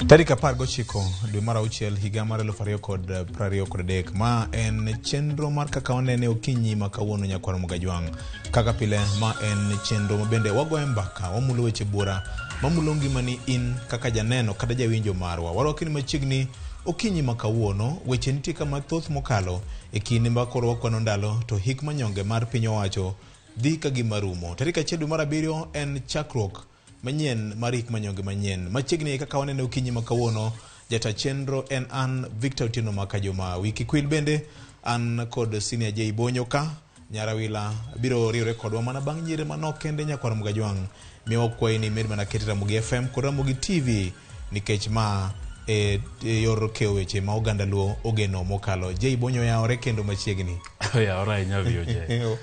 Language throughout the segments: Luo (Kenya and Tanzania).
Tarik 19 dwe mar auchiel higa mar 2023. Ma en chenro mar Kaka Wanene okinyi ma kawuono nyakwar Mugajwang'. Kaka pile ma en chenro ma bende wagoye mbaka, wamulo weche buora mamulo ngimani in kaka janeno kata jawinjo marwa. Warwaki ni machiegni okinyi ma kawuono. Weche nitie ka mathoth mokalo e kinde ma koro wakwano ndalo to hik manyonge mar piny owacho dhi ka gima rumo. Tarik 1 dwe mar abiriyo en chakruok manyien mar hik manyonge manyien. Machiegni kaka wanene okinyi ma kawuono, jata chenro en an Victor Otieno Makajuma. Wiki kwil bende an kod Senior J Bonyo ka Nyarawila biro riwre kodwa mana bang' nyire manok kende nyakwar Mugajwang'. Miwa wakwayi ni imed mana kete Ramogi FM kod Ramogi TV nikech ma e, e yor keyo weche ma oganda Luo ogeno mokalo. J Bonyo yawore kendo machiegni. Oyawore ahinya VOJ.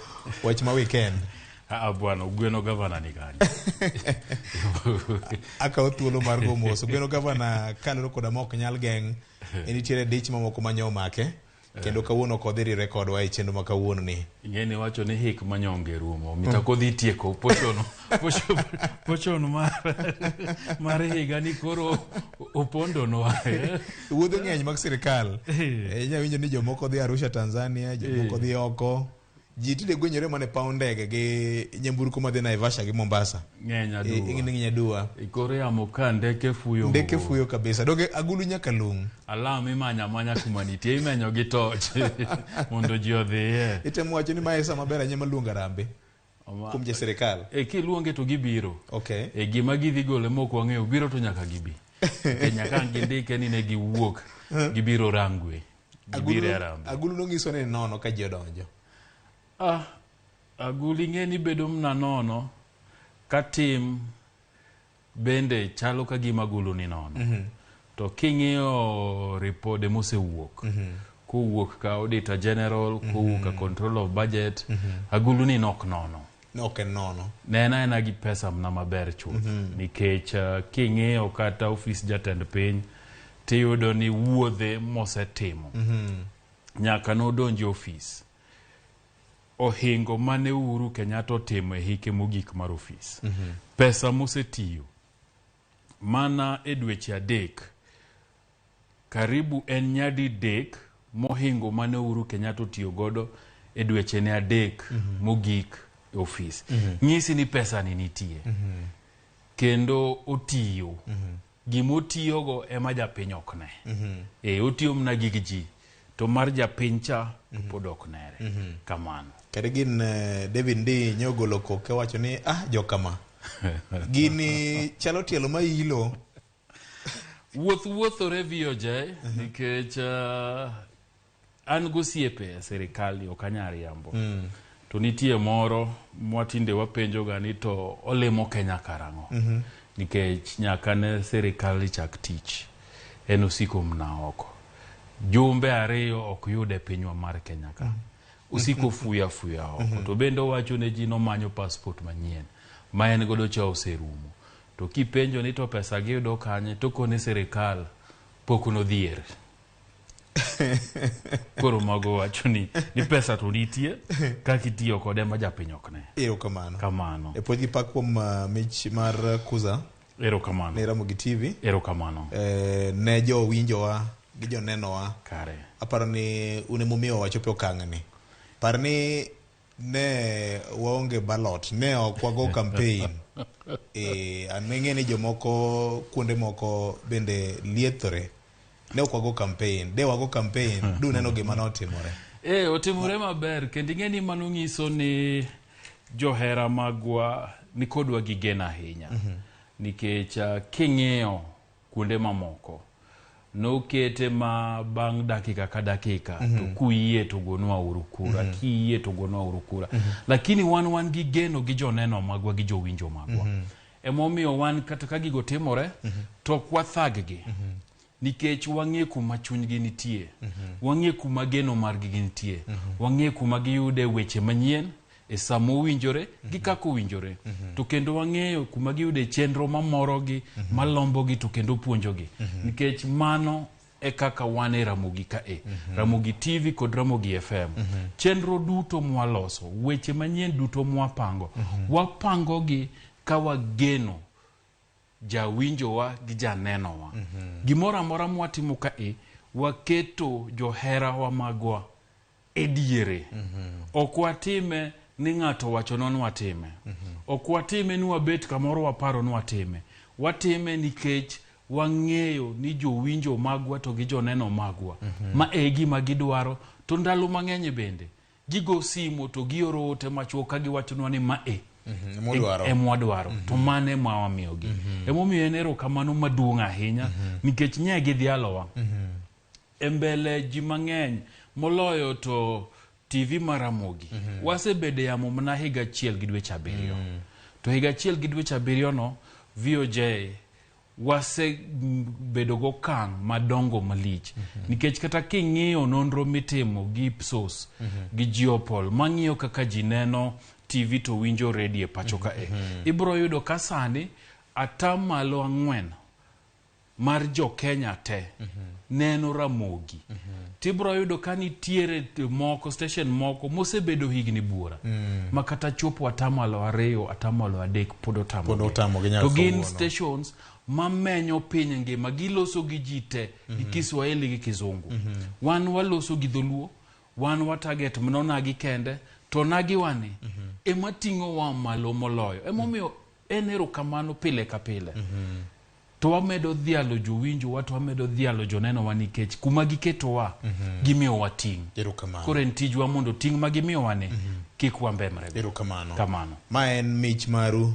Wach ma weekend. Ah, bwana Ogweno gavana ni kanye? Akawo thuolo mar go mos. Ogweno gavana kaluwore koda ma ok nyal geng', nitiere dich mamoko ma nyo omake kendo kawuono ok odhi riwre kodwa e chenro ma kawuono ni. Ing'e ni wacho ni hik manyonge rumo. Mita kodhi tieko pochono. Pochon mar higa ni koro opondonwa. Wuodhe ng'eny mag sirikal. Inya winjo ni jomoko dhi Arusha Tanzania, jomoko dhi oko. Ji tinde gwenyore mana e paw ndege gi nyamburko madhi Naivasha gi Mombasa. Ng'eny aduwa. Ng'eny aduwa. E kor yamo ka ndeke fuyo. Ndeke fuyo kabisa. Donge agulu nyaka lung'. Alam imanya amanya kuma nitie imenyo gi toch mondo ji odhiye. Itemo wacho ni mae sama ber ahinya mar luongo arambe kuom ja sirikal. E kiluonge to gibiro. Okay. E gima gidhi golo ema ok wang'eyo biro to nyaka gibi. E nyaka ang' gindike ni ne giwuok gibiro Rangwe. Gibiro e Harambee. Agulu nonyiso ni nono ka ji odonjo. Ah, agulu ing'e ni bedo mna nono ka tim bende chalo ka gima agulu ni nono. To king'iyo ripode mosewuok, kowuok ka Auditor General, kowuok ka Control of Budget, agulu ni nok nono. Ne ok en nono. Ne en aena gi pesa mna maber chuth. Nikech king'iyo kata ofis jatend piny, tiyudo ni wuodhe mosetimo nyaka nodonj e ofis ohingo mane Uhuru Kenyatta otimo e hike mogik mar ofis. Pesa mosetiyo mana e dweche 3 karibu en nyadidek mohingo mane Uhuru Kenyatta otiyo godo e dwechene 3 mogik e ofis. Nyisi ni pesa ni nitie. Kendo otiyo. Gima otiyogo ema japiny ok ne. E otiyo mana gig ji to mar japiny cha to pod ok nere. Kamano. Kata gin David Ndii nye ogolo koke wacho ni ah jokama. Gini chalo tielo ma ilo. Wuoth wuothore VOJ nikech an gosiepe e sirikal ni ok anyal riambo. To nitie moro mwatinde wapenjoga ni to olimo Kenya karang'o? Nikech nyaka ne sirikal chak tich en osiko mna oko. Jumbe 2 ok yude pinywa mar Kenya ka. Osiko fuya fuya oko. To bende owacho ne ji nomanyo passport manyien ma en godo cha oserumo. To kipenjo ni to pesa giyudo kanye to kone sirikal pok nodhier. Koro mago wacho ni pesa to nitie kaka itiyo kode ma japiny ok ne. Erokamano. Kamano. E puonj gi pak kuom mich mar Kuza Erokamano. ne Ramogi TV. Erokamano. Ne jowinjowa gi jonenowa. Kare. Aparo ni un emomiyo wachopo e okang' ni. Par ni ne waonge ballot, ne ok wago campaign. An ing'e ni jomoko kuonde moko bende liethore. Ne ok wago campaign. De wago campaign, du neno gima notimore. Otimore maber kendo ing'e ni mano nyiso ni johera magwa nikodwa gi geno ahinya. Nikech king'iyo kuonde mamoko nokete ma bang' dakika ka dakika to kuyie to gonwa uru kura, kiyie to gonwa uru kura. Lakini wan gi geno gi joneno magwa gi jowinjo magwa. Emomiyo wan kata ka gigo timore to ok wathag-gi. Nikech wang'e kuma chunygi nitie. Wang'e kuma geno margi nitie. Wang'e kuma giyude weche manyien e sa mowinjore gi kaka owinjore. To kendo wang'eyo kuma giyude chenro mamorogi, malombogi to kendo puonjogi. Nikech mano e kaka wan e Ramogi ka e. Ramogi TV kod Ramogi FM. Chenro duto mwaloso, weche manyien duto mwapango, wapangogi ka wageno Jawinjowa gi janenowa. Gimoro amora mwatimo kae, waketo joherawa magwa e diere. Ok watime ni ng'ato owachonwa ni watime. Ok watime ni wabet kamoro waparo ni watime. Watime nikech wang'eyo ni jowinjo magwa to gi joneno magwa ma e gima gidwaro. To ndalo mang'eny bende gigo simo to gioro ote machuok ka giwachonwa ni ma e Mwadwaro. Emwadwaro. To mano ema wamiyogi. Emomiyo en erokamano maduong' ahinya nikech nye gidhialowa e mbele ji mang'eny moloyo to TV mar Ramogi. Wasebedo e yamo mana higa achiel gi dweche 7. To higa achiel gi dweche 7 no VOJ wasebedo gokang' madongo malich. Nikech kata king'iyo nonro mitimo gi Ipsos gi Geopol mang'iyo kaka ji neno TV to winjo radio e pacho kae, ibiro yudo ka sani 4% mar jo Kenya te neno Ramogi. Tibiro yudo ka nitiere moko station moko mosebedo higni buora ma kata chopo 2%, 3% pod otamogi. Pod otamogi nyaka To gin kawuono. stations mamenyo piny ngima, giloso gi ji te, gi Kiswahili gi Kizungu. Wan waloso gi Dholuo, wan wa target mana onagi kende, to onagi wani ema ting'owa malo moloyo. Emomiyo en erokamano pile ka pile. To wamedo dhialo jowinjowa, to wamedo dhialo jonenowa nikech kuma giketowa, gimiyowa ting'. Erokamano. Koro en tijwa mondo ting' ma gimiyowa ni kik wambemre. Erokamano. Kamano. Ma en mich maru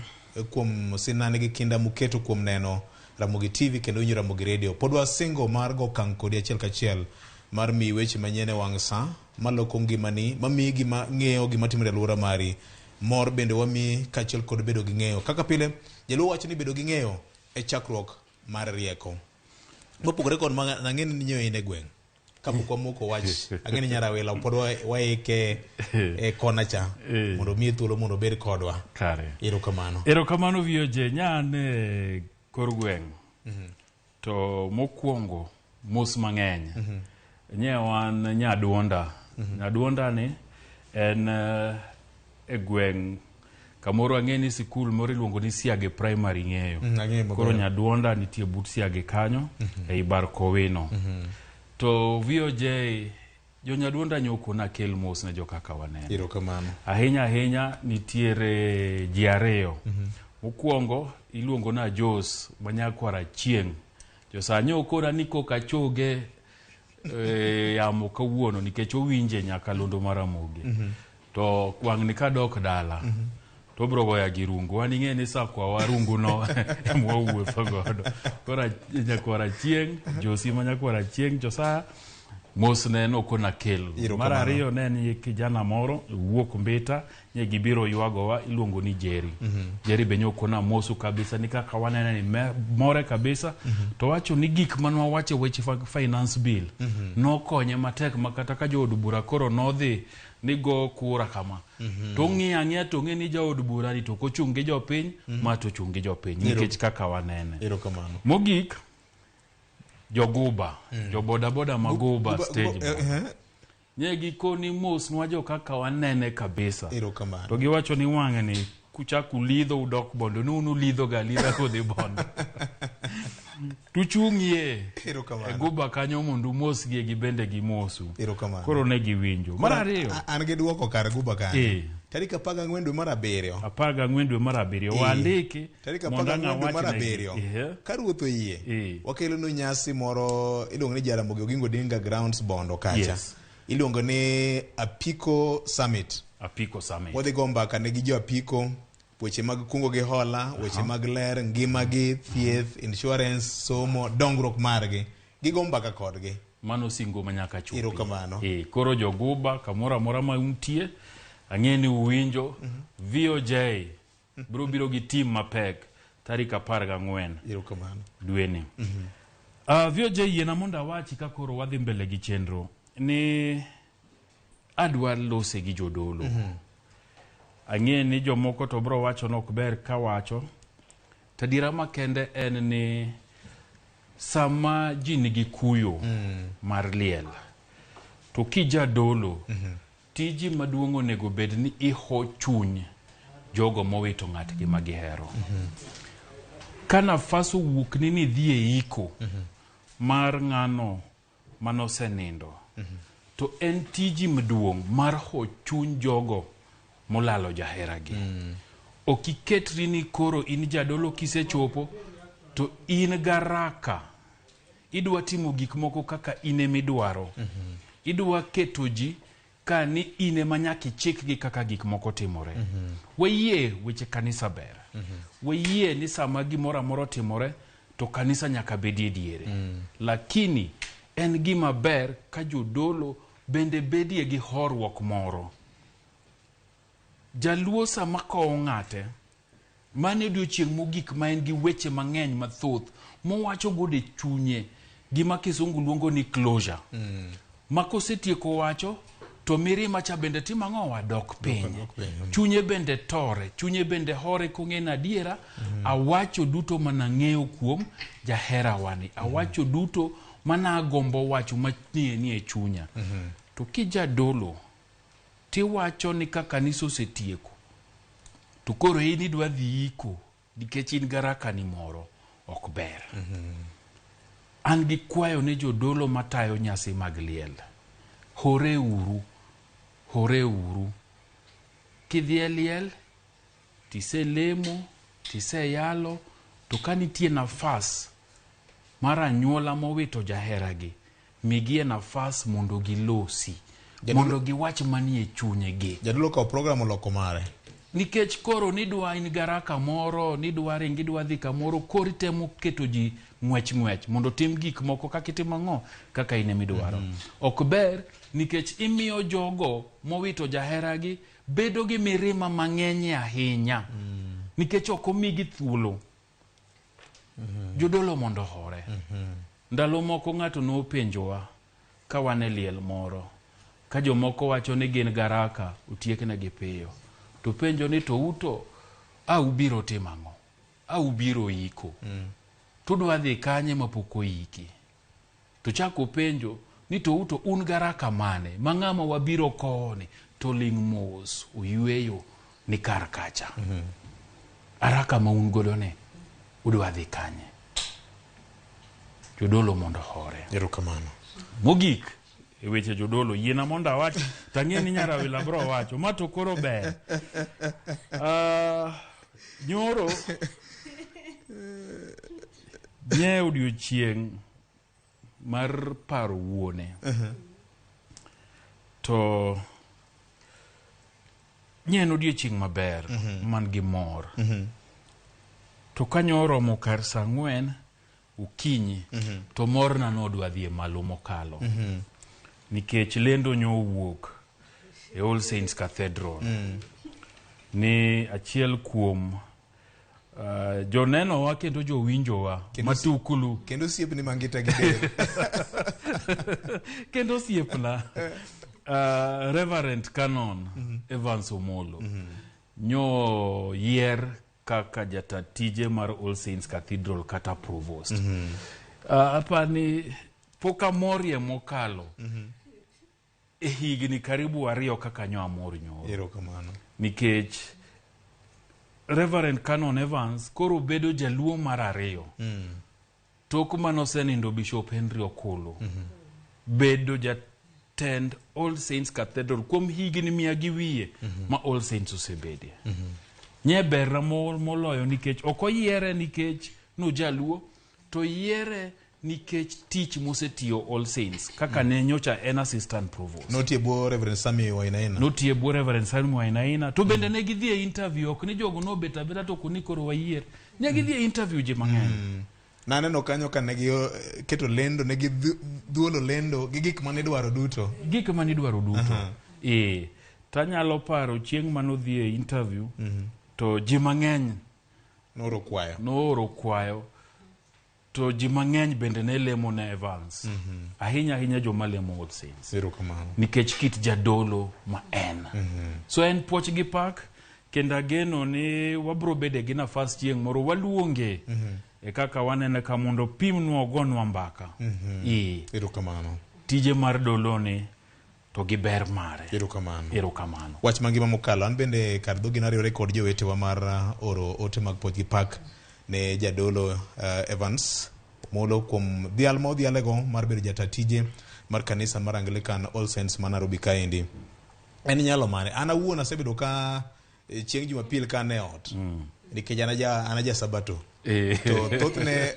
kuom sinani gi kinda muketo kuom neno Ramogi TV kendo winjo Ramogi Radio. Pod wasingo mar go okang' kodi achiel kachiel mar miyi weche manyien e wang' sa maloko ngimani, mamiyi gima ng'eyo gima timore e alwora mari. Mor bende wamiyi kaachiel kod bedo gi ng'eyo. Kaka pile, Jaluo wacho ni bedo gi ng'eyo e chakruok mar rieko. Mopogore kod ma ang'e ni nyiyo in e gweng'. Kapok wamoko wach, ang'e ni Nyarawila pod waike e kona cha mondo omiye thuolo mondo obed kodwa. Kare. Erokamano. Erokamano VOJ, nyan e kor gweng'. To mokwongo mos mang'eny. Nye wan Nyaduonda. Nyaduonda ni en e gweng' kamoro ang'e ni sikul moro iluongo ni Siage Primary ng'eyo. Ang'eyo maber. Koro Nyaduonda nitie but Siage kanyo ei Bar Kowino. To VOJ jo Nyaduonda nyoko nakel mos ne jokaka waneno. Erokamano. Ahinya ahinya nitiere ji ariyo. Mokwongo iluongo na Jos ma nyakwar Achieng'. Josanyo okora ni koka choge yamo kawuono nikech owinje nyakalondo mar Ramogi. To wang'ni kadok dala to obiro goya gi rungu. Wan ing'e ni sakwa wa rungu no ema wawuotho godo. Koro nyakwar Achieng', Josi ma nyakwar Achieng', Josaya mos ne nokona kel. Mar ariyo ne en kijana moro wuok Mbita, nye gibiro ywagowa iluongo ni Jerry. Jerry be nyokona mosu kabisa ni kaka wanene ni more kabisa. To wacho ni gik mane wawacho e weche finance bill nokonye matek ma kata ka jood bura koro nodhi ni go kura kama. To ng'iyo ang'iya to ng'e ni jaod bura ni to ok ochung' gi jopiny, ma to ochung' gi jopiny nikech kaka wanene. Erokamano. Mogik, joguba, jobodaboda ma Guba stage. Nye gikoni mos nwa kaka wanene kabisa. Erokamano. To giwacho ni wang'ni kuchak ulidho udok Bondo, ni un ulidho ga alidha kodhi Bondo. Tuchung'ie e Guba kanyo mondo umosgie gi bende gimosu. Erokamano. Koro ne giwinjo. Mar ariyo, An gi duoko kar Guba kanyo. Tarik 14 dwe mar 7. 14 dwe mar 7. Wandiki. Tarik 14 dwe mar 7. Ka ruoth oyie, wakelonu nyasi moro iluongo ni Jaramogi Oginga Odinga Grounds Bondo kacha. Iluongo ni Apiko Summit. Apiko Summit. Wadhi go mbaka ne gi jo Apiko, weche mag kungo gi hola, weche mag ler, ngimagi, thieth, insurance, somo, dongruok margi. Gigo mbaka kodgi. Mano singo ma nyaka chopi. Erokamano. Koro joguba kamoro amora ma untie, ang'e ni uwinjo, VOJ biro biro gi team mapek tarik 14. Erokamano. Dweni. VOJ yiena mondo awachi ka koro wadhi mbele gi chenro ni adwa lose gi jodolo. Ang'e ni jomoko to bro wacho ni ok ber kawacho. To adiera makende en ni sama ji nigi kuyo mar liel, to kijadolo, tiji maduong' onego bed ni iho chuny jogo mowito ng'atgi ma gihero. Ka nafas owuokni ni idhi e iko mar ng'ano manosenindo, to en tiji maduong' mar ho chuny jogo molalo jaheragi. Ok iketri ni koro in jadolo kisechopo to in garaka idwa timo gik moko kaka in emidwaro. Idwa keto ji ka ni in ema nyaka ichikgi kaka gik moko timore. Wayie weche kanisa ber. Wayie ni sama gimoro amora otimore to kanisa nyaka bedie diere. Lakini en gima ber ka jodolo bende bedie gi horuok moro. Jaluo sama kowo ng'ate, mano e odiochieng' mogik ma en gi weche mang'eny mathoth mowacho godo e chunye, gima kisungu luongo ni closure. Ma kosetieko wacho, to mirima cha bende timo ang'o? Dok piny. Chunye bende tore, chunye bende hore kong'e ni adiera, awacho duto manang'eyo kuom jaherawani. Awacho duto managombo wacho manie nie chunya. To kijadolo, tiwacho ni ka kanisa osetieko, to koro in idwa dhi iko nikech in garakani moro, ok ber. An gi kwayo ne jodolo matayo nyasi mag liel. Hore uru, hore uru. Kidhi e liel, tiselemo, tiseyalo, to ka nitie nafas mar anyuola mowito jaheragi, migie nafas mondo gilosi, mondo giwach manie chunygi. Jadolo okawo program oloko mare. Nikech koro nidwa in garaka moro, nidwa ringo idwa dhi kamoro, koro itemo keto ji ng'wech ng'wech mondo tim gik moko kaka itimo ang'o, kaka in emidwaro. Ok ber nikech imiyo jogo mowito jaheragi bedo gi mirima mang'eny ahinya. Nikech ok omigi thuolo. Jodolo mondo ohore. Ndalo moko ng'ato nopenjowa ka wan e liel moro, ka jomoko wacho ni gin garaka otieknegi piyo. To penjo ni to uto a ubiro timo ang'o? A ubiro iko. Tudwa dhi kanye mapok oiki? To chako penjo ni to uto un garaka mane? Ma ng'ama wabiro kowoni to ling' mos oyweyo ni kar kacha. Araka ma un godo ni udwa dhi kanye? Jodolo mondo ohore. Erokamano. Mogik e weche jodolo, yiena mondo awach, tang'e ni Nyarawila bro wacho, ma to koro ber. Nyoro nye odiochieng' mar paro wuone. To nye en odiochieng' maber man gi mor. To kanyo oromo kar saa 4 okinyi, to morna nodwa dhi e malo mokalo. Nikech lendo nyowuok e All Saints Cathedral. Ni achiel kuom jonenowa kendo jowinjowa matukulu. Kendo osiepni mangita gi del. Kendo osiepna Reverend Canon Evans Omolo nyo yier kaka jata tije mar All Saints Cathedral kata provost. Apani pok amorie mokalo e higni karibu 2 kaka nyo amor nyoro. Erokamano. Nikech Reverend Canon Evans koro bedo jaluo mar 2. Tok manosenindo Bishop Henry Okulu. Bedo jatend All Saints Cathedral kuom higni 100 ma All Saints osebedie. Nye berna moloyo nikech ok oyiere nikech nojaluo, to yiere nikech tich mosetiyo All Saints kaka ne nyocha en assistant provost. Notie bwo Reverend Sammy Wainaina. Notie bwo Reverend Sammy Wainaina. To bende ne gidhi e interview, ok ni jogo nobet abeta to koni koro wayier. Ne gidhi e interview ji mang'eny. Naneno kanyo ka ne gi keto lendo, ne gi dhuolo lendo gi gik mane idwaro duto. Gik mane idwaro duto. Tanyalo paro chieng' manodhi e interview, to ji mang'eny nooro kwayo. Nooro kwayo. To ji mang'eny bende ne lemo ne Evans. Ahinya ahinya joma lemo All Saints. Erokamano. Nikech kit jadolo ma en. So en puoch gi pak, kendo ageno ni wabro bede gi nafas chieng' moro waluonge. E kaka wanene ka mondo pimnwa ogonwa mbaka. Erokamano. Tije mar dolo ni to gi ber mare. Erokamano. Erokamano. Wach mangima mokalo, an bende kar dhogi nariwore kod jowetewa mar oro ote mag puoch gi pak ne jadolo Evans Omolo kuom dhial ma odhialego mar bedo jata tije mar kanisa mar Anglican All Saints ma Nairobi kaendi. En nyalo mane? An awuon asebedo ka chieng' Jumapil ka an e ot nikech an aja Sabato. To thothne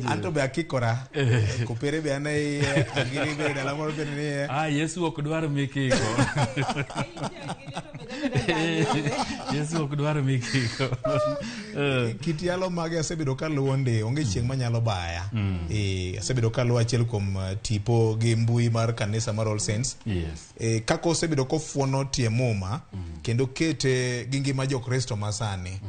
an to be akikora. Kopere be an e iye, angiri be dala moro be ni iye. Ah, Yesu ok dwar mikiko. Yesu ok dwar mikiko. Kit yalo mage asebedo kaluwo ndi, onge chieng' manyalo baya. Asebedo kaluwo achiel kuom tipo gi mbui mar kanisa mar All Saints. Yes. Kaka osebedo kofuono tie muma kendo kete gi ngima jokristo masani.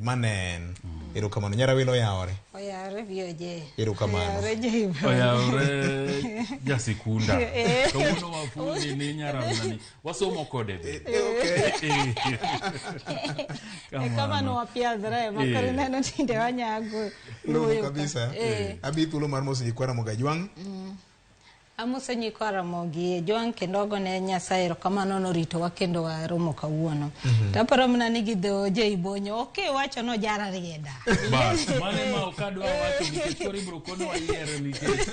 Mane en. Erokamano. Nyarawilo oyawore. Oyawore VOJ. Erokamano. Oyawore Jaibo. Oyawore jasikunda. Kawuono wafundi ni nyaramnani. Wasomo kode be. Okay. E kama nwapiadhre ma koro ineno tinde wanyago Long'o wuoyo ka. kabisa. Abi thuolo mar moso nyikwa Ramogi Ajwang'. Amoso nyikwa Ramogi Ajwang' kendo agone Nyasaye erokamano noritowa kendo waromo kawuono. To aparo mana ni gi dho Jai Bonyo ok iwacho ni ojara rieda. Bas, mane ma ok adwa wacho nikech koro ibiro konwa yiere nikech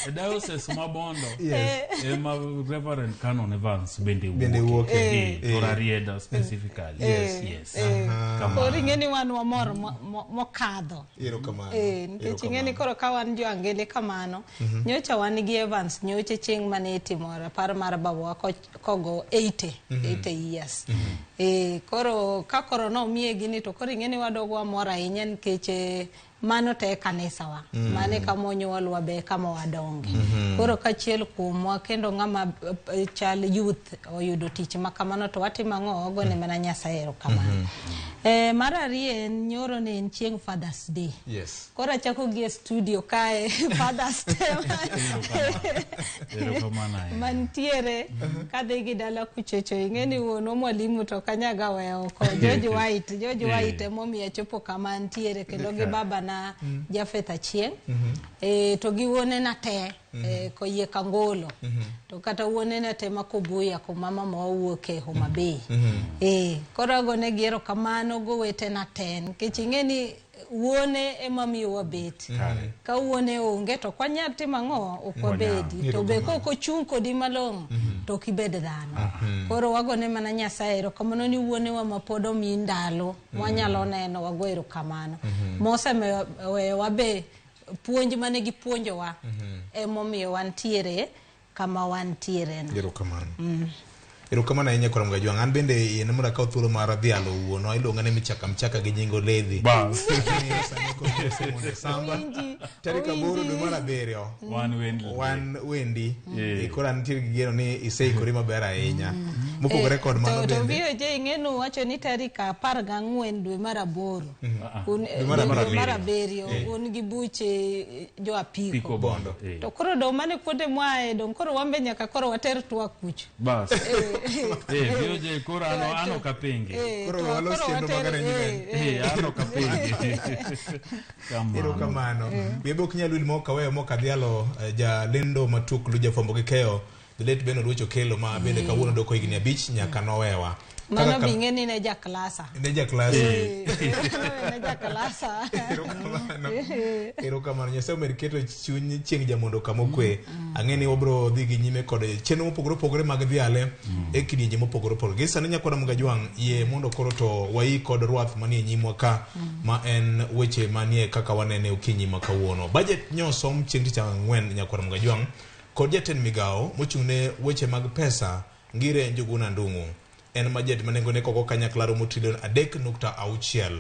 e diocese ma Bondo ema Reverend Canon Evans bende Bende wuoke. wuoke. To Rarieda specifically. Yes. Yes. Koro Kamano. ing'e ni wan wamor mokadho. Erokamano. Nikech ing'e ni koro ka wan jo angele kamano, nyocha wan gi Evans nyocha chieng' mane itimo rapar mar babawa kogo 80 years. Koro ka koro nomiye gini to koro ing'e ni wadogo wamor ahinya nikech mano te e kanisawa. Mano e kama onyuolwa be e kama wadonge. Koro kachiel kuomwa kendo ng'ama chal youth oyudo tich ma kamano to watimo ang'o? Wagone mana Nyasaye erokamano. Mar ariyo en nyoro ne en chieng' Father's Day. Yes. Koro achako gi e studio kae Father's Day Erokamano ahinya. mantiere kadhi gi dala kuchocho ing'e ni wuonwa mwalimu to ok anyaga weyo oko George White George White emomiyo achopo kama antiere kendo gi babana Jafeth Achieng' to gi wuonena te koyie Kangolo to kata wuonena te ma Kobuya kuma mama wawuoke Homa Bay. Koro agonegi erokamano gowetena te nikech ing'e ni wuone ema miyo wabet. Ka wuone onge to ok wanyal timo ang'o? Ok wabedi. To be kok ochung' kodi malong'o to ok ibed dhano. Koro wagone mana Nyasaye erokamano ni wuonewa ma pod omi ndalo mwanyalo neno wago erokamano. Moseweyowa be puonj mane gipuonjowa emomiyo wantiere kama wantiere no. Erokamano. Erokamano ahinya Kora Mgajwang'. An bende yie mondo akaw thuolo mar dhialo wuonwa iluonga ni Michaka Mchaka gi nying Oledhi. Bas. Sani koro osemondo samba. Owinji, Tarik 8 dwe mar 7. Wan wendi. Wan wendi. Koro antiere gi geno ni iseikori maber ahinya. Mopogore kod mano To bende. VOJ ing'e ni uwacho ni tarik 14 dwe mar 8. Un, Dwe mar dwe mar 7. 7 un gi buche jo apiko. Piko Bondo. To koro dong' mane kuonde mwae dong' koro wan be nyaka koro water twak kucho. Bas. VOJ koro ano ok apengi. Koro walos chenro mag arrangement. Ano ok apengi. Kamano. Erokamano. Wiye be ok nyal wil mok aweyo mok adhialo jalendo matuklu jafwambo gi keyo the late Ben Oluoch Okello ma bende kawuono doko higni 5 nyaka nowewa. Mano be ing'e ni ne jaklasa. Ne jaklasa. Ne jaklasa. Erokamano. Erokamano. Nyasaye omed keto chuny chieng' jamondo kama okwe. Ang'e ni wabro dhi gi nyime kod chenro mopogore opogore mag dhiale e kidienje mopogore opogore. Gi sani nyakwara Mgajwang' yie mondo koro to wayi kod rwath manie nyimwa ka ma en weche manie kaka wanene okinyi ma kawuono. Budget nyosom chieng' tich ang'wen nyakwara Mgajwang' kod jatend migawo mochung' ne weche mag pesa Ngire Njuguna Ndung'u. En budget ma nengone koko kanyakla romo trilion 3.6.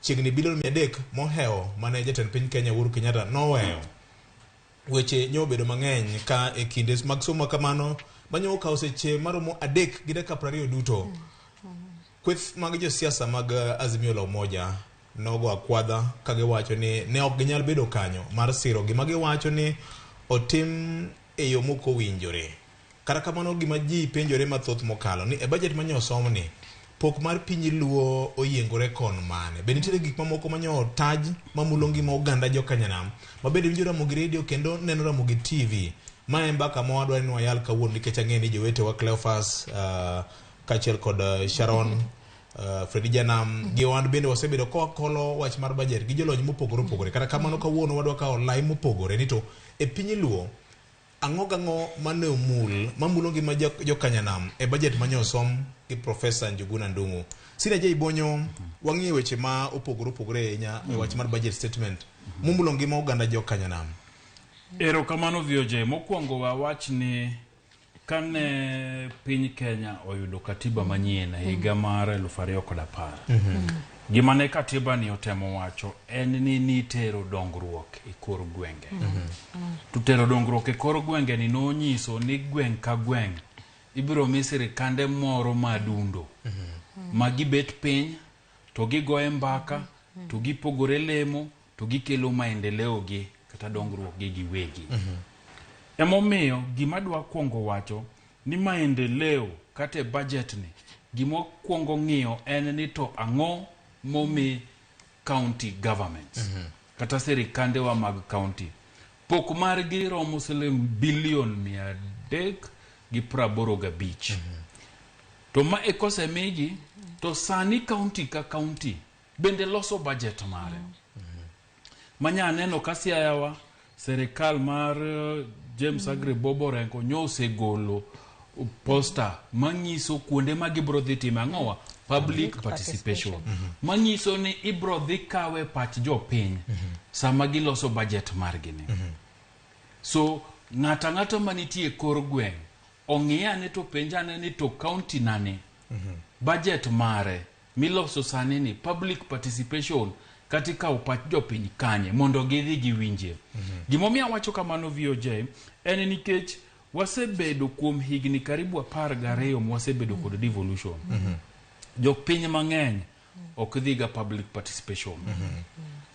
Chiegni bilion 300 mohewo mane jatend piny Kenya Uhuru Kenyatta noweyo. Weche nyo obedo mang'eny ka e kinde mag somo kamano manyo okawo seche maromo 3:20 duto. Kweth mag josiasa mag Azimio la Umoja nogo akwadha ka giwacho ni ne ok ginyal bedo kanyo mar siro gima giwacho ni otim e yo mok owinjore. Kata kamano gima ji penjore mathoth mokalo ni e budget manyo osomni pok mar piny Luo oyiengore kon mane? Be nitiere gik mamoko manyo otaj mamulo ngima oganda jokanyanam ma bende winjo Ramogi Radio kendo neno Ramogi TV? Ma e mbaka ma wadwaro ni wayal kawuono nikech ang'eyo ni jowetewa Cleophas kaachiel kod Sharon Fredi Janam gi wan bende wasebedo ka wakolo wach mar budget gi jolony mopogore opogore. Kata kamano kawuono wadwa kawo lai mopogore ni to e piny Luo ang'o gang'o mane omul mamulo ngima jokanyanam e budget mane osom gi Professor Njuguna Ndung'u. Sina J Bonyo wang'iyo weche ma opogore opogore ahinya e wach mar budget statement momulo ngima oganda jokanyanam. Erokamano VOJ. Mokwongo wawach ni kane piny Kenya oyudo katiba manyien e higa mar 2010, gima ne katiba ni otemo wacho en ni nitero dongruok e kor gwenge. To tero dongruok e kor gwenge ni nonyiso ni gweng' ka gweng' ibiro mi sirikande moro madundo ma gibet piny to gigoye mbaka to gipogore lemo to gikelo maendeleo gi kata dongruok gi giwegi. Emomiyo gima dwa kwongo wacho ni maendeleo kata e budget ni gima kwongo ng'iyo en ni to ang'o momi county governments kata sirikandewa mag county. Pok margi romo siling bilion 385. To ma e kosemigi to sani county ka county bende loso budget mare. Manya neno ka Siaya sirikal mar James Aggrey Bob Orengo nyo osegolo poster manyiso kuonde ma gibro dhi time ang'owa public participation manyiso ni ibro dhi kawe pach jopiny sama giloso budget margi ni. So ng'ato ang'ata manitie e kor gweng' ong'i ane to penj ane ni to county nani budget mare miloso sani ni public participation kata ikawo pach jopiny kanye mondo gidhi giwinje. Gimomiyo awacho kamano VOJ en nikech wasebedo kuom higni karibu 12 mwasebedo kod devolution. Jopiny mang'eny ok dhiga public participation.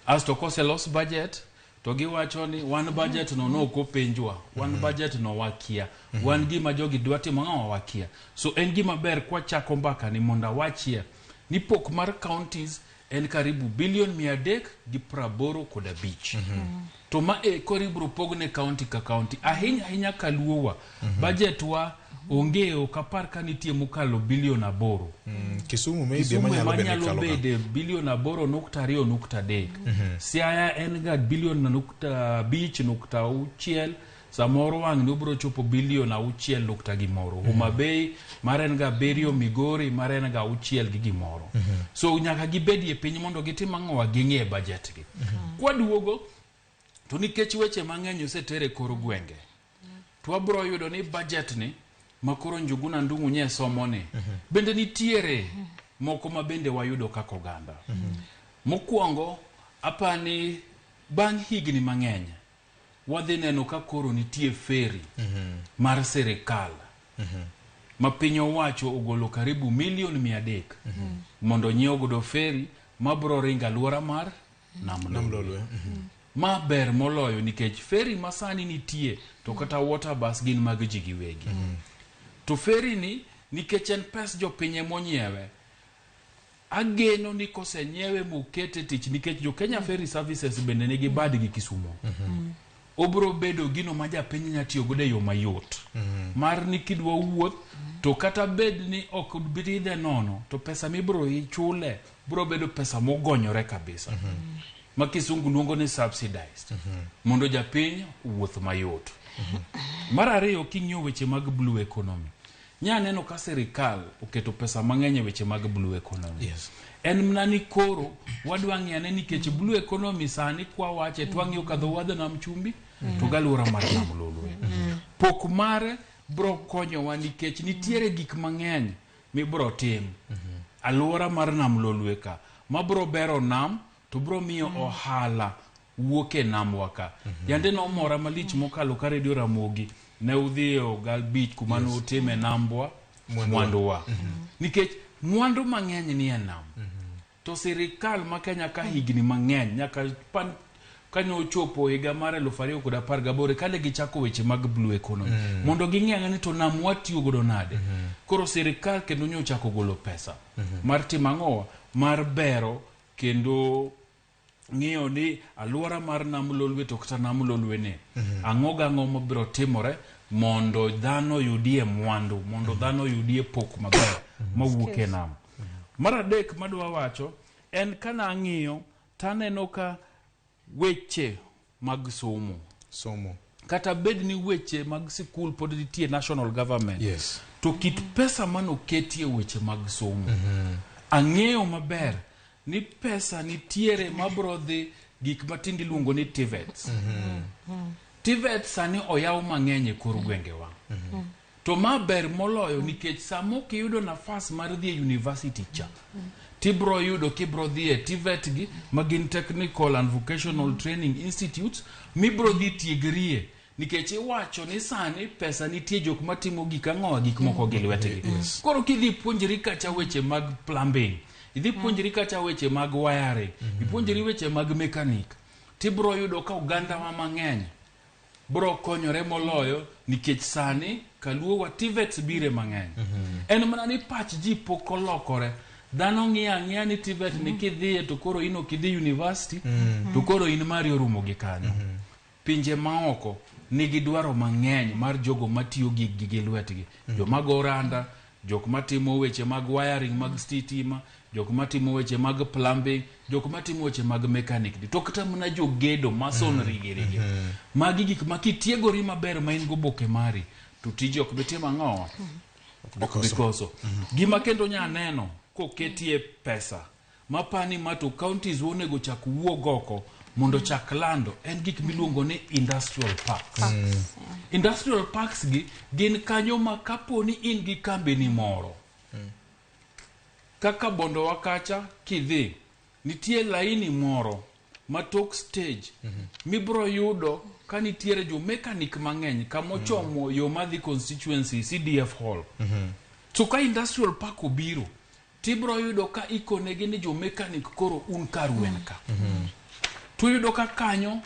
Asto koselos budget to giwacho ni wan budget no nok openjwa, wan budget no wakia, wan gima jogi dwa timo ang'o wakia. So en gima ber kwachako mbaka ni mondo awachie ni pok mar counties en karibu bilion 385. To ma e koro ibiro pogne county ka county ahinya ahinya kaluowa budget wa onge ok apar ka nitie mokalo bilion 8. Kisumu maybe Kisumu ema ema nyalo bende nyalo kalo ka. bede bilion 8.2.3. Siaya en ga bilion 5.6, samoro wang' ni obiro chopo bilion 6 nukta gimoro. Homa Bay mar en ga 7, Migori mar en ga 6 gi gimoro. So nyaka gibedie piny mondo gitim ang'owa ging'e budget gi. Kwaduogo to nikech weche mang'eny oseter e kor gwenge, to wabiro yudo ni budget ni makoro Njuguna Ndung'u nye somo ni bende nitiere moko ma bende wayudo kaka oganda. Mokwongo apani bang' higni mang'eny wadhi neno ka koro nitie ferry mar sirikal ma piny owacho ogolo karibu milion 300 mondo nyiew godo ferry mabiro ringo alwora mar Nam Nam Lolwe. Lolwe. Ma ber moloyo nikech ferry masani nitie to kata water bus gin mag ji giwegi. To ferry ni nikech en pes jopiny emonyiewe, ageno ni kosenyiewe mokete tich nikech jo Kenya Ferry Services bende nigi badgi Kisumo. Obiro bedo gino ma japiny nya tiyo godo e yo mayot. Mar ni kidwa wuoth to kata bed ni ok bidhe nono to pesa mibiro ichule biro bedo pesa mogonyore kabisa. Ma kisungu luongo ni subsidized. Mondo japiny owuoth mayot. Mar ariyo king'iyo weche mag blue economy. Nya neno ka sirikal oketo pesa mang'eny e weche mag blue economy. Yes. En mana ni koro wadwa ng'iyo nikech blue economy sani kwa wache to wang'iyo ka dho wadh nam chumbi to galuora mar nam lolwe. Pok mare bro konyowa nikech nitiere gik mang'eny mibro tim. Aluora mar nam lolwe ka mabro bero nam to bro miyo ohala wuok e namwa ka. Yande nomora malich mokalo ka Radio Ramogi ne udhi e Ogal Beach kuma ne utime nambwa mwanduwa. Nikech mwandu mang'eny nie nam. To sirikal ma Kenya ka higni mang'eny nyaka pan kane ochopo higa mar 2018 kane gichako weche mag blue economy mondo ging'e ni to nam watiyo godo nade. Koro sirikal kendo nyochako golo pesa mar timo ang'owa mar bero kendo ng'iyo ni alwora mar nam Lolwe to kata nam Lolwe ni ang'o gang'o mabiro timore mondo dhano oyudie mwandu, mondo dhano oyudie pok maber mawuok e nam. Mar adek madwa wacho en kana ang'iyo taneno ka weche mag somo Somo. Kata bed ni weche mag sikul pod nitie national government, Yes. to kit pesa manoketie weche mag somo, ang'eyo maber ni pesa nitiere mabro dhi gik matinde iluongo ni TVETs. TVET sani oyaw mang'eny e kor gwengewa. To ma ber moloyo nikech sama ok iyudo nafas mar dhi e university cha, tibro yudo kibro dhi e TVET gi, ma gin Technical and Vocational Training Institutes, mibro dhi tiegrie, nikech iwacho ni sani pesa nitie, jok matimo gik ang'owa, gik moko gi lwetgi. Koro kidhi puonjri kacha weche mag plumbing, idhi puonjri kacha weche mag wiring, ipuonjri weche mag mechanic, tibro yudo ka ogandawa mang'eny bro konyore moloyo, nikech sani kaluowa TVETs bire mang'eny. En mana ni pach ji pok olokore. Dhano ng'iyo ang'iya ni TVET ni kidhiye to koro in ok idhi university, to koro in mari orumo gi kanyo. Pinje maoko nigi dwaro mang'eny mar jogo matiyo gig gi lwetgi, joma go randa, jok matimo weche mag wiring mag sitima, jok matimo weche mag plumbing, jok matimo weche mag mechanic, to kata mana jogedo, masonry giri gi. Magi gik ma kitiegori maber ma in goboke mari, to tiji ok bi timo ang'owa, ok bi koso. Gima kendo nya neno koketie pesa mapani ma to counties onego chak wuog oko mondo chak lando en gik miluongo ni industrial parks. Industrial parks gi gin kanyo ma kapo ni in gi kambini moro kaka Bondowa kacha, kidhi nitie laini moro ma tok stage mibro yudo ka nitiere jo mechanic mang'eny kamochomo yo madhi constituency CDF hall. To ka industrial park obiro, tibro yudo ka ikonegi ni jo mechanic koro un karu en ka. Tuyudo ka kanyo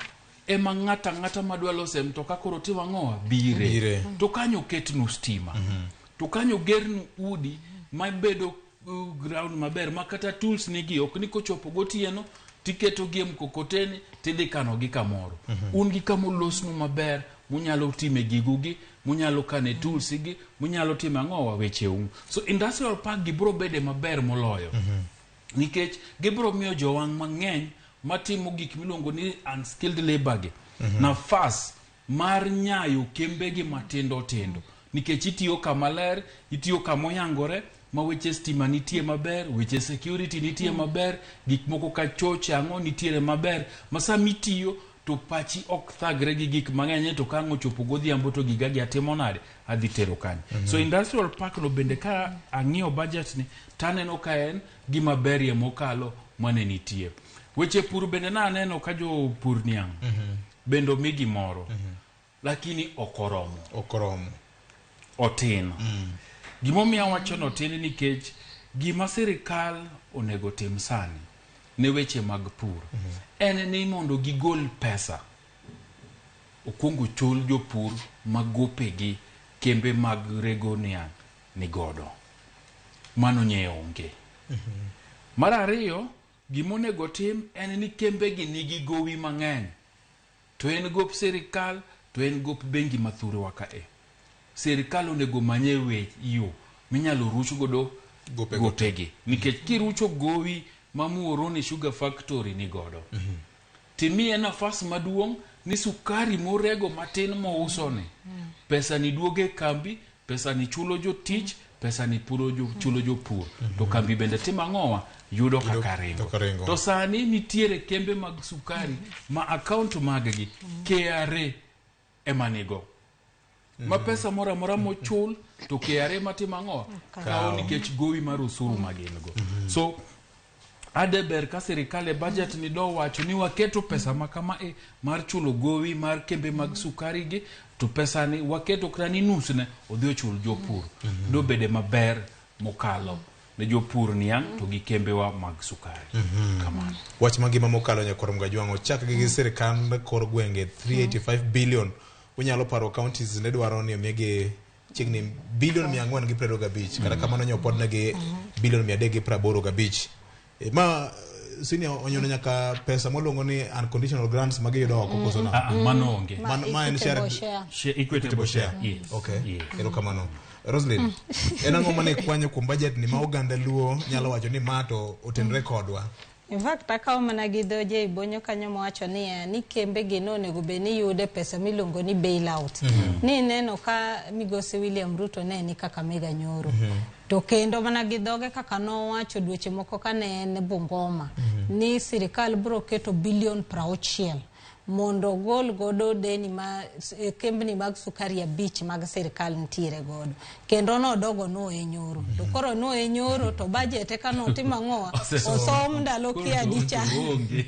ema ng'ato ang'ata madwa loso e mtoka koro timo ang'owa bire. Bire. To kanyo ketnu stima, to kanyo gernu udi mabedo ground maber ma kata tools nigi ok ni kochopo gotieno tiketogi e mkokoteni tidhi kanogi kamoro. Un gi kamolosnu maber munyalo time gigugi, munyalo kane tools gi, munyalo timo ang'owa wecheu. So industrial park gi biro bede maber moloyo nikech gibiro miyo jowang' mang'eny matimo gik miluongo ni unskilled labor gi nafas mar nyayo kembegi matindo tindo, nikech itiyo kama ler, itiyo kama oyangore ma weche stima nitie maber, weche security nitie maber, gik moko ka choche ang'o nitiere maber, ma sama itiyo to pachi ok thagre gi gik mang'eny. To ka ang' ochopo godhiambo to giga gi atimo nade, adhi tero kanye? So industrial park no bende ka ang'iyo budget ni taneno ka en gima berie mokalo mane nitie. Weche pur bende naneno ka jopur niang' bende omi gimoro, lakini ok oromo. Ok oromo. Otin. Gimomiyo awacho ni otin nikech gima sirikal onego tim sani ne weche mag pur en ni mondo gigol pesa okuong ochul jopur magopegi kembe mag rego niang' ni godo. Mano nye onge. Mar ariyo, gimonego tim en ni kembegi nigi gowi mang'eny, to en gop sirikal, to en gop bengi mathurwa kae. Sirikal onego manye we yo minyalo ruch godo gopego. Gopegi, nikech kirucho gowi ma Muhoroni Sugar Factory ni godo, timiye nafas maduong' ni sukari morego matin mousoni, pesa ni duogo e kambi, pesa ni chulo jotich, pesa ni puro jo, chulo jopur, to kambi bende timo ang'owa, yudo kaka ringo. Kaka ringo. To sani nitiere kembe mag sukari ma account mag gi KRA ema nigo, ma pesa moro amora mochul to KRA matimo ang'o, kawo, nikech gowi mar osuru ma gin go. So ade ber ka sirikal e budget ni do wacho ni waketo pesa ma kama e mar chulo gowi mar kembe mag sukari gi, to pesa ni waketo kata ni nusne odhi ochul jopur, dobede maber mokalo ne jopur niang' to gi kembewa mag sukari. Kamano. Wach mangima mokalo, nyakwar Mgajwang', ochak gi sirikand kor gwenge 385 billion. Unyalo paro counties ne dwaro ni omigi chiegni bilion 425, kata kamano nyopodnegi bilion 385. Ma senior onyono nyaka pesa moluongo ni unconditional grants magiyudo oko koso na? Ah, ah, mano onge. Ma en equitable share- share. Equitable Equitable share. share. Yes. Okay. Yes. Erokamano. Roslyn, en ang'o mane ikwanyo kuom budget ni ma oganda Luo nyalo wacho ni ma to otenre kodwa? In fact, akawo mana gi dho Jay Bonyo kanyo mowacho niya ni kembe gi nonego bed ni yude pesa miluongo ni bailout. Ni neno ka migosi William Ruto ne ni Kakamega nyoro. To kendo mana gi dhoge kaka nowacho dweche moko kane en Bungoma ni sirikal biro keto bilion 60 mondo ogol godo deni ma kembni mag sukari 5 mag sirikal nitiere godo. Kendo nodogo noe nyoro. To koro noe nyoro to budget eka notimo ang'owa? Osom ndalo kia dicha.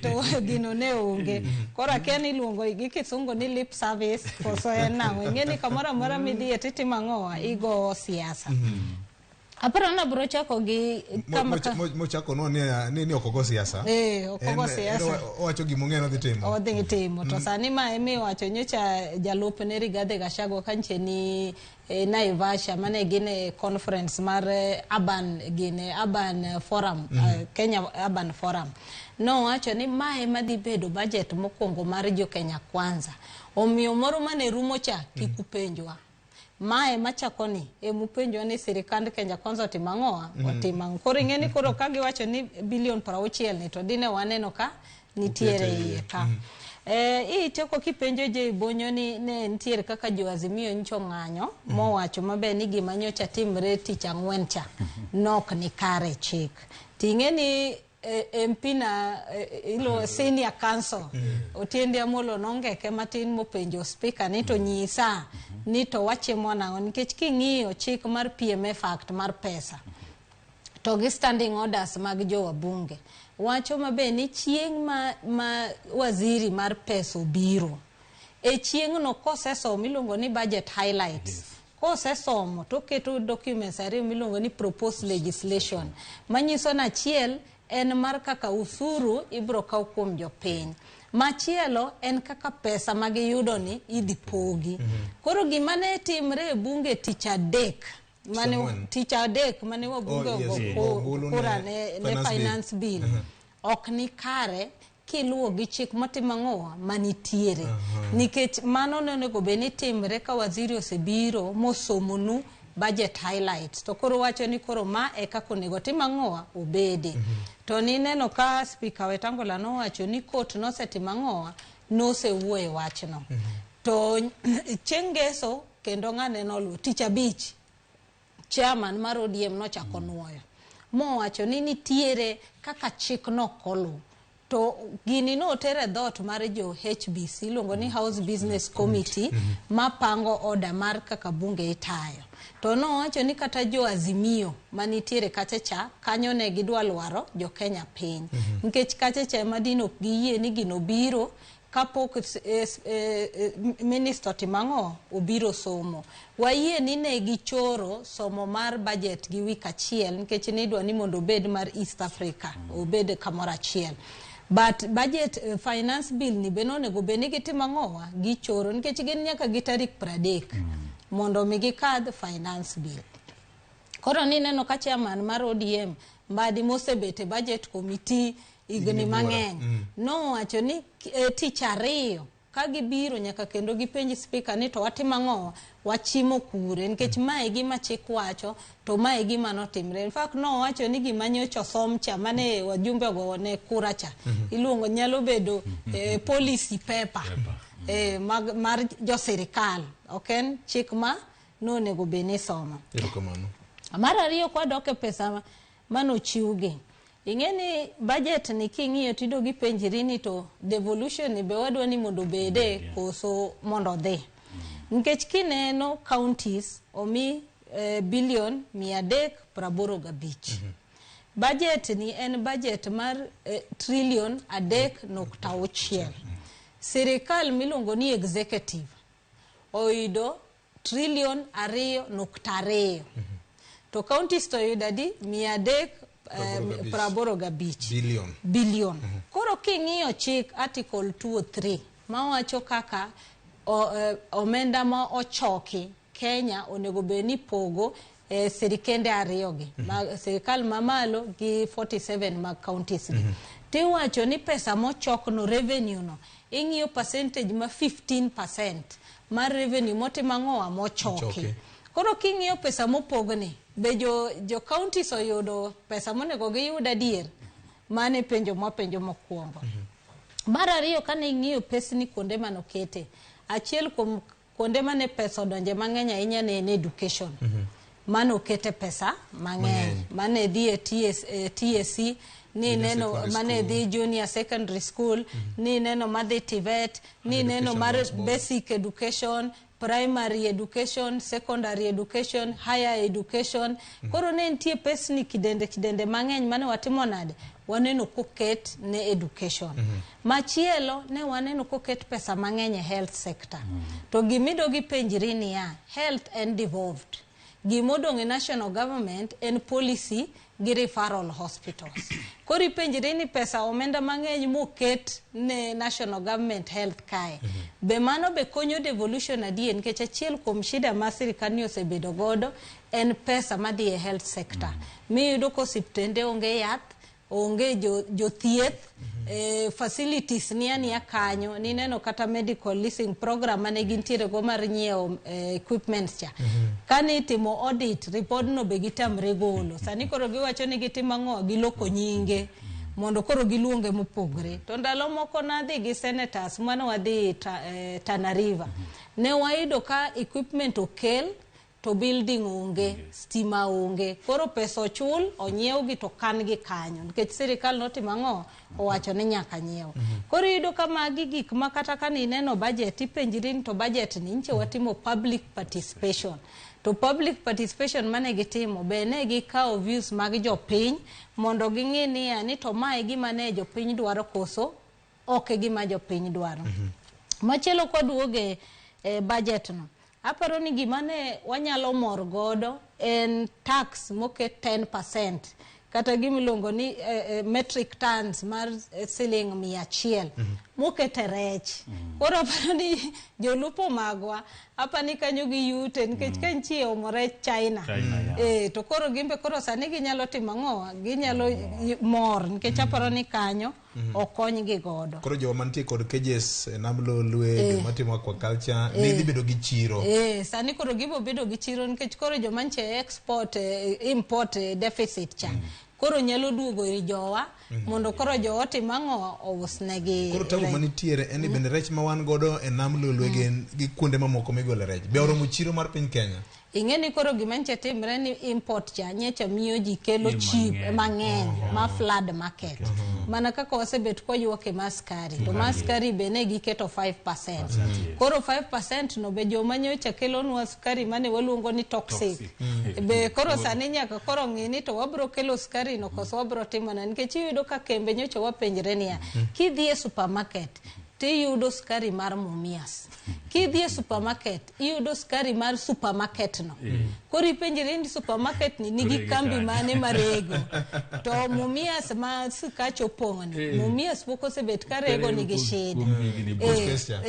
To gino ne onge. Koro akia ni iluongo gi kisungu ni lip service koso en nang'o. Ing'e ni kamoro amora midhiye titimo ang'owa? Igo siasa. Aparo ni abiro chako gi kama ka Mochako no ni ok ogo siasa. Ok ogo siasa. Owacho gima ong'eyo nodhi timo. Odhi timo. To sani ma emiwacho nyocha jalupne Rigathi Gachagua kanche ni Naivasha mane gin e conference mar Urban gine Urban Forum, Kenya Urban Forum. Nowacho ni mae madhi bedo budget mokwongo mar jo Kenya Kwanza. Omiyo moro mane rumo cha kik upenjwa. Mae machako ni emupenjwa ni sirikand Kenya Kwanza otimo ang'owa? Otimo ang'o? Koro ing'e ni koro ka giwacho ni bilion 60 ni to dine waneno ka nitiere iye ka. Itieko kipenjo Jay Bonyo ni ne nitiere kaka jo Azimio nyocha ong'anyo mowacho maber ni gima nyocha timre tich ang'wen cha nok ni kare chik. Ting'e ni MP na ilo senior council Otiende Amolo nongeke matin mopenjo speaker ni to nyisa ni to wachimo nang'o nikech king'iyo chik mar PMF Act mar pesa to gi standing orders mag jo wabunge wacho maber ni chieng' ma waziri mar pesa obiro e chieng'no kosesomo iluongo ni budget highlights. Kosesomo to oketo documents ariyo miluongo ni proposed legislation manyiso ni achiel en mar kaka usuru ibiro kaw kuom jopiny. Machielo en kaka pesa magiyudo ni idhi pogi. Koro gima ne timre e bunge tich adek mane tich adek mane wabunge ogo kura ne finance bill ok ni kare kiluwo gi chik motimo ang'owa manitiere. Nikech mano nonego bed ni timre ka waziri osebiro mosomonu budget highlights. To koro wacho ni koro ma e kaka onego tim ang'owa obede. To nineno ka Speaker Wetangula nowacho ni court nosetimo ang'owa nosewuoyo e wachno. To chieng' ngeso kendo ng'ane noluwo tich abich chairman mar ODM nochako nuoyo mowacho ni nitiere kaka chik nokoluw. To gini noter e dhoot mar jo HBC iluongo ni House Business Committee mapango order mar kaka bunge itayo. To nowacho ni kata jo Azimio manitiere kacha cha kanyo ne gidwa lwaro jo Kenya piny. Nikech kacha cha ema dino ok giyie ni gino biro kapok minister otimo ang'o obiro somo. Wayie ni ne gichoro somo mar budget gi wik achiel nikech nidwa ni mondo obed mar East Africa obed kamoro achiel. But budget finance bill ni be nonego bed ni gitimo ang'owa gichoro nikech gin nyaka gi tarik 30 mondo mi gikadh finance bill. Koro nineno ka chairman mar ODM Mbadi mosebet e budget committee higni mang'eny nowacho ni tich ariyo ka gibiro nyaka kendo gipenj speaker ni to watimo ang'o wachimo kure nikech mae gima chik wacho to mae gima notimre. In fact nowacho ni gima nyocha osom cha mane wajumbe ogo ne kura cha iluongo nyalo bedo policy paper mar jo sirikal ok en chik ma nonego bed ni somo. Mar ariyo kwadok e pesa manochiwgi. Ing'e ni budget ni king'iyo tido gi penjri ni to devolution ni be wadwa ni mondo obede koso mondo odhi. Nikech kineno counties omi bilion 385. Budget ni en budget mar trillion 3.6. Sirikal miluongo ni executive oyudo trillion 2.2. To counties to oyudo adi? 385 billion. Koro king'iyo chik article 203 mawacho kaka omenda ma ochoki Kenya onego bed ni pogo sirikende ariyo gi sirikal mamalo gi 47 mag counties gi. Tiwacho ni pesa mochokno revenue no ing'iyo percentage ma 15% mar revenue motimo ang'owa mochoki. Koro king'iyo pesa mopogni, be jo counties oyudo pesa monego giyud adier? Mano e penjo mwapenjo mokwongo. Mar ariyo, kane ing'iyo pesni kuonde manokete, achiel kuom kuonde mane pesa odonje mang'eny ahinya ne en education. Manokete pesa mang'eny. Mane dhi e TSC, ni neno mane dhi junior secondary school, ni neno madhi TVET, ni neno mar basic education, primary education, secondary education, higher education. Koro ne nitie pesni kidende kidende mang'eny mane watimo nade? Waneno koket ne education. Machielo ne waneno koket pesa mang'eny e health sector. To gimidogi penjri niya, health en devolved. Gimodong' e national government en policy gi referral hospitals. Koro ipenjri ni pesa omenda mang'eny moket ne national government health kae. Be mano be konyo devolution adier? Nikech achiel kuom shida ma sirikal ni osebedo godo en pesa madhi e health sector. Miyudo ka osiptende onge yath, onge jothieth, facilities ni ania kanyo. Nineno kata medical leasing program mane gintiere go mar nyiewo equipment cha. Kane itimo audit, report no be gitamre golo. Sani koro giwacho ni gitimo ang'o? Giloko nyinge mondo koro giluonge mopogre. To ndalo moko nadhi gi senators mane wadhi Tana River. Ne wayudo ka equipment okel to building onge, stima onge. Koro pesa ochul, onyiewgi to kan gi kanyo. Nikech sirikal notimo ang'o? Owacho ni nyaka nyiew. Koro iyudo ka magi gik ma kata ka nineno budget, ipenjri ni to budget ni nche watimo public participation. To public participation mane gitimo, be ne gikawo views mag jopiny mondo ging'i niya ni to mae gima ne jopiny dwaro koso ok e gima jopiny dwaro. Machielo kwaduoge e budget no, aparo ni gima ne wanyalo mor godo en tax moket 10% kata gima iluongo ni metric tons mar siling 100 moket e rech. Koro aparo ni jolupo magwa apa ni kanyo giyute nikech ka nitie omo rech China. China, yeah. To koro gimbe koro sani ginyalo timo ang'o? Ginyalo mor nikech aparo ni kanyo okonygi godo. Koro joma mantie kod cages e nam Lolwe, joma timo aquaculture, ne dhi bedo gi chiro. Sani koro gibo bedo gi chiro nikech koro joma nche export import deficit cha koro nyalo duogo ir jowa mondo koro jowa otim ang'o? Ousnegi. Koro tabu manitiere en ni bende rech ma wan godo e nam Lolwe gi kuonde mamoko migole rech be oromo chiro mar piny Kenya? Ing'e ni koro gima nche timre ni import cha nyecha miyo ji kelo Ni cheap mang'eny. Mang'eny ma flood market, mana kaka wasebet kwaywak e mar sukari. To mar sukari be ne giketo 5%. Koro 5% no be joma nyocha kelonwa sukari mane waluongo ni toxic, Toxic. Be koro sani nyaka koro ng'i ni to wabro kelo sukari no koso wabro timo nade? Nikech iyudo ka kembe nyocha wapenjre niya, kidhi e supermarket tiyudo sukari mar Mumias, kidhi e supermarket iyudo sukari mar supermarket no, koro ipenjri ni supermarket ni nigi Rego kambi kanye? Mane marego to Mumias ma sikach opong'ni? Mumias pok osebet ka rego nigi shida. Kuom higni Pesa.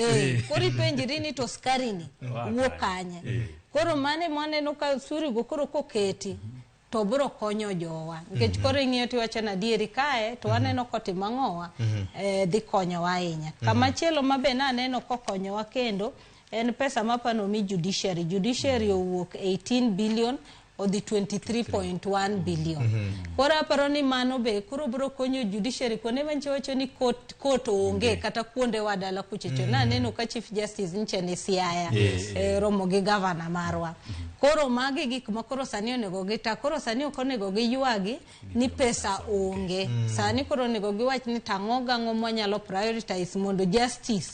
Koro ipenjri ni to sukari ni Waa wuok kanye? kanye? Koro mane mwaneno ka osuru go koro koketi to biro konyo jowa nikech koro ing'iyo tiwacho ni adieri kae to waneno kotimo ang'owa, dhi konyowa ahinya. Kamachielo ma be naneno kokonyowa kendo en pesa mapano mi judiciary owuok 18 billion odhi 23.1 billion. Koro aparo ni mano be koro biro konyo judiciary kuonde manche wacho ni court onge kata kuonde wa dala kuchecho. Naneno ka Chief Justice nche ni Siaya romo gi gavana marwa. Koro magi gik ma koro sani onego gita. Koro sani ok onego giywagi ni pesa onge. Sani koro onego giwach ni tang'o gang'o mwanyalo prioritize mondo justice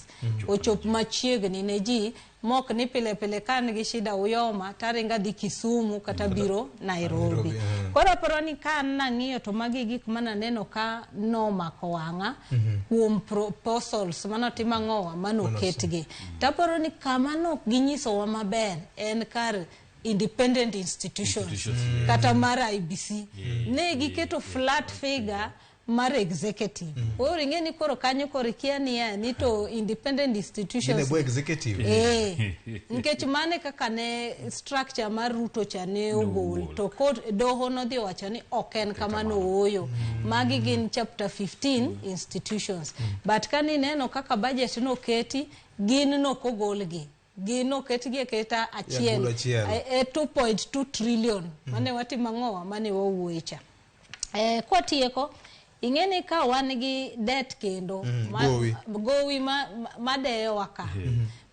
ochop machiegni ne ji, mok ni pile pile ka an gi shida Uyoma taringa dhi Kisumu kata biro Nairobi. Nairobi. Koro aparo ni ka an nang'iyo to magi gik mananeno ka nomako wang'a kuom proposals manotimo ang'owa manoketgi. Taparo ni kama nok ginyisowa maber en kar independent institutions, Institutions, yes. kata mar IEBC. Ne giketo flat figure mar executive. Koro ing'e ni koro kanyo koro ikia niya ni to independent Gin e institutions bwo executive. Nikech mane kaka ne structure mar Ruto cha ne ogol ogol. To court doho nodhi owacho ni ok en kamano, ooyo, magi gin chapter 15 institutions. But kanineno kaka budget noketi, gin nokogolgi. Gin oketgi aketa achiel. Agulu achiel. E 2.2 trillion. Mane watimo ang'owa mane wawuoye cha. Kwatieko, ing'e ni ka wan gi debt kendo gowi. Gowi madeyowa ka.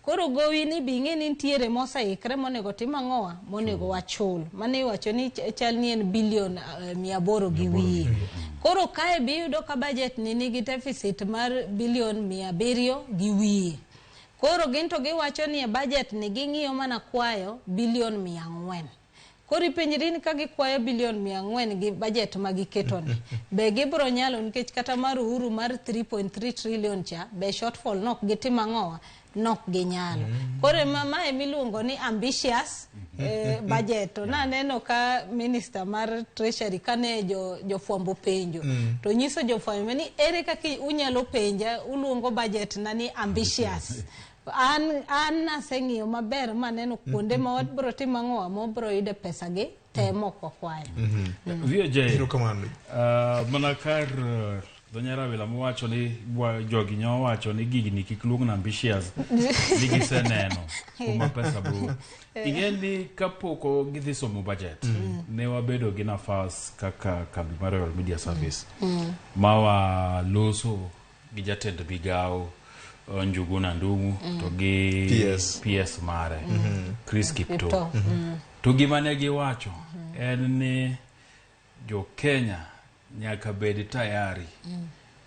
Koro gowi ni bi ing'e ni nitiere moseikre monego tim ang'owa monego wachul. Mane iwacho ni chal ni en bilion 800 gi wiye. Koro kae bi iyudo ka budget ni nigi deficit mar bilion 700 gi wiye. Koro gin to giwacho ni e budget ni ging'iyo mana kwayo bilion 400. Koro ipenjri ni ka gikwayo bilion 400 gi budget ma giketo ni, be gibiro nyalo nikech kata mar Uhuru mar 3.3 trillion cha, be shortfall nok gitim ang'owa, nok ginyalo. Koro mae miluongo ni ambitious budget. To naneno ka minister mar treasury kane jofwambo penjo, to nyiso jofwambo ni ere kaka unyalo penja, uluongo budget na ni ambitious. An naseng'iyo maber maneno kuonde ma wabiro timo ang'owa ma wabiro yude pesa gi te mok wakwayo. VJ, Erokamano. Mana kar dho Nyarawila mowacho ni jogi nyowacho ni gigni kik luong ni ambitious, ni giseneno kuma pesa biro. Ing'e ni kapok gidhi somo budget, ne wabedo gi nafas kaka kambi mar Royal Media Service ma waloso gi jatend migawo Njuguna Ndung'u to gi PS. PS mare Chris Kiptoo. Kiptoo. To gima ne giwacho en ni jo Kenya nyaka bed tayari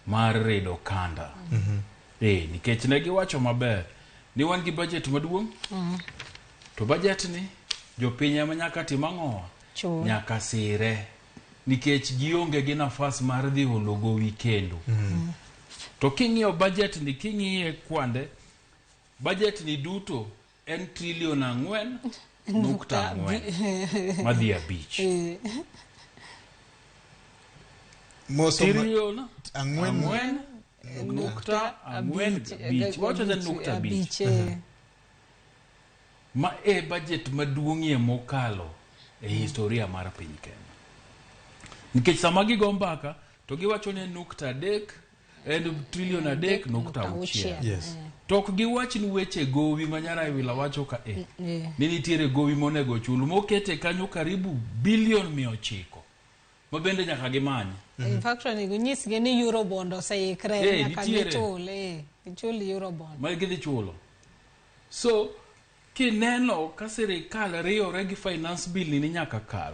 mar rido kanda. Nikech ne giwacho maber ni wan gi budget maduong'. To budget ni jopiny ema nyaka tim ang'owa? Chul. Nyaka sire. Nikech gionge gi nafas mar dhi olo gowi kendo. To king'iyo budget ni, king'iye kwande, budget ni duto en trilion 4.4 madhi 5. Moso Trilion ang'wen 4.45. Wacho ni nukta abich. Ma e budget maduong'ie mokalo e historia mar piny Kenya. Nikech sama gigo mbaka to giwacho ni nukta adek en trilion 3.6. Yes. To ok giwach ni weche gowi ma Nyarawila wacho ka e. Ni nitiere gowi monego chul mokete kanyo karibu bilion 900. Ma bende nyaka gimany. In fact, onego nyisgi ni Eurobond oseikre, nyaka nitiere. gichul, gichul Eurobond. Ma gidhi chulo. So kineno ka sirikal riyore gi finance bill ni nyaka kal.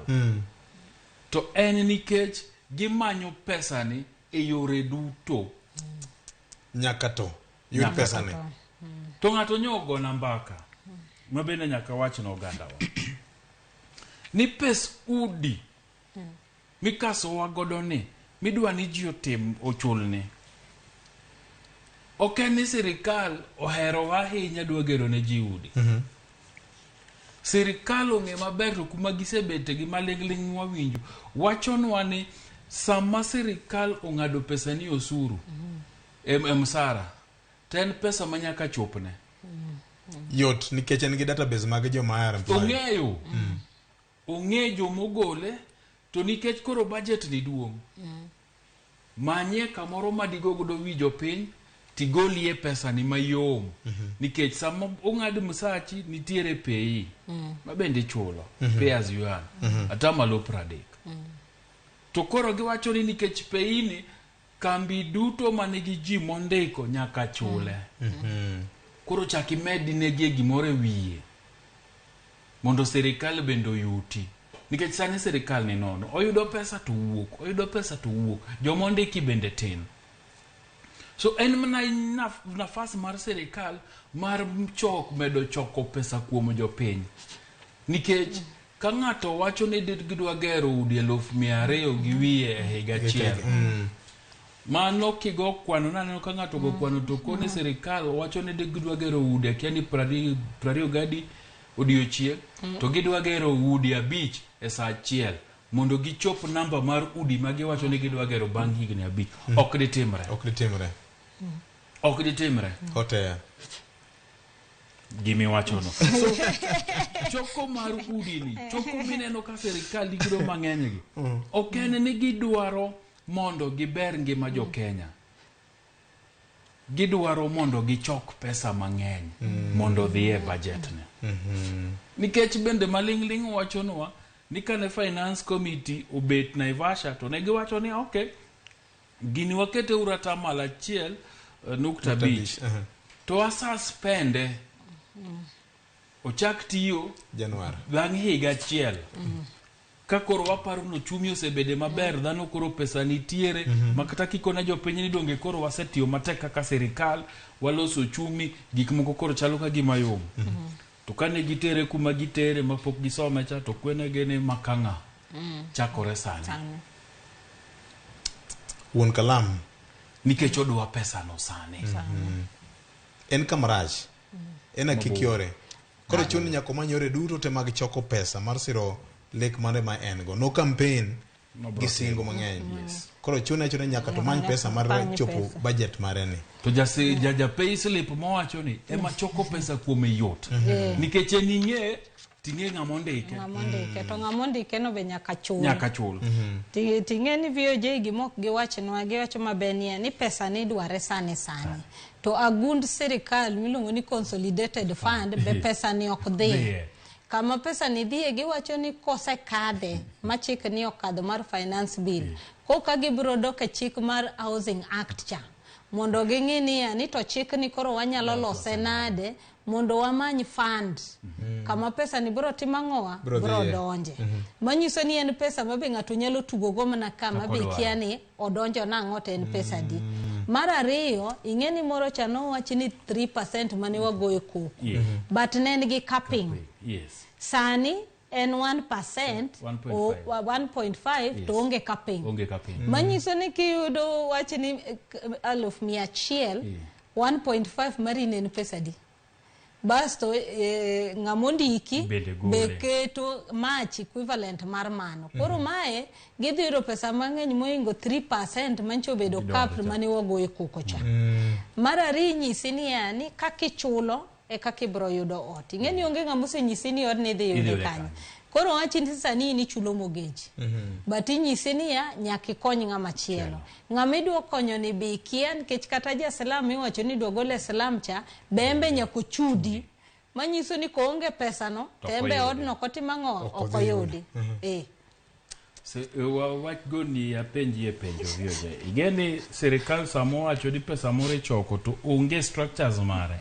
To en nikech gimanyo pesa ni e yore duto. Nyaka to yud Nyaka pesa ni. To ng'ato nyo ogona mbaka ma bende nyaka wach ne ogandawa. Ni pes udi mikasowa godo ni midwa ni ji otim ochulni. Ok en ni sirikal oherowa ahinya dwa gero ne ji udi. Sirikal ong'e maber to kuma gisebete gi maling'ling' mwawinjo wachonwa ni sama sirikal ong'ado pesa ni osuru e msara to en pesa ma nyaka chopne. Yot nikech en gi database mag joma are employed. Ong'eyo. Ong'e jomogole to nikech koro budget ni duong'. Manyie kamoro ma digo godo wi jopiny tigolie pesa ni mayom. Nikech sama ong'ad msachi nitiere pay ma bende ichulo pay as you earn atamalo 30. To koro giwacho ni nikech pay ni kambi duto manigi ji mondiko nyaka chule. Koro chak imed negi gimoro e wiye mondo sirikal bende oyuti. Nikech sani sirikal ni nono, oyudo pesa to wuok, oyudo pesa to wuok, joma ondiki bende tin. So en mana nafas mar sirikal mar medo choko pesa kuom jopiny. Nikech ka ng'ato wacho ni gidwa gero udi 200,000 gi wiye e higa achiel. Mano kigo kwano, naneno ka ng'ato go kwano to kone sirikal wacho ni gidwa gero udi akia ni 20 odiochieng', to gidwa gero udi 5 e saa achiel mondo gichop namba mar udi ma giwacho ni gidwa gero bang' higni 5. Ok ditimre. Ok ditimre. Ok ditimre. Hotea. Gimiwachono. So, choko mar udi ni, choko mineno ka sirikal nigi mang'eny gi. Ok en ni gidwaro mondo giber ngima jo Kenya. Gidwaro mondo gichok pesa mang'eny mondo odhi e budget ne. Nikech bende maling'ling' wachonwa ni kane finance committee obet Naivasha to ne giwacho ni okay, gini wakete uru atamalo 1.5 to wasuspende ochak tiyo Januar. bang' higa achiel. Ka koro waparo ni ochumi osebede maber, dhano koro pesa nitiere, ma kata kikone jopiny ni donge koro wasetiyo matek kaka sirikal, waloso ochumi, gik moko koro chalo ka gima yom. To kane gitere kuma gitere mapok gisome cha, to kwenegi ni makang'a chakore sani. Sani. Wuon kalam. Nikech odwa pesa no sani. En kamarach. En akik yore. Koro chuni nyaka omany yore duto te mag choko pesa mar siro lek mare ma en go. No campaign gi singo mang'eny. Koro chune achuna nyaka to many pesa mar Many chopo pesa. budget mare ni. To ja pay slip mowacho ni ema choko pesa kuome yot. Nikech en ing'e ting'e ng'ama ondike. Ng'ama ondike to ng'ama ondike no be nyaka chul. Nyaka chul. Ting'e ni VOJ gima ok giwachnwa, giwacho maber niya ni pesa ni idware sani sani. To agund sirikal miluongo ni consolidated fund be pesa ni ok dhi. Dhiye. Kama pesa ni dhiye giwacho ni kosekadhe ma chik ni okadho mar finance bill. Koka gibiro dok e chik mar housing act cha mondo ging'i niya ni to chik ni koro wanyalo lose nade mondo wamany fund kama pesa ni biro timo ang'owa Biro biro dhiye. donje. Manyiso ni en pesa ma be ng'ato nyalo tugogo mana kama Kaka be odwaro. kia ni odonjo nang'o to en pesa adi. Mar ariyo, ing'e ni moro cha nowachi ni 3% mane wagoyo koko. Yes. But ne en gi capping. Yes. Sani en 1% 1.5. 1.5 Yes. to onge capping. Onge capping. Manyiso ni kiyudo wach ni 100,000, 1.5 mari ne en pesa adi? Basto ng'ama ondiki Bende gole. be keto match equivalent mar mano. Koro mae gidhi yudo pesa mang'eny mohingo 3% mancho obedo Gidonjo cap cha. mane wagoyo koko cha. Mar ariyo inyisi niya ni kaka ichulo e kaka ibiro yudo ot. Ing'e ni onge ng'ama osenyisi ni odni idhi Idhi yude yude kanye. kanye. Koro wachi ni sani in ichulo mortgage. But inyisi niya nyaka ikony ng'ama chielo. Ng'ama idwa konyo ni be ikia nikech kata ja slum iwacho ni idwa gole slum cha be embe nyaka ochudi. Manyiso ni koonge pesa no To to embe ok oyudi. odno ok otim ang'o Ok ok odhi oyudi. Wach goni apenji e penjo VOJ. Ing'e ni sirikal sama owacho ni pesa moro ichoko to onge structures mare.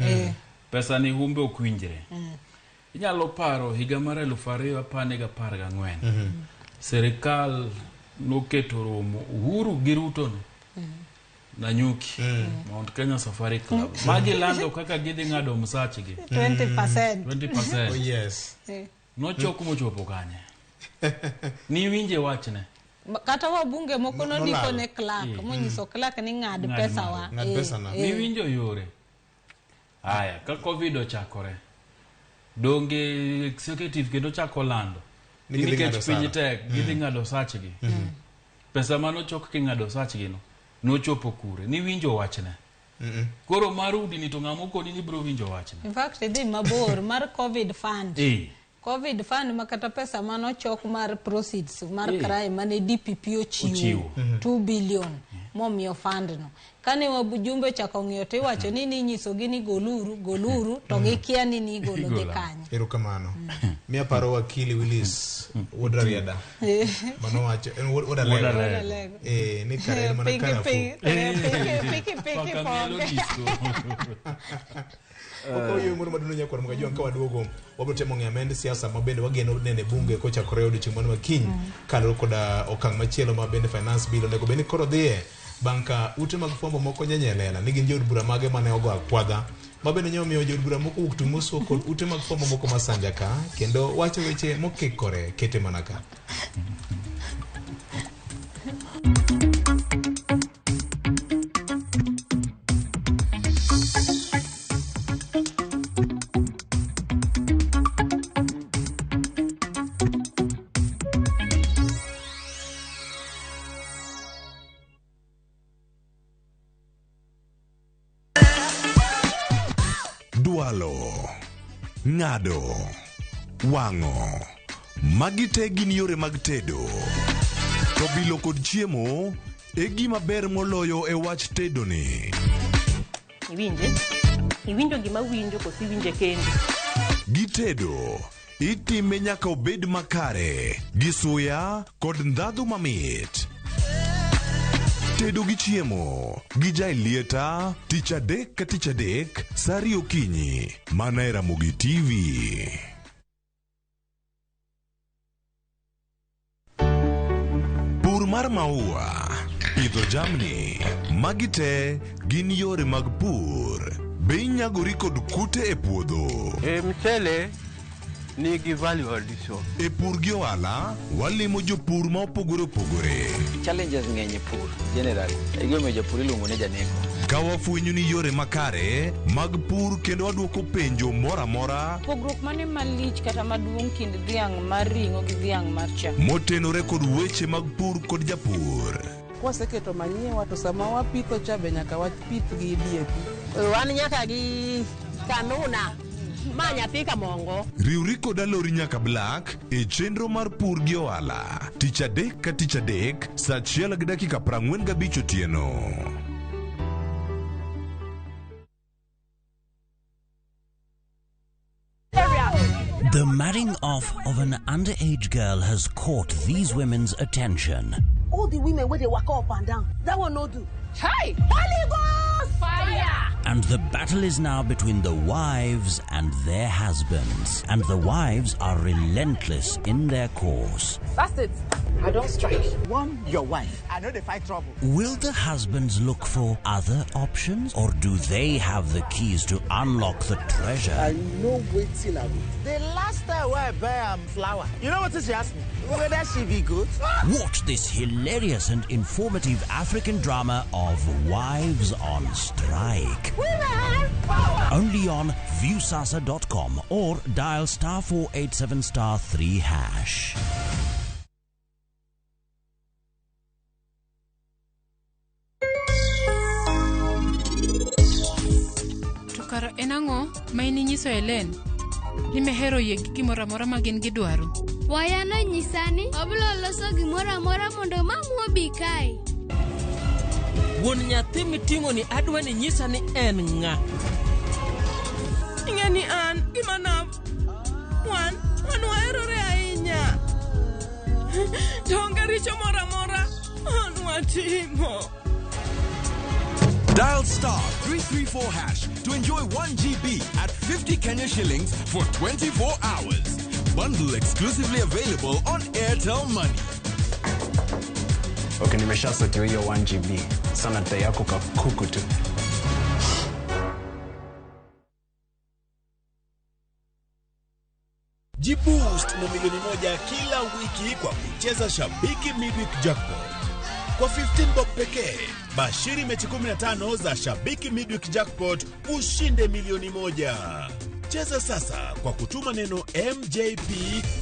Pesa ni humbe ok winjre. Inyalo paro higa mar 2014. Sirikal noketo romo Uhuru gi Ruto ni Nanyuki, Mount Kenya Safari Club. Magi lando kaka gidhi ng'ado msachgi 20%. 20%. Oh yes. Nochok mochopo kanye? Niwinje wachne. Kata wabunge moko nondiko Nolal. ne clerk monyiso clerk ni ng'ad Ng'ad pesa malo. wa. Ng'ad pesa na. Niwinjo yore. Aya, ka Covid ochakore, donge executive kendo chako lando Ni gidhi nikech ng'ado piny sara. tek, gidhi ng'ado sachgi. Pesa manochok king'ado sachgi no, nochopo kure? Niwinjo wachne. Koro mar udi ni to ng'ama okoni ni biro winjo wachne. In fact idhi mabor mar Covid fund. Covid fund ma kata pesa manochok mar proceeds mar crime mane DPP ochiwo Ochiwo. 2 billion momiyo fund no. Kane wajumbe ochako ng'iyo to iwacho ni ninyisogi ni goluru goluru to gikia ni nigolo gi Igolo. kanye. Erokamano. Miya paro wakili Willis Wuod Rarieda. Manowacho en Wuod Alego. Wuod Alego. Ni kare en mana Piki karafuu. piki piki piki Paka mielo ponge. disco. Ok oyo moro maduong' nyakwar Mgajuang' ka waduogo wabiro temo ng'eyo amend siasa ma bende wageno neno e bunge kochakore odiochieng' mano makiny kaluwore koda okang' machielo ma bende finance bill onego bed ni koro dhiye bang' ka ute mag fwambo moko nyenye e lela ni gin jood bura mage mane ogo akwadha ma bende nyo omiyo jood bura moko wuok tung' mosuo kod ute mag fwambo moko masanja ka kendo wacho weche mokikore kete mana ka. Dwalo, ng'ado, wang'o. Magi te gin yore mag tedo. To bilo kod chiemo e gima ber moloyo e wach tedo ni. Iwinje? Iwinjo gima winjo koso iwinje kendi? Gitedo itime nyaka obed makare gi suya kod ndhadhu mamit. Tedo gi chiemo gi Jailieta tich adek ka tich adek sa ariyo okinyi mana e Ramogi TV. Pur mar maua, pidho jamni, magi te gin yore mag pur. Be inyagori kod kute e puodho? E mchele nigi value addition. E pur gi ohala, walimo jopur ma opogore opogore. Challenges ng'eny e pur generally. Egimomiyo japur iluongo ni janeko. Ka wafwenyo ni yore makare mag pur kendo wadwoko penjo moro amora Pogruok mane malich kata maduong' kind dhiang' mar ring'o gi dhiang' mar chak? motenore kod weche mag pur kod japur. Kwaseketo manyiwa to sama wapitho cha be nyaka wapith gi DAP. Wan nyaka gi kanuna ma nyathi kamongo. Riwri kod Alori nyaka Black e chenro mar pur gi ohala tich adek ka tich adek sa achiel gi dakika 45 otieno. The marrying off of an underage girl has caught these women's attention. All the women where they walk up and down, that one no do. Hi! Holy Ghost! Fire! And the battle is now between the wives and their husbands. And the wives are relentless in their course. That's it. I don't strike. One, your wife. I know they fight trouble. Will the husbands look for other options, or do they have the keys to unlock the treasure? I know waiting I will. The last time where I buy flour, you know what she asked me? Whether she be good? Watch this hilarious and informative African drama of Wives on Strike. Women power! Only on viewsasa.com or dial *487 *3#. To kara en ang'o ma in inyiso Helen ni mehero yie gi gimoro amora ma gin gidwaro? Waya nonyisa ni obiro loso gimoro amora mondo mamu obi kae. Wuon nyathi miting'o ni adwa ni nyisa ni en ng'a. Ing'e ni an gi Manav wan waherore ahinya. To onge richo moro amora an watimo. Dial star 334 hash to enjoy 1 GB at 50 Kenya shillings for 24 hours. Bundle exclusively available on Airtel Money. Okay, nimeshasotiwa hiyo 1 GB. Sana dai yako kakuku tu. Jiboost na milioni moja kila wiki kwa kucheza Shabiki Midweek Jackpot. Kwa 15 bob pekee, bashiri mechi 15 za Shabiki Midweek Jackpot ushinde milioni moja. Cheza sasa kwa kutuma neno MJP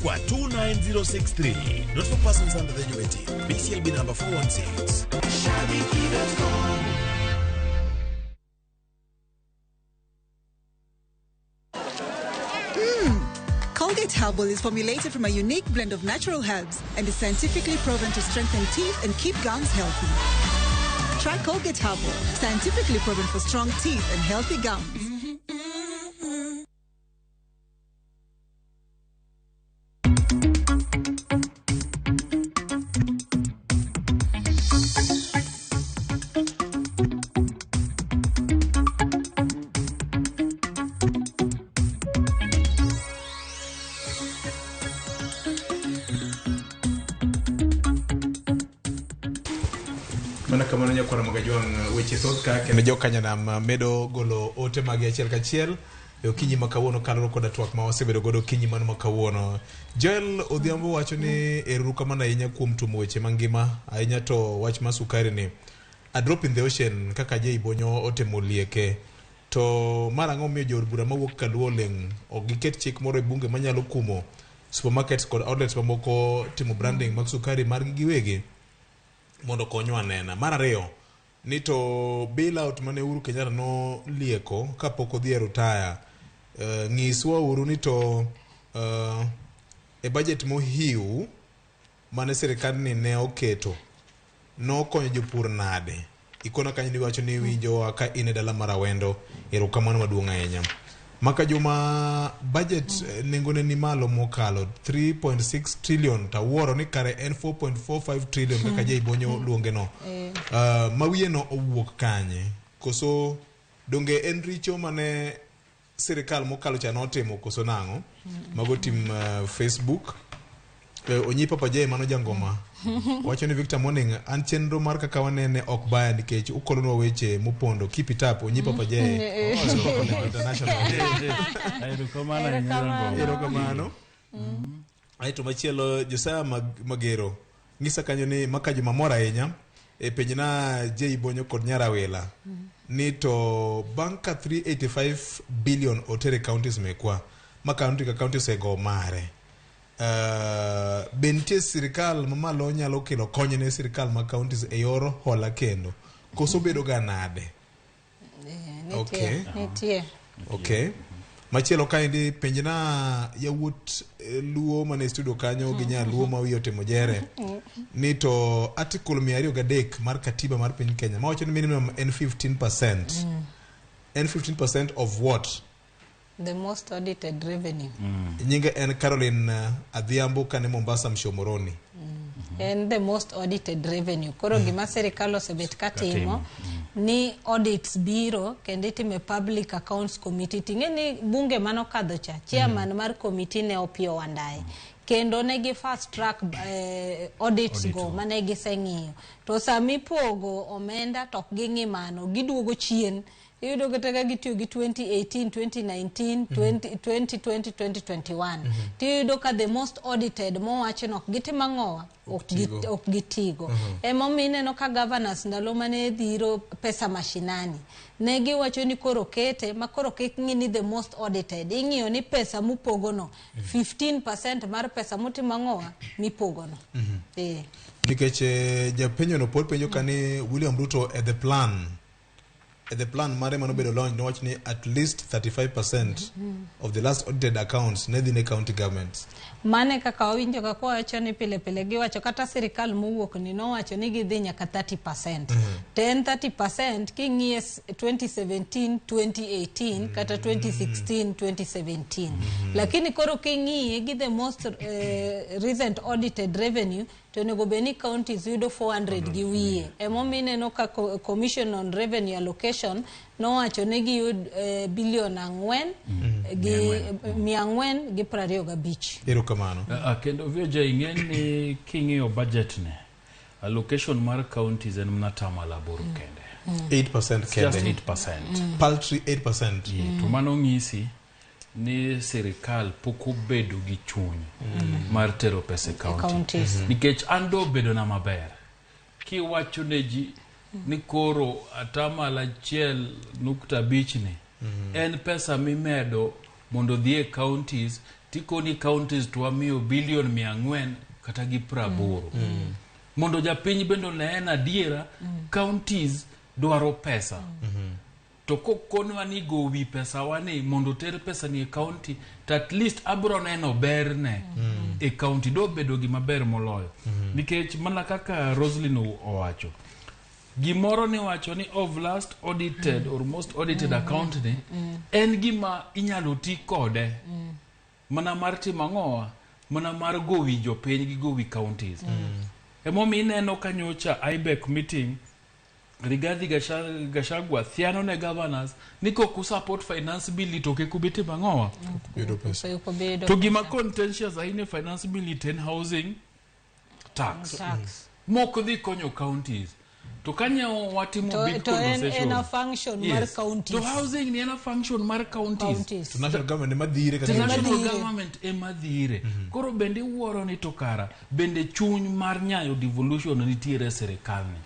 kwa 29063. Not for persons under the age of 18. BCLB number 416. Shabiki.com. Colgate Herbal is formulated from a unique blend of natural herbs and is scientifically proven to strengthen teeth and keep gums healthy. Try Colgate Herbal, scientifically proven for strong teeth and healthy gums. Mana kamano nyakwara Magajwang' weche thoth ka kendo jokanyanam medo golo ote magi achiel kachiel e okinyi ma kawuono kaluwore koda twak ma wasebedo godo okinyi mano ma kawuono. Joel Odhiambo wacho ni erouru kamano ahinya kuom tumo weche mangima ahinya to wach mar sukari ni a drop in the ocean kaka Jay Bonyo otemo lieke to mar ang'o miyo jood bura mawuok Kaluo oling' ok giket chik moro e bunge manyalo kumo supermarkets kod outlets mamoko timo branding mag sukari margi giwegi mondo okonywa nena. Mar ariyo ni to bail out mane Uhuru Kenyatta nolieko kapok odhi e rutaya, ng'iswa uru ni to e budget mohiu mane sirikandni ne oketo nokonyo jopur nade Ikona kanyo ni wacho ni winjowa ka in e dala mar Awendo. Erokamano maduong' ahinya. Maka juma budget nengone ni malo mokalo 3.6 trillion tawuoro ni kare en 4.45 trillion kaka Jay Bonyo luonge no. Mawiye no owuok kanye? Koso donge en richo mane sirikal mokalo cha notimo koso nang'o? Mago tim Facebook. Onyi Papa J mano jangoma wacho ni Victor Morning an chenro mar kaka wanene ok baya nikech ukolonwa weche mopondo. Keep it up Onyi Papa J. International. Erokamano ahinya. Erokamano. Aeto machielo Josiah Magero ng'isa kanyo ni maka juma mor ahinya e penjna J Bonyo kod Nyarawila ni to bang' ka 385 billion otere counties mekwa ma county ka county osego mare, be nitie sirikal mamalo nyalo kelo kony ne sirikal mag counties e yor hola kendo koso bedo ga nade? Nitie. Okay. Nitie. Okay. Machielo kaendi penjna yawuot Luo mane studio kanyo gi nyaluo ma wiye otimo jere ni to article 203 mar katiba mar piny Kenya mawacho ni minimum en 15%. En 15% of what? The most audited revenue. Nyinge en Caroline Adhiambo kane Mombasa Mshomoroni. En the most audited revenue. Koro gima sirikal osebet katimo ni audits biro kendo itime Public Accounts Committee. Ting'e ni bunge manokadho cha, chairman mar committee ne Opiyo Wandayi. Kendo ne gi fast track audits go mane giseng'iyo. To samipogo omenda to ok ging'i mano, giduogo chien. Iyudo kata ka gitiyo gi 2018, 2019, 20, 2020, 2021. Tiyudo ka the most audited mowacho no ok gitim ang'owa? Ok gitigo. Emomiyo ineno ka governors ndalo mane dhiro pesa mashinani, ne giwacho ni koro kete ma koro kik ng'i ni the most audited. Ing'iyo ni pesa mupogono, 15% mar pesa mutimo ang'owa mipogono. Nikech japenjo no pod penjo ka ni William Ruto e the plan. The plan mare manobedo launch nowacho ni at least 35% of the last audited accounts ne dhi ne county governments. Mane kaka wawinjo ka kwawacho ni pile pile giwacho kata sirikal mowuok ni nowacho ni gidhi nyaka 30%. To en 30% king'iye 2017 2018 kata 2016 2017. Lakini koro king'iye gi the most recent audited revenue to onego bed ni counties yudo 400 gi wiye. Emomiyo ineno ka Commission on Revenue Allocation nowacho ni giyud bilion 4 gi 425. Erokamano. Kendo VJ ing'e ni king'iyo budget ne allocation mar counties en mana 8% kende. 8% It's just kende. 8%. Paltry 8%. Yeah, to mano ng'isi ni sirikal pok obedo gi chuny mar tero pesa e county. Counties. Nikech an do bedo na maber kiwacho ne ji ni koro 1.5% ni en pesa mimedo mondo dhi e counties tikoni counties to wamiyo bilion 400 kata gi 80. Mondo japiny bende one en adiera counties dwaro pesa. To kokonwa ni gowi pesa wani mondo ter pesa ni e county to at least abro neno berne e county do bedo gima ber moloyo. Nikech mana kaka Roslyn owacho gimoro ni wacho ni of last audited or most audited account ni en gima inyalo ti kode mana mar timo ang'owa mana mar gowi jopiny gi gowi counties. Emomiyo ineno ka nyocha IBEC meeting Rigathi Gachagua thiano ne governors ni kok support finance bill to kik ubi timo ang'owa. Yudo pesa. To gima contentious ahinya e finance bill to en housing tax. Tax. Mok dhi konyo counties. To kanyo watimo big To en, conversation. en a function mar Yes. counties. To housing ni en a function mar counties. Counties. To national government ema dhire To kata national dhire. government ema dhire. Koro bende iwuoro ni to kara bende chuny mar nyayo devolution nitiere e sirikal ni.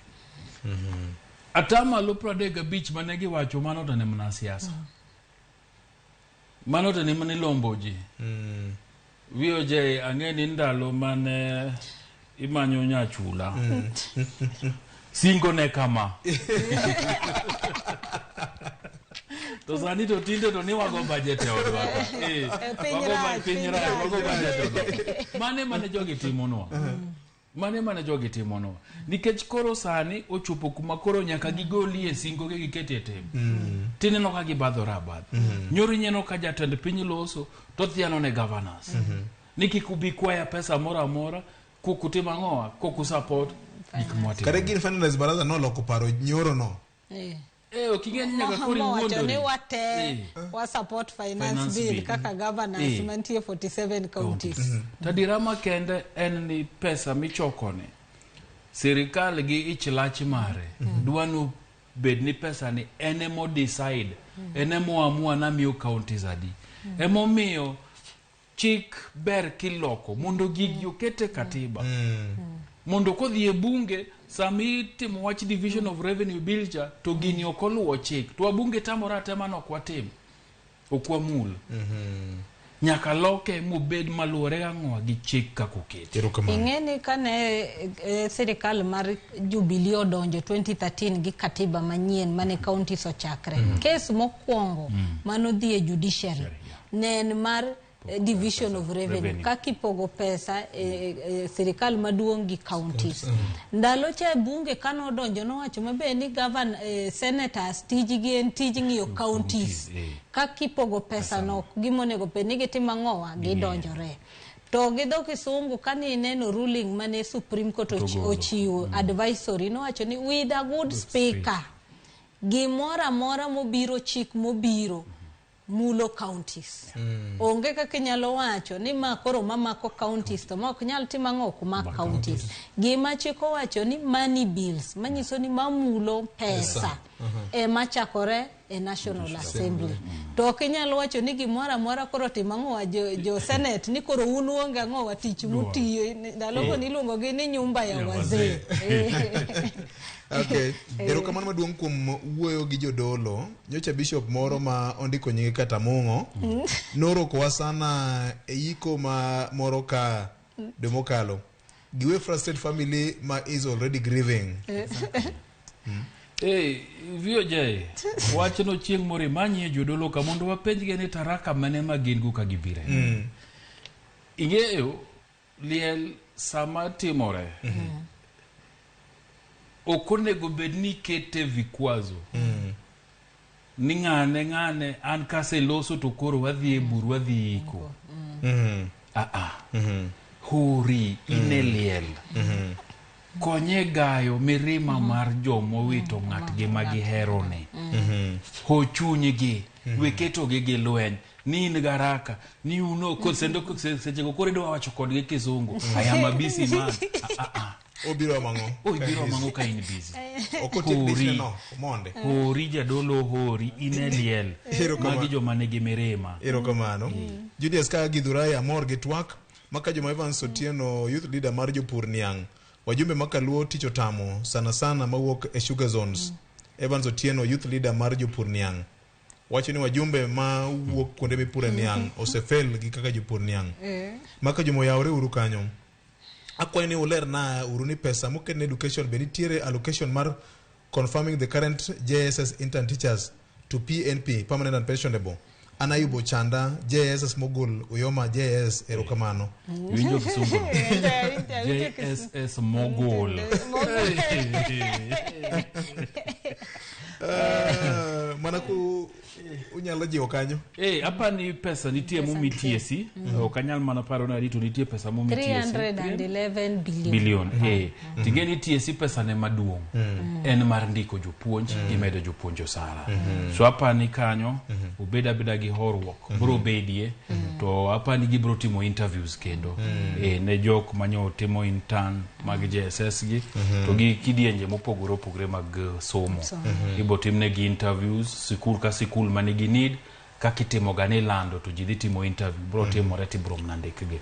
35% mane giwacho mano to ne mana siasa. Mano to ne mana ilombo ji. VOJ ang'e ni ndalo mane imanyo nyachula. Singo ne kama. To sani to tinde to ni wago budget e odwa ka. Piny Wago rach, piny piny rach, rach. wago budget e odwa. Mane mane jogi timonwa. Mane mane jogi timono nikech koro sani ochopo kuma koro nyaka gigolie singo gi giketie tim. Tineno ka gibadhore abadha. Nyoro ineno ka jatend piny loso to thiano ne governors ni kik ubi kwaya pesa moro amora kokutimo ang'owa koku support gik mwatimo. Kare gin finalize baraza noloko paro nyoro no. Eh, ok ing'e ni nyaka koro Mowacho ni iwuondori. wate wa support finance Finance bill bill. kaka governors mantie 47 counties. Tadiera makende en ni pesa michokoni sirikal gi ich lach mare dwa ni bed ni pesa ni en emo decide, en emo amua namiyo counties adi. Emomiyo chik ber kiloko mondo gigi oket e katiba mondo kodhi e bunge sama itimo wach division of revenue bill cha to gini ok oluwo chik to wabunge tamore atema ni ok watim, ok wamul. Nyaka loke mobed maluwore gang'owa gi chik kaka oketi. Ing'e ni kane sirikal mar Jubilee odonjo 2013 gi katiba manyien mane counties ochakre, kes mokwongo manodhi e judiciary ne en mar division of revenue, Revenue. kaka ipogo pesa e sirikal maduong' gi counties. Ndalo cha bunge kanodonjo nowacho maber ni govern, senators tijgi en tij ng'iyo counties kaka ipogo pesa no gimonego bed ni gitimo ang'owa gidonjore. To gi dho kisungu kane ineno ruling mane Supreme Court Ogolo. ochiwo advisory nowacho ni with a good speaker gimoro amora mobiro chik mobiro mulo counties. Onge kaka inyalo wacho ni ma koro mamako counties to ma ok nyal timo ang'o ok mak counties. Gima chik owacho ni money bills manyiso ni mamulo pesa ema chakore e National Assembly. To ok inyal wacho ni gimoro amora koro timo ang'o jo Senate ni koro un uonge ang'o tich mutiyo ndalogo niluongo gi ni nyumba ya Ya wazee. Okay. Erokamano maduong' kuom wuoyo gi jodolo. Nyocha bishop moro ma ondiko nyinge kata Mung'o norokowa sana e iko ma moro ka dwe mokalo. Giwe frustrate family ma is already grieving. Eh, VOJ, wachno chieng' moro imanyie jodolo ka mondo wapenjgi ni taraka mane ma gin go ka gibire. Ing'eyo liel sama timore ok onego bed ni ikete vikwazo ni ng'ane ng'ane an kaseloso to koro wadhi e bur wadhi iko. Ah, hori in e liel konye gayo mirima mar jomowito ng'atgi ma giheroni. Ho chunygi, we ketogi gi lweny ni in garaka ni uno sendo sechego koro idwa wacho kodgi kisungu I am a busy man. Ah, ah, ah. Obiro mang'o? Obiro mang'o ka in busy. Ok otiek dichne no, monde. Hori jadolo hori in e liel. Erokamano. Magi joma nigi mirima. Erokamano. Julius ka Githurai amor gi twak maka Juma Evans Otieno youth leader mar jopur niang'. Wajumbe makaluo tich otamo sana sana mawuok e sugar zones. Evans Otieno youth leader mar jopur niang'. Wacho ni wajumbe ma wuok kuonde mipure niang' osefel gi kaka jopur niang'. Maka Juma oyawre uru kanyo. Akwayo ni ulerna uru ni pesa moket ne education be nitiere allocation mar confirming the current JSS intern teachers to PNP permanent and pensionable. An Ayubo Chanda JSS Mogul Uyoma JSS erokamano. Iwinjo kisungu no? JSS Mogul. Mana ku unyalo jiwo kanyo. Eh, apa ni pesa nitie momi TSC. Ok anyal mana paro ni adi to nitie pesa momi TSC. 311 billion. Billion. Eh, ting'e ni TSC pesa ne maduong'. En mar ndiko jopuonj gi medo jopuonj osara. So apa ni kanyo obed abeda gi horuok bro bedie to apa ni gibro timo interviews kendo. Ne jok manyo timo intern mag JSS gi to gi kidienje mopogore opogore mag somo. Ibo timnegi interviews sikul ka sikul manigi need kaka itimo ga ni lando to ji dhi timo interview bro timore tibro mana ndikgi.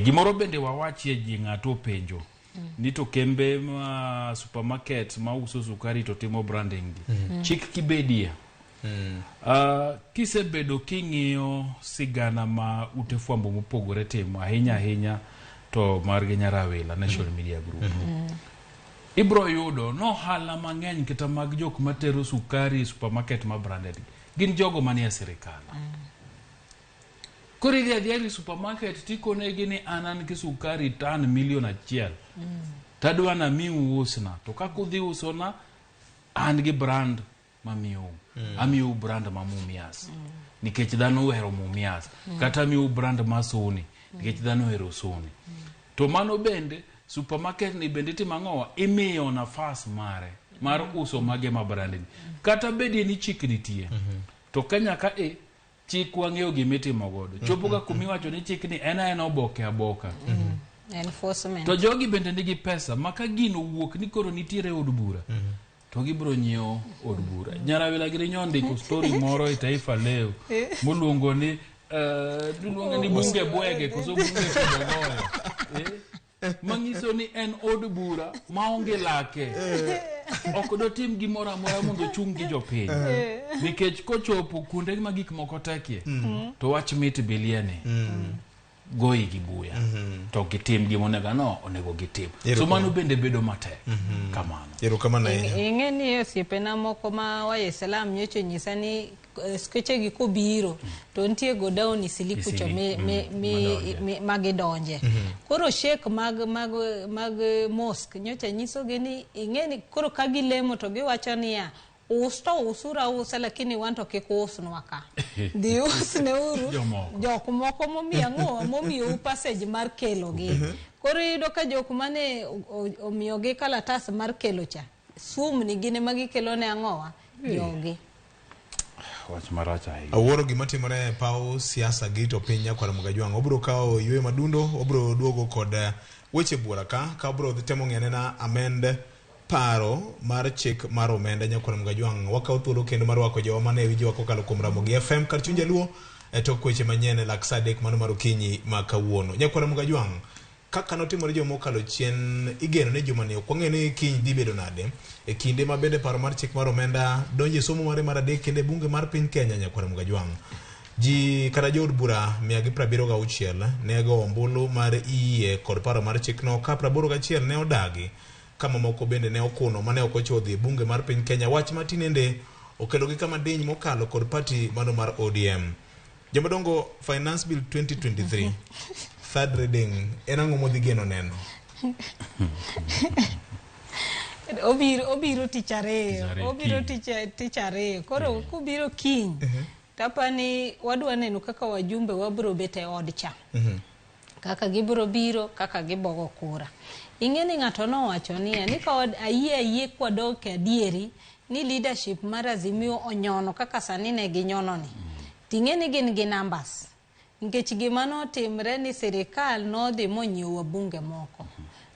Gimoro bende wawachie ji ng'ato openjo ni to kembe ma supermarket mauso sukari to timo branding gi. Chik kibedie. Kisebedo king'iyo sigana ma ute fwambo mopogore timo ahinya ahinya to margi Nyarawila National Media Group. Ibro yudo nohala mang'eny kata mag jok matero sukari e supermarket ma branded gin jogo manie sirikal. Koro idhi adhiya e supermarket tikonegi ni an an gi sukari tan milion 1 tadwa namiu usna to kaka udhi usona an gi brand mamiyou amiyou brand ma Mumias nikech dhano ohero Mumias kata amiyou brand ma Sony nikech dhano ohero Sony. To mano bende supermarket ni bende itimo ang'owa imiyo nafas mare mar uso mage ma brand ni kata bedie ni chik nitie to Kenya ka e chik wang'eyo gimitimo godo chopo ga kumiwacho ni chik ni en aena oboke aboka Enforcement. to jogi bende nigi pesa ma ka gino wuok ni koro nitiere e od bura to gibiro nyiewo od bura. Nyarawila giri nyondiko story moro e Taifa Leo moluongo ni iluonge ni bunge bwege koso bunge kibogoyo manyiso ni en od bura maonge lake ok dotim gimoro amora mondo ochung' gi jopiny nikech kochopo kuonde ma gik moko tekie to wach mit bilie ni goyi gi buya to gitim gimonego no onego gitim so mano bende bedo matek kamano. Erokamano ahinya. Ing'e ni osiepena moko ma Waislam nyocha onyisa ni skeche gi kobiro to nitie godown Isili kucho magidonje. Koro sheikh mag mosque nyocha nyisogi ni ing'e ni koro ka gilemo to giwacho niya us to usuru ausa lakini wan to kik usnwa ka. Dhi usne uru jok moko momiyo ang'o momiyou passage mar kelogi. Koro iyudo ka jok mane omiyogi kalatas mar kelo cha sumni gin ema gikelo ne ang'owa jogi. Wach marach ahinya. Awuoro gima timore e paw siasa gi to piny nyakwar Mugajwang'. Obiro kawo yweyo madundo, obiro duogo kod weche buora ka obiro temo ng'e anena amend paro mar chik mar omenda nyakwar Mugajwang'. Wakawo thuolo kendo mar rwako jowa mane winjowa kokalo kuom Ramogi FM kar chuny Jaluo e tok weche manyien e lak saa 3 mano mar okinyi ma kawuono. Nyakwar Mugajwang', kaka notimore juma mokalo chien, igeno ni juma ni ok wang'eyo ni kiny dhi bedo nade e kinde ma bende paro mar chik mar omenda donjo e somo mare mar 3 kendo e bunge mar piny Kenya. Nyakwar Mugajwang', ji kata jood bura 176 ne go ombulu mar yie kod paro mar chikno ka 81 ne odagi ka mamoko bende ne okuno mane ok ochopo dhi e bunge mar piny Kenya. Wach ma tinende okelo gi kama diny mokalo kod party mano mar ODM. Jomadongo, Finance Bill 2023 third reading en ang'o modhi geno neno? Obiro tich ariyo. Obiro tich ariyo. Koro kubiro kiny tapani wadwa neno kaka wajumbe wabiro bet e od cha. Kaka gibiro biro, kaka gibogo kura. Ing'e ni ng'ato nowacho niya ni ka ayie kwadok e adieri ni leadership mar Azimio onyono kaka sani ne ginyono ni. Ting'e ni gin gi numbers. Nikech gima notimre ni sirikal nodhi monyiewo wabunge moko.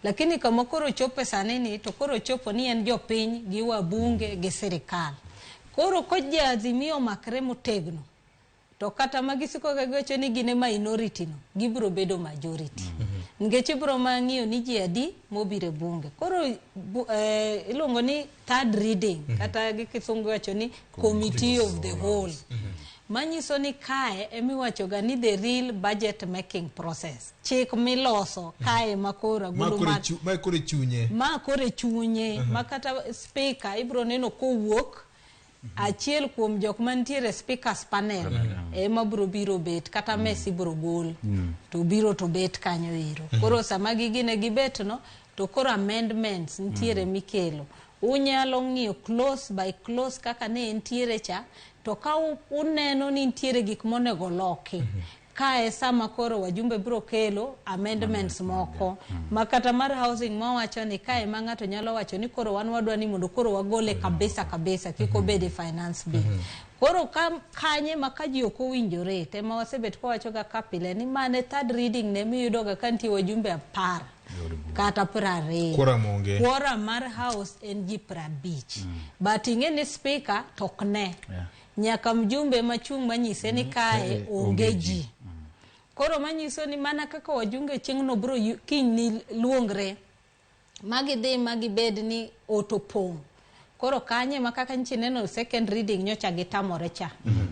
Lakini kama koro chope sani ni to koro chopo ni en jopiny gi wabunge gi sirikal. Koro ko jo Azimio omakre motegno to kata magisiko ka giwacho ni gin e minority no gibiro bedo majority. Nikech ibiro mang'iyo ni ji adi mobiro e bunge. Koro iluongo ni third reading kata gi kisungu iwacho ni committee of the whole. Manyiso ni kae emiwacho ga ni the real budget making process. Chik miloso kae makoro agulu mar ma koro chunye. Ma koro chunye ma kata speaker ibiro neno kowuok achiel kuom jok mantiere speakers panel ema biro biro bet kata mesi biro gol to biro to bet kanyo ero. Koro sama gigine gibet no to koro amendments nitiere mikelo. Unyalo ng'iyo clause by clause kaka ne entiere cha to ka uneno ni nitiere gik monego loki kae sama koro wajumbe biro kelo amendments moko ma kata mar housing mawacho ni kae ma ng'ato nyalo wacho ni koro wan wadwa ni mondo koro wagole kabisa kabisa kik obed e finance bill. Koro ka kanye ma ka ji ok owinjore tema wasebet kawacho ga ka pile ni mane third reading ne miyudo ga ka nitie wajumbe 10 kata 20. Quorum onge. Quorum mar house en ji 50. But ing'e ni speaker to ok ne. Nyaka mjumbe machung' manyise ni kae onge ji. Koro manyiso ni mana kaka wajumbe chieng'no biro kiny ni luongre magidhi magibed ni ot opong'. Koro kanye ma kaka nchi neno second reading nyocha gitamore cha.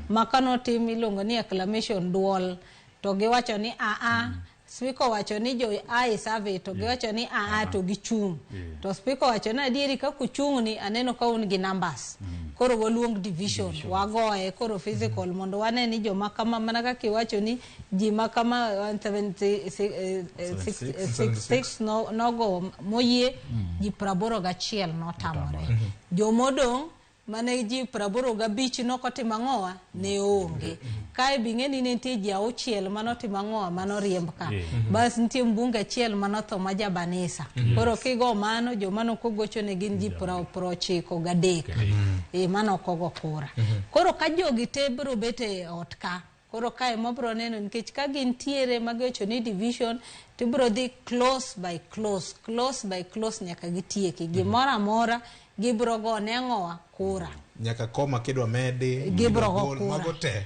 Ma kanotim iluongo ni acclamation duol to giwacho ni aa Speaker wacho ni jo ae survey to giwacho ni aa to gichung'. To speaker wacho ni adieri kaka uchung' ni aneno ka un gi numbers. Koro waluong division, wagoye koro physical mondo wane ni joma kama mana kaka iwacho ni ji ma kama 176 nogo moyie, ji 81 notamore. Jomodong' mane ji 85 nokotimo ang'owa ne onge. Kae be ing'e ni ne nitie ji 6 manotimo ang'owa manoriemb ka. Bas nitie mbunge achiel manotho ma Jabanisa. Koro kigo mano joma nokogocho ne gin ji 93 manokogo kura. Koro ka jogi te biro bet e ot ka, koro kae mabro neno nikech ka gintiere magiwacho ni division to ibiro dhi close by close, close by close nyaka gitieki. Gimoro amora gibiro gone ang'owa kura. Nyaka koma kidwa medi, Gibiro kidwa go gol, kura. mago te.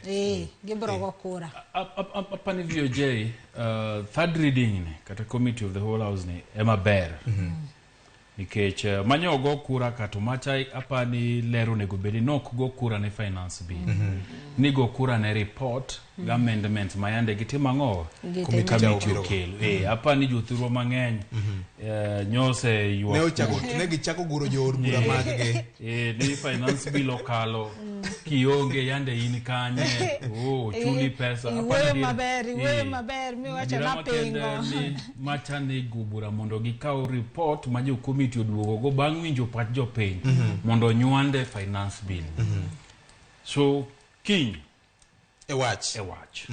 Gibiro go kura. Apani VOJ, third reading ni kata committee of the whole house ni ema ber. Nikech manyo ogo kura ka to macha apani ler onego bed ni nok go kura ne finance bill. Ni go kura ne report gi amendments ma yande gitimo ang'o? Gitimo. Committee okelo. Apani jothurwa mang'eny nyose ywak. Ne ochako ne gichako guro jood bura mag-gi. Ni finance bill okalo kionge yande in kanye. Oh, chuli pesa. Iwuoyo maber, iwuoyo maber miwacho Adiera makende napingo. ni macha ni go bura mondo gikaw report ma jo committee oduogo go bang' winjo pach jopiny mondo onywande finance bill. So kiny e wach. E wach.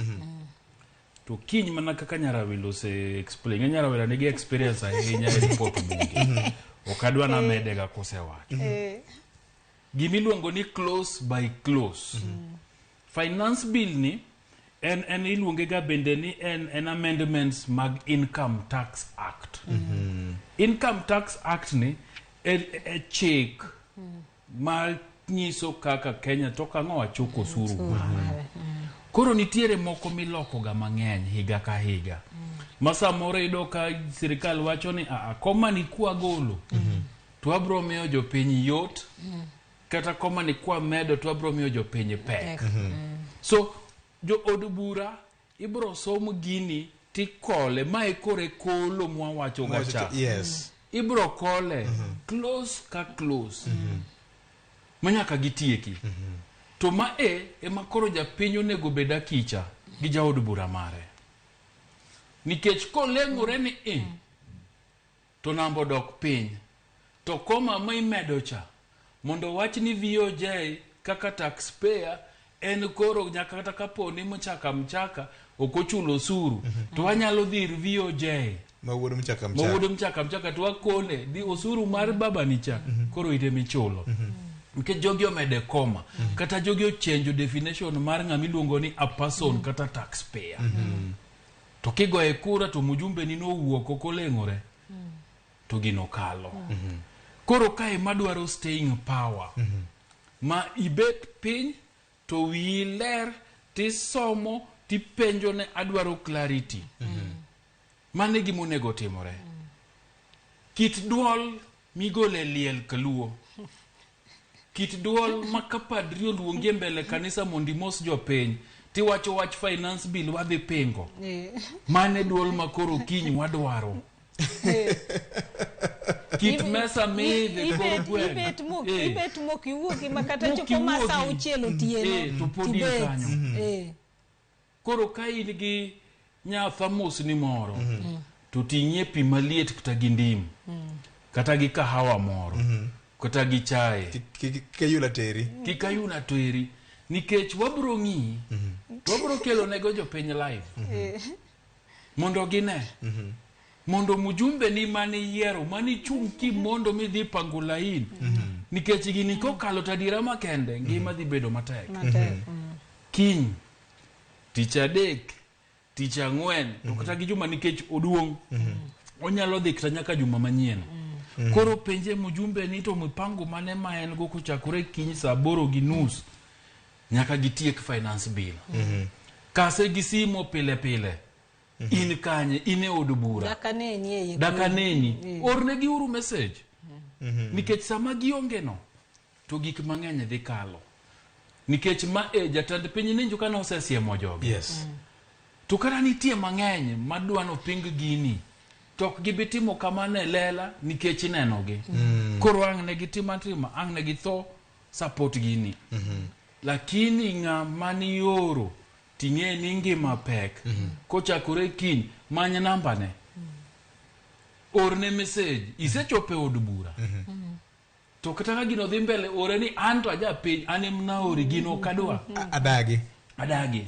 To kiny mana kaka Nyarawilo ose explain, ng'e Nyarawilo nigi experience ahinya e report bunge. Ok adwa namede ga kosewacho. Gimiluongo ni close by close. Finance bill ni en iluonge ga bende ni en amendments mag Income Tax Act. Income Tax Act ni en chik ma nyiso kaka Kenya to ang'o achoko osuru mare. Koro nitiere moko miloko ga mang'eny higa ka higa. Ma samoro iyudo ka sirikal wacho ni aa koma ni kwa golo to wabro miyo jopiny yot, kata koma ni kwa medo to wabro miyo jopiny pek. So jo od bura ibro som gini tikole mae kore kolo mwawacho ga cha. Yes. Ibro kole close ka close. Manyaka gitieki. To ma ema koro japiny onego bed akicha gi jaod bura mare. Nikech koleng'ore ni to namba odok piny. To koma ma imedo cha mondo wach ni VOJ kaka taxpayer en koro nyaka kata kapo ni mchaka mchaka ok ochulo osuru to wanyalo dhi ir VOJ Ma wuod mchaka mchaka. Ma wuod mchaka mchaka to wakone dhi osuru mar baba ni cha koro ite michulo. Nikech jogi omede koma kata jogi ochenjo definition mar ng'ama iluongo ni a person kata taxpayer. To kigoye kura to mjumbe ni nowuok ok oleng'ore to gino kalo. Koro kae madwaro staying power ma ibet piny to wiyi ler tisomo tipenjo ne adwaro clarity. Mano e gima onego timore. Kit duol migolo e liel kaluo. Kit duol ma ka padri oluongi e mbele kanisa mondo imos jopiny tiwacho wach finance bill wadhi pingo. Mano e duol ma koro kiny wadwaro. Kit mesa miidhe kor gweng'. Ibet mok iwuogi ma kata chopo ma saa 6 otieno. To pod in kanyo. Koro ka in gi nya thamos ni moro to ting'ie pi maliet kata gi ndim kata gi kahawa moro kata gi chae. Kik ayula teri. Kik ayula teri. Nikech wabro ng'iyi, wabro kelo nego jopiny live mondo gine. Mondo mjumbe ni mane yiero mane chung' kimondo midhi pango lain. Nikech gini kokalo to adiera makende ngima dhi bedo matek. Kiny, tich adek, tich ang'wen, to kata gi juma nikech oduong'. Onyalo dhi kata nyaka juma manyien. Koro penje mjumbe ni to mipango mane ma en go kochakore kiny saa 8:30 nyaka gitiek finance bill. Kase gi simo pile pile. In kanye, in e od bura. Daka neni e iye Daka kodi. neni. Ornegi uru message. Nikech sama gionge no, to gik mang'eny dhi kalo. Nikech ma jatend piny ninjo kane osesiemo jogi. Yes. To kata nitie mang'eny madwa noping gini, to ok gibi timo kamano e lela nikech inenogi. Koro ang' ne gitim atima, ang' ne githo support gini. Lakini ng'ama nioro ting'e ni ngima pek. Kochakore kiny, many nambane. Orne message, isechopo e od bura. To kata ka gino dhi mbele, ore ni an to ajapiny, an ema naori gino ok adwa. Adagi. Adagi.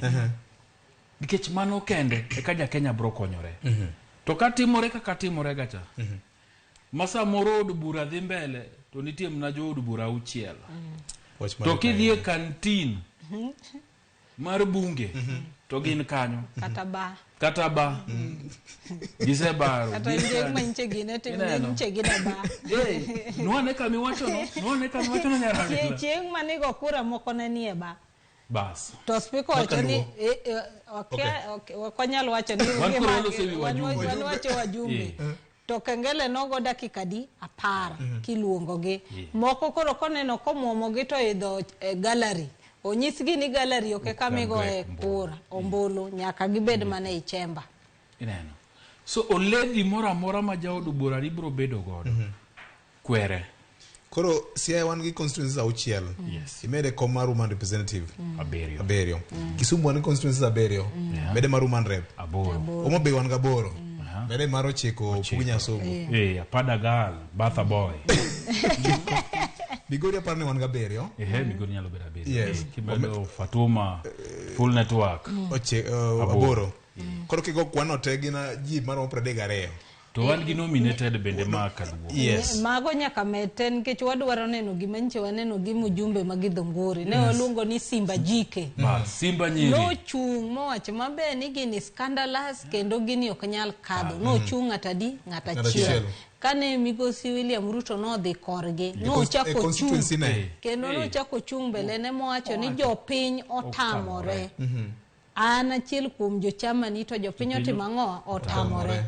Nikech mano kende eka ja Kenya bro konyore. To katimore kaka timore gacha. Ma samoro od bura dhi mbele to nitie mana jood bura 6. To kidhi e kantin mar bunge to gin kanyo. Kata ba. Kata ba. Gisebaro. Kata njeng ma nche gine tim Ineno. nche gine ba. Nwane kamiwachono, nwane kamiwachono nyarang'la. Chieng' manigo kura moko ne nie ba. Bas. To speaker wacho ni ok wanyal wacho ni Wan koro waloso ewi wajumbe. wan wacho wajumbe. To kengele nogo dakika di 10 kiluongogi. Moko koro koneno komuomogi to idho gallery. Onyisgi ni gallery ok e kama igoye kura ombulu, nyaka gibed mana ei chamber. Ineno. So oledhi moro amora ma jaod bura ibiro bedo godo. Kwere. Koro Siaya wan gi constituencies 6. Yes. Imede kom mar woman representative. 7. 7. Kisumu wan gi constituencies 7. Mede mar woman rep. 8. Homa Bay wan gi 8. Mede mar 9 Pugu Nyasugu. Apadagal, Batha Boy. Migori aparo ni wan gi 7. Ehe, Migori nyalo bedo 7. Yes. Kimedo Fatuma, Full Network. 8. Koro kigo kwano te gin ji maromo 32. To wan gi nominated bende ma Kaluo. Yes. Mago nyaka med te nikech wadwaro neno gima nyiche waneno gi mjumbe ma Githunguri. Ne waluongo ni Simba Jike. Ba, Simba Nyiri. Nochung' mowacho maber ni gini scandalous kendo gini ok nyal kadho. Nochung' ng'at adi? Ng'at achiel. Kane migosi William Ruto nodhi korgi, nochako chung' kendo nochako chung' mbele ne mowacho ni jopiny otamore. An achiel kuom jochama ni to jopiny otimo ang'o? Otamore.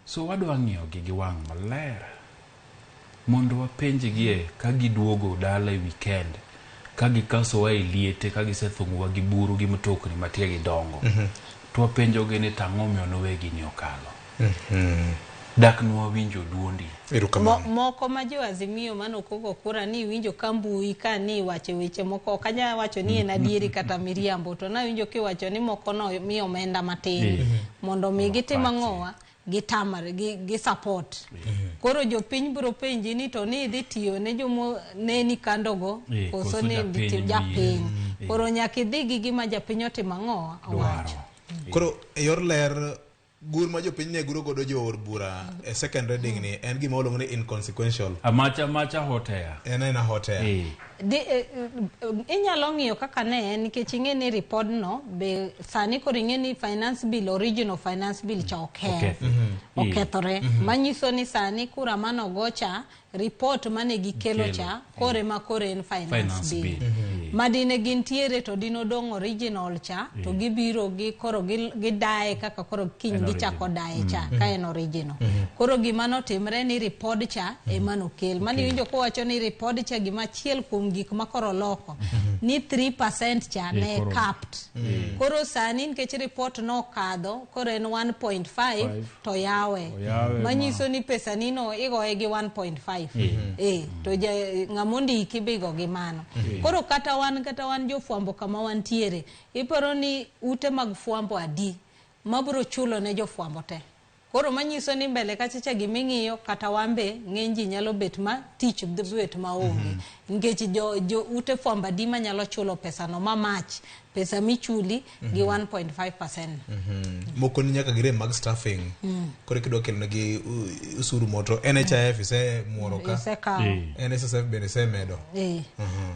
So wadwa ng'iyogi gi wang' maler mondo wapenjgie ka giduogo dala e weekend, ka gikasowa e liete, ka gisethung'owa gi buru gi mtokni matie gidongo. To wapenjogi ni tang'o omiyo nowegi ni okalo. Dak nwawinjo duondi. Moko ma jo Azimio manokogo kura ni iwinjo ka mbui ka ni iwacho weche moko ok anyal wacho ni en adieri kata miriambo, to nawinjo kiwacho ni moko no mi omenda matin mondo mi gitim ang'owa, gitamre gi support. Koro jopiny biro penji ni to ni idhi tiyo ne jomo ne ni kando go koso ni japiny. Koro nyaka idhi gi gima japiny otimo ang'owa owacho. Koro e yor ler gur ma jopiny ne guro godo jood bura e second reading ni en gima waluongo ni inconsequential. Amacha hot air. En aena hot air. Inyalo ng'iyo kaka ne en nikech ing'e ni report no be sani koro ing'e ni finance bill, original finance bill cha okethore. Manyiso ni sani kura manogo cha report mane gikelo cha kore ma kore en finance bill. Madine gintiere to dinodong' original cha to gibiro gi koro gidaye kaka koro kiny gichako daye cha ka en original. Koro gima notimre ni report cha ema nokel. Mane iwinjo kowacho ni report cha gima achiel kuom gik ma koro loko ni 3% cha ne capped. Koro sani nikech report nokadho koro en 1.5 to yawe. Manyiso ni pesa nino igoye gi 1.5. To ng'ama ondiki be igo gi mano. Koro kata wan jofwambo kama wantiere, iparo ni ute mag fwambo adi mabiro chulo ne jofwambo te. Koro manyiso ni mbele kachacha giming'iyo kata wambe ng'eny ji nyalo bet ma tich bet maonge. Nikech jo ute fwambo adi manyalo chulo pesa no ma mach pesa michuli gi 1.5%. Moko ni nyaka girem mag staffing. Koro kidwa kelo negi usuru moto NHIF isemuoro ka. NSSF bende isemedo.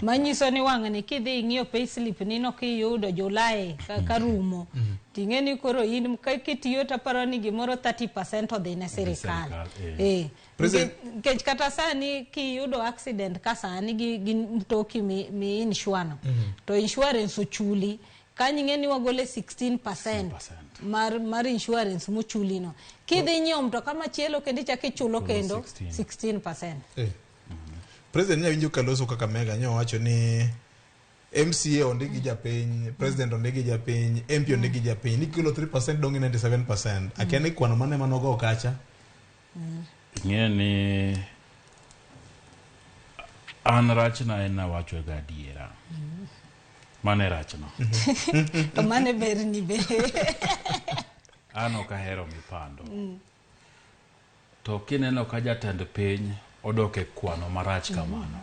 Manyiso ni wang'ni kidhi ing'iyo payslip nino kiyudo Julai karumo. Ting'e ni koro in kitiyo taparo ni gimoro 30% odhi ne sirikal. Nikech kata sani kiyudo accident ka sani gi mtoki mi insure no, to insurance ochuli kanyo ing'e ni wagole 16% mar insurance mochuli no. Kidhi nyiewo mtoka machielo kendo ichako ichulo kendo 16%. President nyawinjo kaloso kaka Mega nyowacho ni MCA ondiki japiny, president ondiki japiny, MP ondiki japiny, ni kilo 3% dong' 97%. Akia ni kwano mane manogo kacha. Ing'e ni An rachna en nawacho ga adiera. Mano e rachna. To mano e berni be. An ok ahero mipando. To kineno ka jatend piny odok e kwano marach kamano,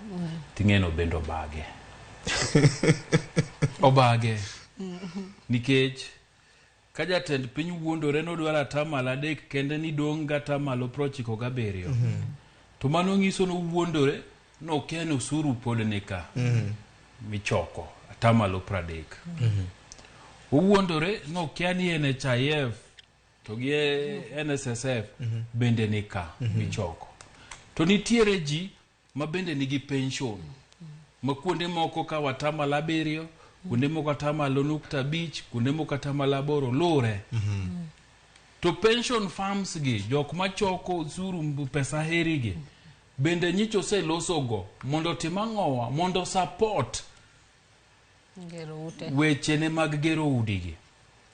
ting'e ni obende obage. Obage. Nikech ka jatend piny wuondore nodwaro atamalo 3 kende ni dong' gi atamalo 97. To mano nyiso ni owuondore nokia ni osuru pod nika michoko atamalo 30. Owuondore nokia ni NHIF to gi NSSF bende nika michoko. To nitiere ji ma bende nigi pension ma kuonde moko kawo atamalo 7, kuonde moko atamalo 0.5, kuonde moko atamalo 8 lure. To pension farms gi, jok machoko osuru pesa heri gi, bende nyicho oselosogo mondo otim ang'owa, mondo support wechene mag gero udigi.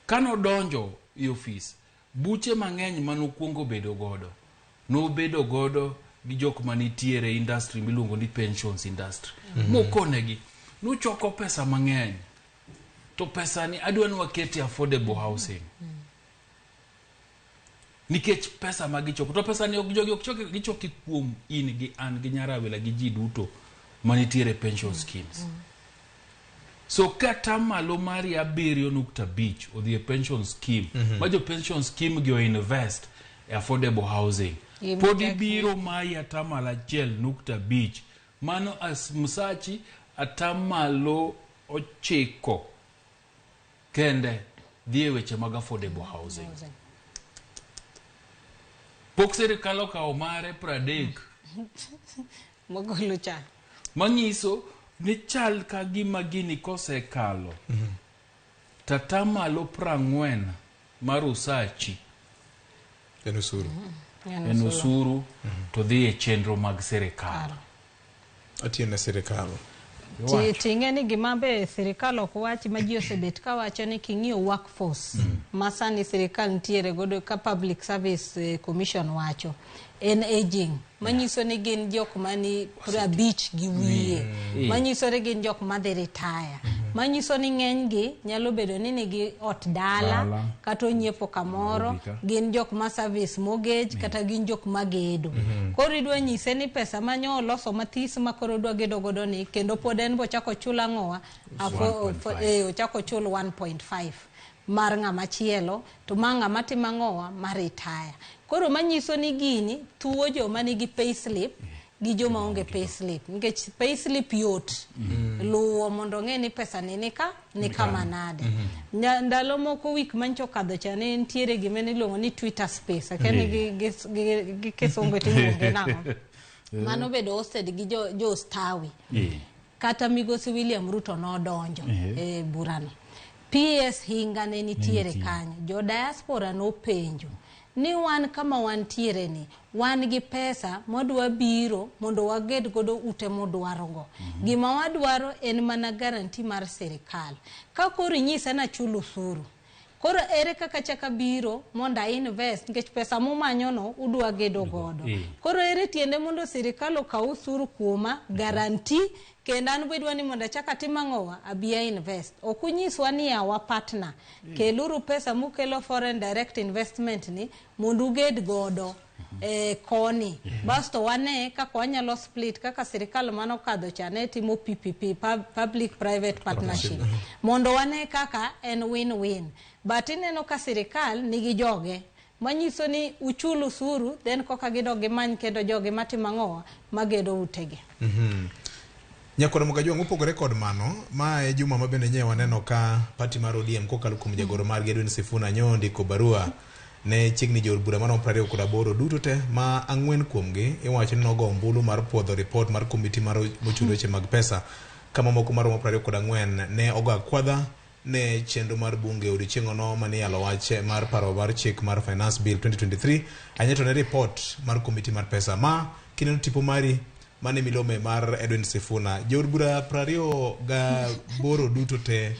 Kanodonjo e ofis, buche mang'eny manokuongo bedo godo, nobedo godo gi jok manitiere industry miluongo ni pensions industry. Mokonegi, nuchoko pesa mang'eny, to pesa ni adwa ni wakete affordable housing. Nikech pesa ma gichoko, to pesa ni ok jogi ok choki, gichoki kuom in gi an gi Nyarawila gi ji duto manitiere pension schemes. So kata malo mari 7.5 odhi e pension scheme, ma jo pension scheme gi o invest e affordable housing, pod ibiro mayi atamalo 1.5, mano as msachi atamalo 9 kende dhi e weche mag affordable housing. Pok sirikal okawo mare 30 mogolo cha. Manyiso ni chal ka gima gini kosekalo tatamalo 40 mar usachi en osuru. En osuru to dhi e chenro mag sirikal. Atiyo ne sirikal. Ting'e ni gima be sirikal ok wachi ma ji osebet kawacho ni king'iyo workforce ma sani sirikal nitiere godo ka Public Service Commission wacho en aging, manyiso ni gin jok mani 50 gi wiye, manyiso ni gin jok madhi retire, manyiso ni ng'enygi nyalo bedo ni nigi ot dala kata onyiepo kamoro, gin jok ma service mortgage kata gin jok magedo. Koro idwa nyise ni pesa manyo oloso mathis ma koro odwa gedo godo ni kendo pod en bochako chul ang'owa ochako chul 1.5 mar ng'ama chielo to ma ng'ama timo ang'owa mar retire. Koro manyiso ni gini thuo joma nigi payslip gi joma onge payslip, nikech payslip yot luwo mondo ng'e ni pesa ni nika ni kama nade. Ndalo moko wik mancho okadho cha ne nitiere gima niluongo ni Twitter space, akia ni gi kisungu tiluonge nang'o. Mano bedo hosted gi jo Stawi. Kata migosi William Ruto nodonjo e burano. PS Hinga ne nitiere kanyo. Jo diaspora nopenjo ni wan kama wantiere ni wan gi pesa mwadwa biro mondo waged godo ute modwarogo. Gima wadwaro en mana guarantee mar sirikal. Ka koro inyisa nachul osuru, koro ere kaka chaka biro mondo a invest nikech pesa mumanyono udwa gedo godo. Koro ere tiende mondo sirikal okaw osuru kuoma guarantee kendo an bedwa ni mondo achak atim ang'owa abi a invest. Ok unyiswa ni awa partner. Keluru pesa mukelo foreign direct investment ni mondo uged godo koni. Basto wane kaka wanyalo split kaka sirikal manokadho cha ne timo PPP, public private partnership. Mondo wane kaka en win-win. But ineno ka sirikal nigi joge manyiso ni uchul usuru then koka gidok gimany kendo joge matimo ang'owa magedo utegi. Nyakoro Mugajwang' opogore kod mano, ma e juma ma bende nye waneno ka party mar ODM kokalo kuom jagoro margi Edwin Sifuna nyo ondiko barua ne chiegni jood bura maromo 28 duto te ma 4 kuomgi iwacho ni nogo ombulu mar puodho report mar komiti mar mochung' weche mag pesa ka mamoko maromo 24 ne ogo akwadha ne chenro mar bunge odiochieng'ono mane iyalo wach mar paro mar chik mar Finance Bill 2023 ahinya to ne report mar komiti mar pesa ma kineno tipo mari mane milome mar Edwin Sifuna jood bura 28 duto te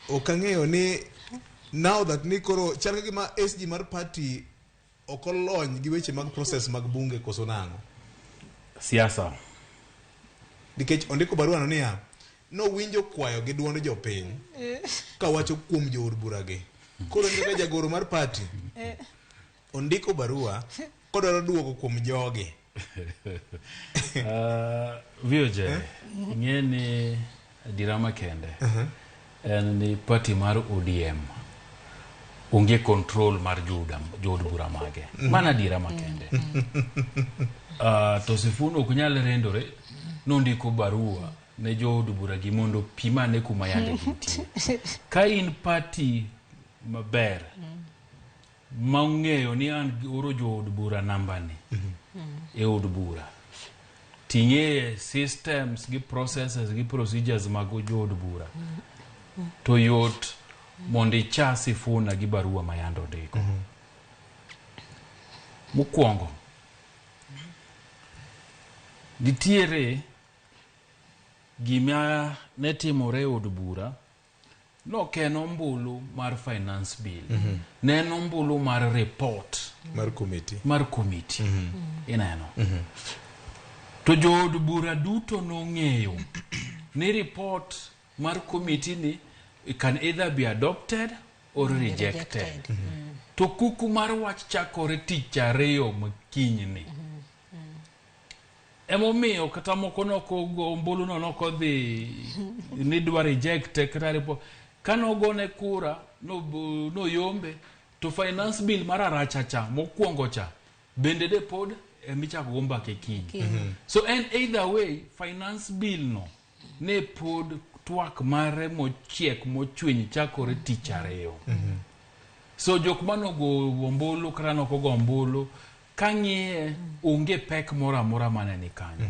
ok ang'eyo ni now that ni koro chal ka gima SG mar party ok olony gi weche mag process mag bunge koso nang'o? Siasa. Nikech ondiko barua no niya, nowinjo kwayo gi duond jopiny kawacho kuom jood bura gi. Koro en kaka jagoro mar party, ondiko barua kodwaro duoko kuom jogi. VOJ, ing'e ni adiera makende en ni party mar ODM onge control mar jood bura mage. Mano adiera makende. To Sifuna ok nyal rendore nondiko barua ne jood bura gi mondo pimane kuma yande gintie. Ka in party maber ma ong'eyo ni an oro jood bura nambani e od bura, ting'eye systems gi processes gi procedures mag jood bura, to yot mondo icha Sifuna gi barua ma yande ondiko. Mokwongo, nitiere gima ne timore e od bura, nok en ombulu mar finance bill, ne en ombulu mar report mar committee. Mar committee. Ineno. To jood bura duto nong'eyo ni report mar committee ni it can either be adopted or rejected. To kuku mar wach chakore tich ariyo makinyni. Emomiyo kata moko nokogo ombulu no nokodhi ni dwa reject kata report. Kanogone kura noyombe to finance bill mar aracha cha mokwongo cha bende de pod emichako go mbaka e kiny. So en either way finance bill no ne pod twak mare mochiek mochwiny chakore tich ariyo. So jok manogo ombulu kata nokogo ombulu kang'iye onge pek moro amora mane ni kanyo.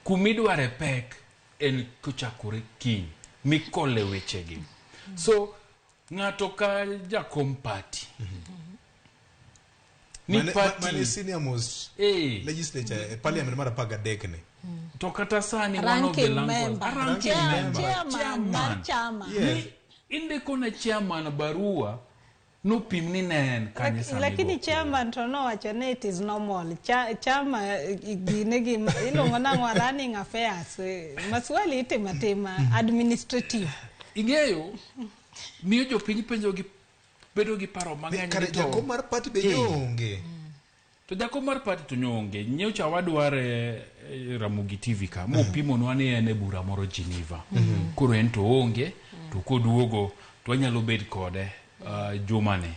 Kumidware pek en kochakore kiny mikole wechegi. So ng'ato ka jakom party ni party mane senior most legislature e parliament mar 13 ni. To kata sani one of the Ranking language member. a ranking member. Chairman mar chama. Yes. Ni indiko ne chairman barua nopim ni ne en kanye sani Lakini go. chairman to nowacho ni it is normal. Chama gine gi iluongo nang'o running affairs. Maswali itimo atima administrative. Ing'eyo miyo jopiny penjo gi bedo gi paro mang'eny Kare ni to- jakom mar party be nyoonge. To jakom mar party to nyoonge. Nyocha wadware Ramogi TV ka mopimonwa ni en e bura moro Geneva. Koro en to oonge to koduogo to wanyalo bet kode jumani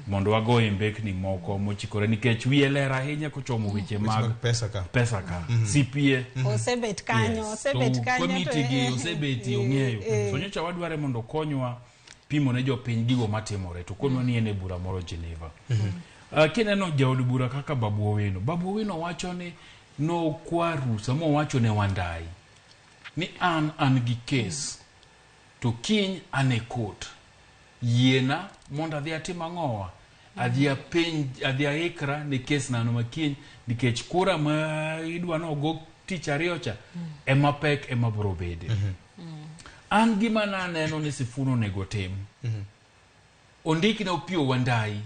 mondo wagoye mbekni moko mochikore nikech wiye ler ahinya kochomo weche mag pesa ka. Pesa ka. CPA. Osebet kanyo, Yes. osebet To kanyo to committee gi osebeti ong'eyo. So nyocha wadware mondo okonywa pimo ne jopiny gigo matimore to konwa ni en e bura moro Geneva. Kineno jaod bura kaka Babu Owino, Babu Owino wacho ni nokwa rusa mowacho ne Wandai ni an gi case to kiny an e court, yiena mondo adhi atim ang'owa, adhi apenj, adhi aikra ne case nano ma kiny nikech kura ma idwa nogo tich ariyo cha ema pek ema biro bede. An gima naneno ni Sifuna onego tim, ondikne Opiyo Wandayi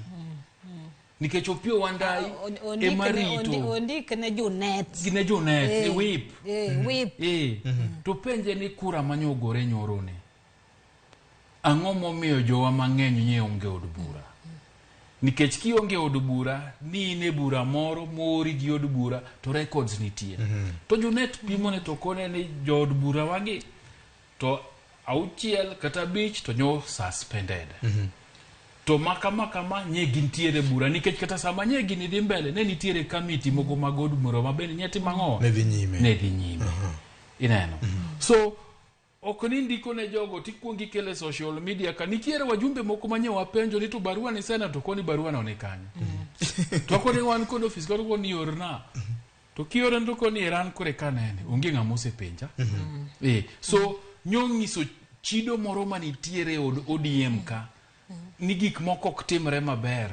nikech Opiyo Wandayi ema rito ondikne Junet. ne Junet, whip. Whip. To penje ni kura manyogore nyoro ni ang'o momiyo jowa mang'eny nye onge od bura? Nikech kionge od bura ni in e bura moro moori gi od bura to records nitie. To Junet pimone to kone ni jood bura wagi to 6 kata 5 to nyo suspended. To makama nye gintiere bura nikech kata sama nye gini dhi mbele ne nitiere kamiti moko mag od bura ma bende nye timo ang'o? Ne dhi nyime. Ne dhi nyime. Ineno. So ok ni ndiko ne jogo tikuongo ikele social media ka nitiere wajumbe moko manye wapenjo ni to barua ni sena to koni barua no ni kanye. To koni wan kod ofis kod koni orna. To kiore to koni iran kore kanene onge ng'ama osepenja. So nyonyiso chido moro manitiere od ODM ka ni gik moko ok timre maber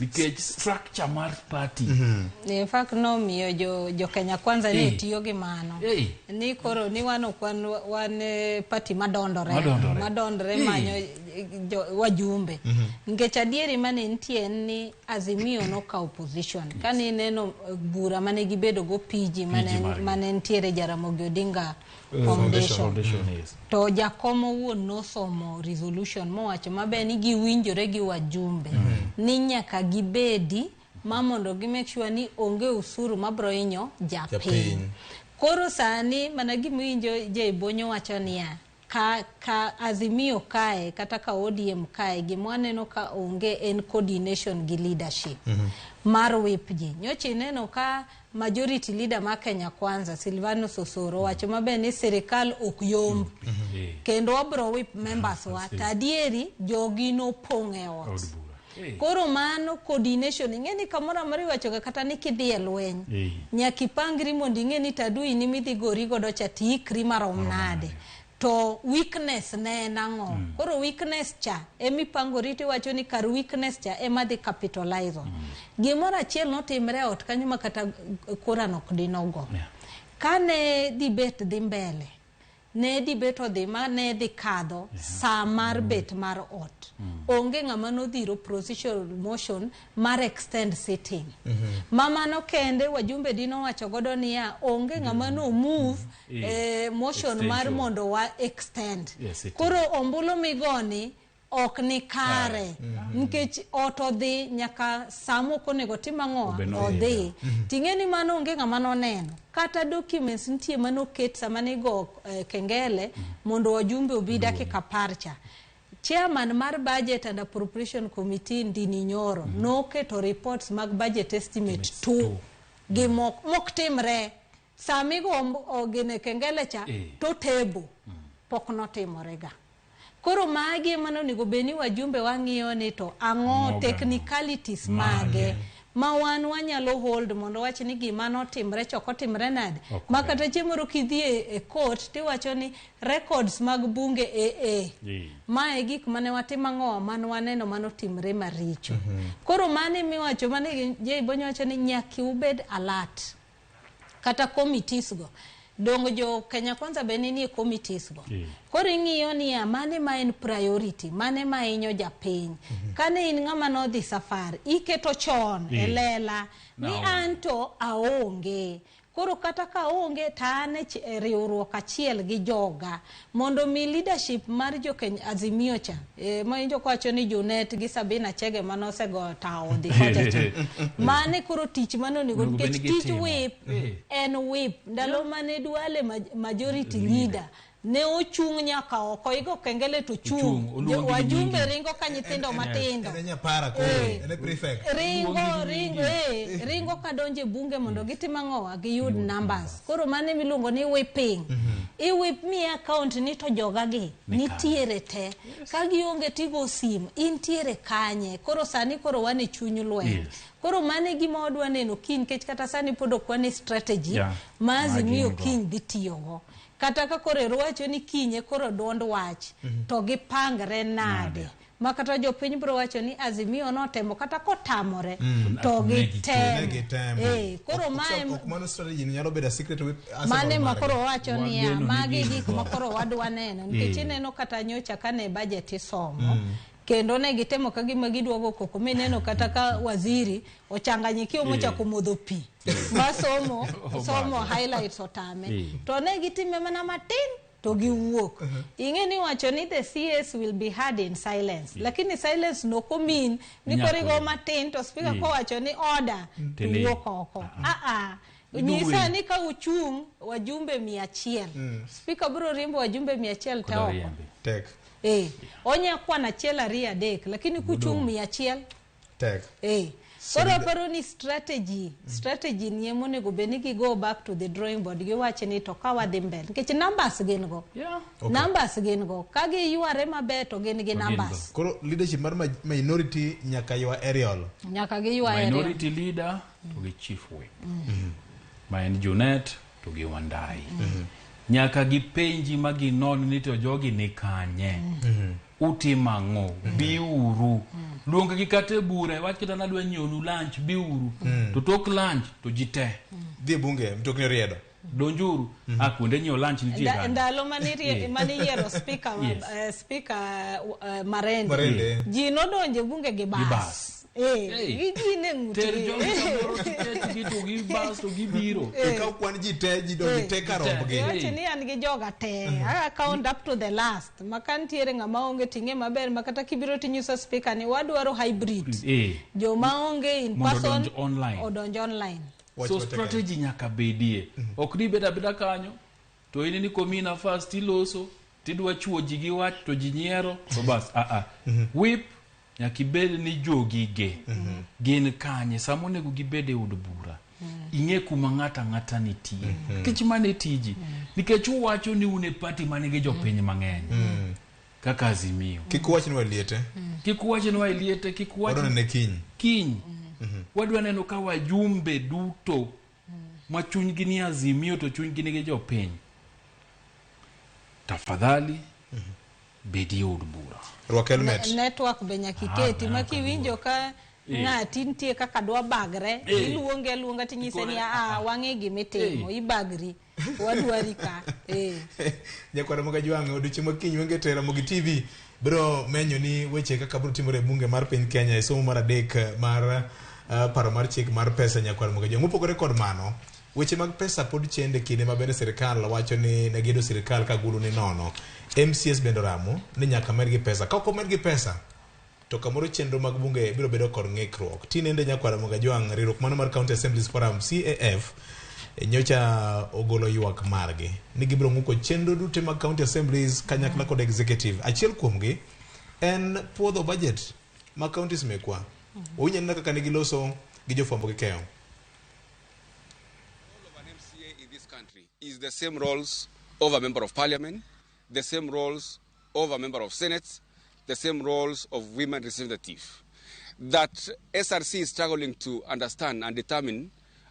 nikech structure mar party. In fact nomiyo jo Kenya Kwanza ne tiyo gi mano. Ni koro ni wan ok wan party madondore. Madondore manyo wajumbe. Nikech adieri mane nitie en ni Azimio nokawo position. Kane ineno bura mane gibedo go PG margi. Mane nitiere Jaramogi Odinga Foundation. Foundation, yes. To jakom owuon nosomo resolution mowacho maber ni giwinjore gi wajumbe ni nyaka gibedi ma mondo gi make sure ni onge usuru mabro hinyo japiny. Japiny. Koro sani mana gimiwinjo Jay Bonyo wacho niya ka Azimio kae kata ka ODM kae, gima waneno ka onge en coordination gi leadership mar whip ji. Nyocha ineno ka majority leader ma Kenya Kwanza, Silvanus Osoro, wacho maber ni sirikal ok yomb kendo wabro whip members wa, to adieri jogi nopong' e ot. Od bura. Koro mano coordination, ing'e ni kamoro amora iwachoga kata ni kidhi e lweny nyaka ipangri mondo ing'e ni tadui ni midhi gori godo cha tiikri marom nade, to weakness ne en ang'o. Koro weakness cha emipangori tiwacho ni kar weakness cha ema dhi capitalize on. Gimoro achiel notimre e ot kanyo ma kata kura nok dinogo. Kane debate dhi mbele, ne debate odhi ma ne dhi kadho saa mar bet mar ot, onge ng'ama nodhiro procedural motion mar extend sitting. Ma mano kende wajumbe dino wacho godo niya onge ng'ama no move motion mar Extension. Mondo wa extend. Yes, it Koro ombulu migoni ok ni kare nikech ot odhi nyaka saa mok onego tim ang'o. Obe nodhi. Odhi ting'e ni mano onge ng'ama noneno kata documents nitie manoket sama nigo kengele mondo wajumbe obi dakika 10 cha. Chairman mar Budget and Appropriation Committee, Ndini Nyoro, noketo reports mag budget estimate 2 gi mok timre samigo gine kengele cha to table pok notimore ga. Koro magi ema nonego bed ni wajumbe wang'iyo ni to ang'o Ang'o ga? technicalities mage ma wan wanyalo hold mondo wach ni gima notimre cha ok otimre nade. Ok. Ma kata chieng' moro kidhi e court tiwacho ni records mag bunge AA mae gik mane watimo ang'o mane waneno manotimre maricho. Koro mane miwacho mane Jay Bonyo wacho ni nyaka ubed alert kata committees go dong jo Kenya Kwanza be nie committees go. Koro ing'iyo niya mane ma en priority, mane ma hinyo japiny. Kane in ng'ama nodhi safar, iketo chon e lela ni Naonge. Anto aonge. Koro kata ka aonge to an e riwruok achiel gi joga mondo mi leadership mar jo Kenya Azimio cha ma winjo kowacho ni Junet gi Sabina Chege manosego tawo dhi kocha cha. Mane koro tich mane onego Onego bed nikech ni tich gitimo. whip en whip ndalo mane Duale majority leader ne ochung' nyaka oko igo kengele to Ochung', chung' oluongi gi wajumbe nyingi. ringo ka nyithindo matindo. En e nyapara koro, en e prefect. Ringo Luongi gi ringo nyingi. ringo kadonje bunge mondo gitim ang'owa giyud numbers. Koro mano miluongo ni whipping. I whip mi account ni to jogagi Ni nitiere te ka gionge tigo sim intiere kanye. Koro sani koro wan e chuny lweny. Koro mano e gima wadwa neno kiny nikech kata sani pod ok wane strategy ma Azimio Ma gin go. kiny dhi tiyogo. Kata ka koro ero wacho ni kinye koro duond wach to gipangre nade ma kata jopiny biro wacho ni Azimio notemo kata kotamore to Ne gitem. Gitemo. Koro mae Ok mano strategy ni nyalo bedo a secret whip arsenal mane ma margi. koro wacho niya Wageno ni magi gin gik go. ma koro wadwa neno nikech ineno kata nyocha kane budget isomo kendo ne gitemo ka gima giduogo koko mineno kata ka waziri ochanganyikiwa mochako modho pi ma somo somo highlights otame. To ne gitime mana matin to giwuok. Ing'e ni wacho ni the CS will be heard in silence, lakini silence no komin ni Nyako koro igo ni. matin to speaker kowacho ni order to Tili. wuok oko. Ah, nyisa ni ka uchung' wajumbe 100, speaker biro riembo wajumbe 100 te Koda oko. riembe. Tek. Onya kwano achiel, ariyo, adek, lakini kuchung' 100 Tek. Koro aparo ni strategy ni ema onego bed ni gi go back to the drawing board giwach ni to ka wadhi mbele nikech numbers gin go. Numbers gin go ka giyware maber to gin gi go. numbers. Koro leadership mar minority nyaka ywa aerial. Nyaka giywa area. Minority leader to gi chief whip ma en Junet to gi Wandai nyaka gipenji ma ginon ni to jogi ni kanye, utimo ang'o, biuru, luong gi kata e bura wach kata nadwa nyiewonu lunch, biuru to tok lunch to ji te Dhi e bunge mtokni oriedo. Donjuru. Ah, kuonde nyiewo lunch nitie kanyo. Ndalo mane mane iyiero speaker Yes. speaker Marende, Marende. ji nodonje bunge gi Gi bas. bas. Eh, gi ji ne ng'utgi. Ter jogi kamoro tikech gi to gi bas to gibiro. Ikaw kwan ji te, ji donji te ka rombgi. Iwacho ni an gi joga te, I count up to the last. Ma ka nitiere ng'ama onge ting'e maber ma kata kibiro tinyiso speaker ni wadwaro hybrid. Joma onge in Mondo person odonj online. odonj online. So strategy nyaka bedie. Ok ni ibed abeda kanyo to in ni komiyi nafas tiloso tidwa chuo ji gi wach to ji nyiero to bas a a. Whip nyaka ibed ni jogige gin kanye sama onego gibed e od bura. Ing'e kuma ng'ato ang'ata nitie. Nikech mano e tiji. Nikech uwacho ni un e party manigi jopiny mang'eny. Kaka Azimio. Kik uwach ni waliete. Kik uwach ni waliete, kik uwach Wadwa nene kiny. Kiny. Wadwa neno ka wajumbe duto ma chunygi ni Azimio to chunygi nigi jopiny. Tafadhali bedi e od bura. Rwak helmet. Network be nyaka iketi ma kiwinjo ka ng'ati nitie kaka dwa bagre, iluonge aluonga tinyise ni a wang'e gimitimo, ibagri, wadwari ka. Nyakwar Mogajwang' odiochieng' ma kiny Wenge Tero Ramogi TV biro menyo ni weche kaka biro timore e bunge mar piny Kenya e somo mar adek mar paro mar chik mar pesa. Nyakwar Mogajwang', mopogore kod mano, weche mag pesa pod chende kinde ma bende sirikal wacho ni ne giyudo sirikal ka gulu ni nono. MCS bende oramo ni nyaka medgi pesa. Ka ok omedgi pesa to kamoro chenro mag bunge biro bedo kod ng'ikruok. Tinende Nyakwar Mogajwang', riwruok mano mar County Assemblies Forum CAF nyocha ogolo ywak margi ni gibiro ng'uko chenro duto mag county assemblies kanyakla kod executive. Achiel kuomgi en puodho budget mag counties mekwa. Owinjo anena kaka ne giloso gi jofwambo gi keyo. In this country is the same roles of a member of parliament, the same roles of a member of senate, the same roles of women representative. That SRC is struggling to understand and determine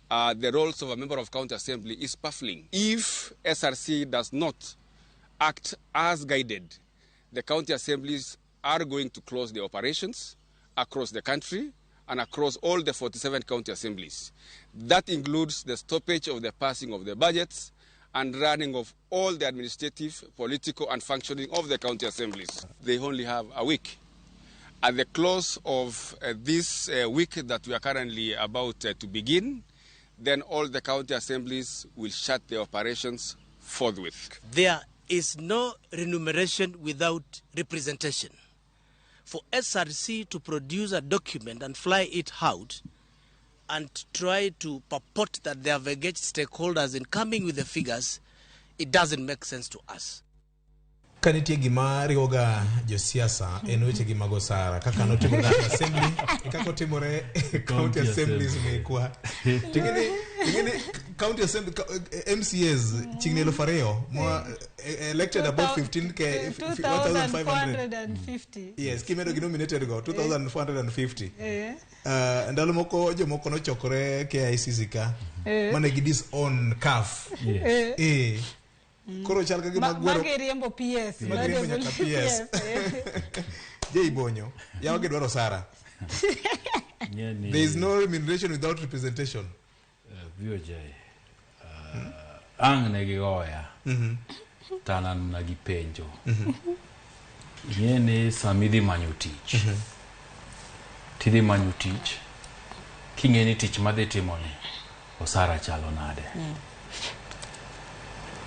the roles of a member of county assembly is baffling. If SRC does not act as guided, the county assemblies are going to close their operations across the country and across all the 47 county assemblies. That includes the stoppage of the passing of the budgets and running of all the administrative, political, and functioning of the county assemblies. They only have a week. At the close of this week that we are currently about to begin, then all the county assemblies will shut their operations forthwith. There is no remuneration without representation. For SRC to produce a document and fly it out and try to purport that they have engaged stakeholders in coming with the figures, it doesn't make sense to us. Ka nitie gima riwoga josiasa en weche gi mag osara kaka notimore National Assembly e kaka otimore e county assemblies mekwa. Ting'eni county assembly MCAs chiegni 2,000 ma elected about 15k 1500. 2450. Yes, kimedo gi nominated go 2450. Ndalo moko jomoko nochokore KICC ka mane gi disown CAF. Koro chal ka gima gwero Magi riembo PS. Ma giriembo nyaka PS. Jei Bonyo, yawa gidwaro osara. There is no remuneration without representation. VOJ. Ang' ne gigoya. To an mana gi penjo. Ing'e ni sama idhi manyo tich, tidhi manyo tich, king'e ni tich madhi timoni, osara chalo nade.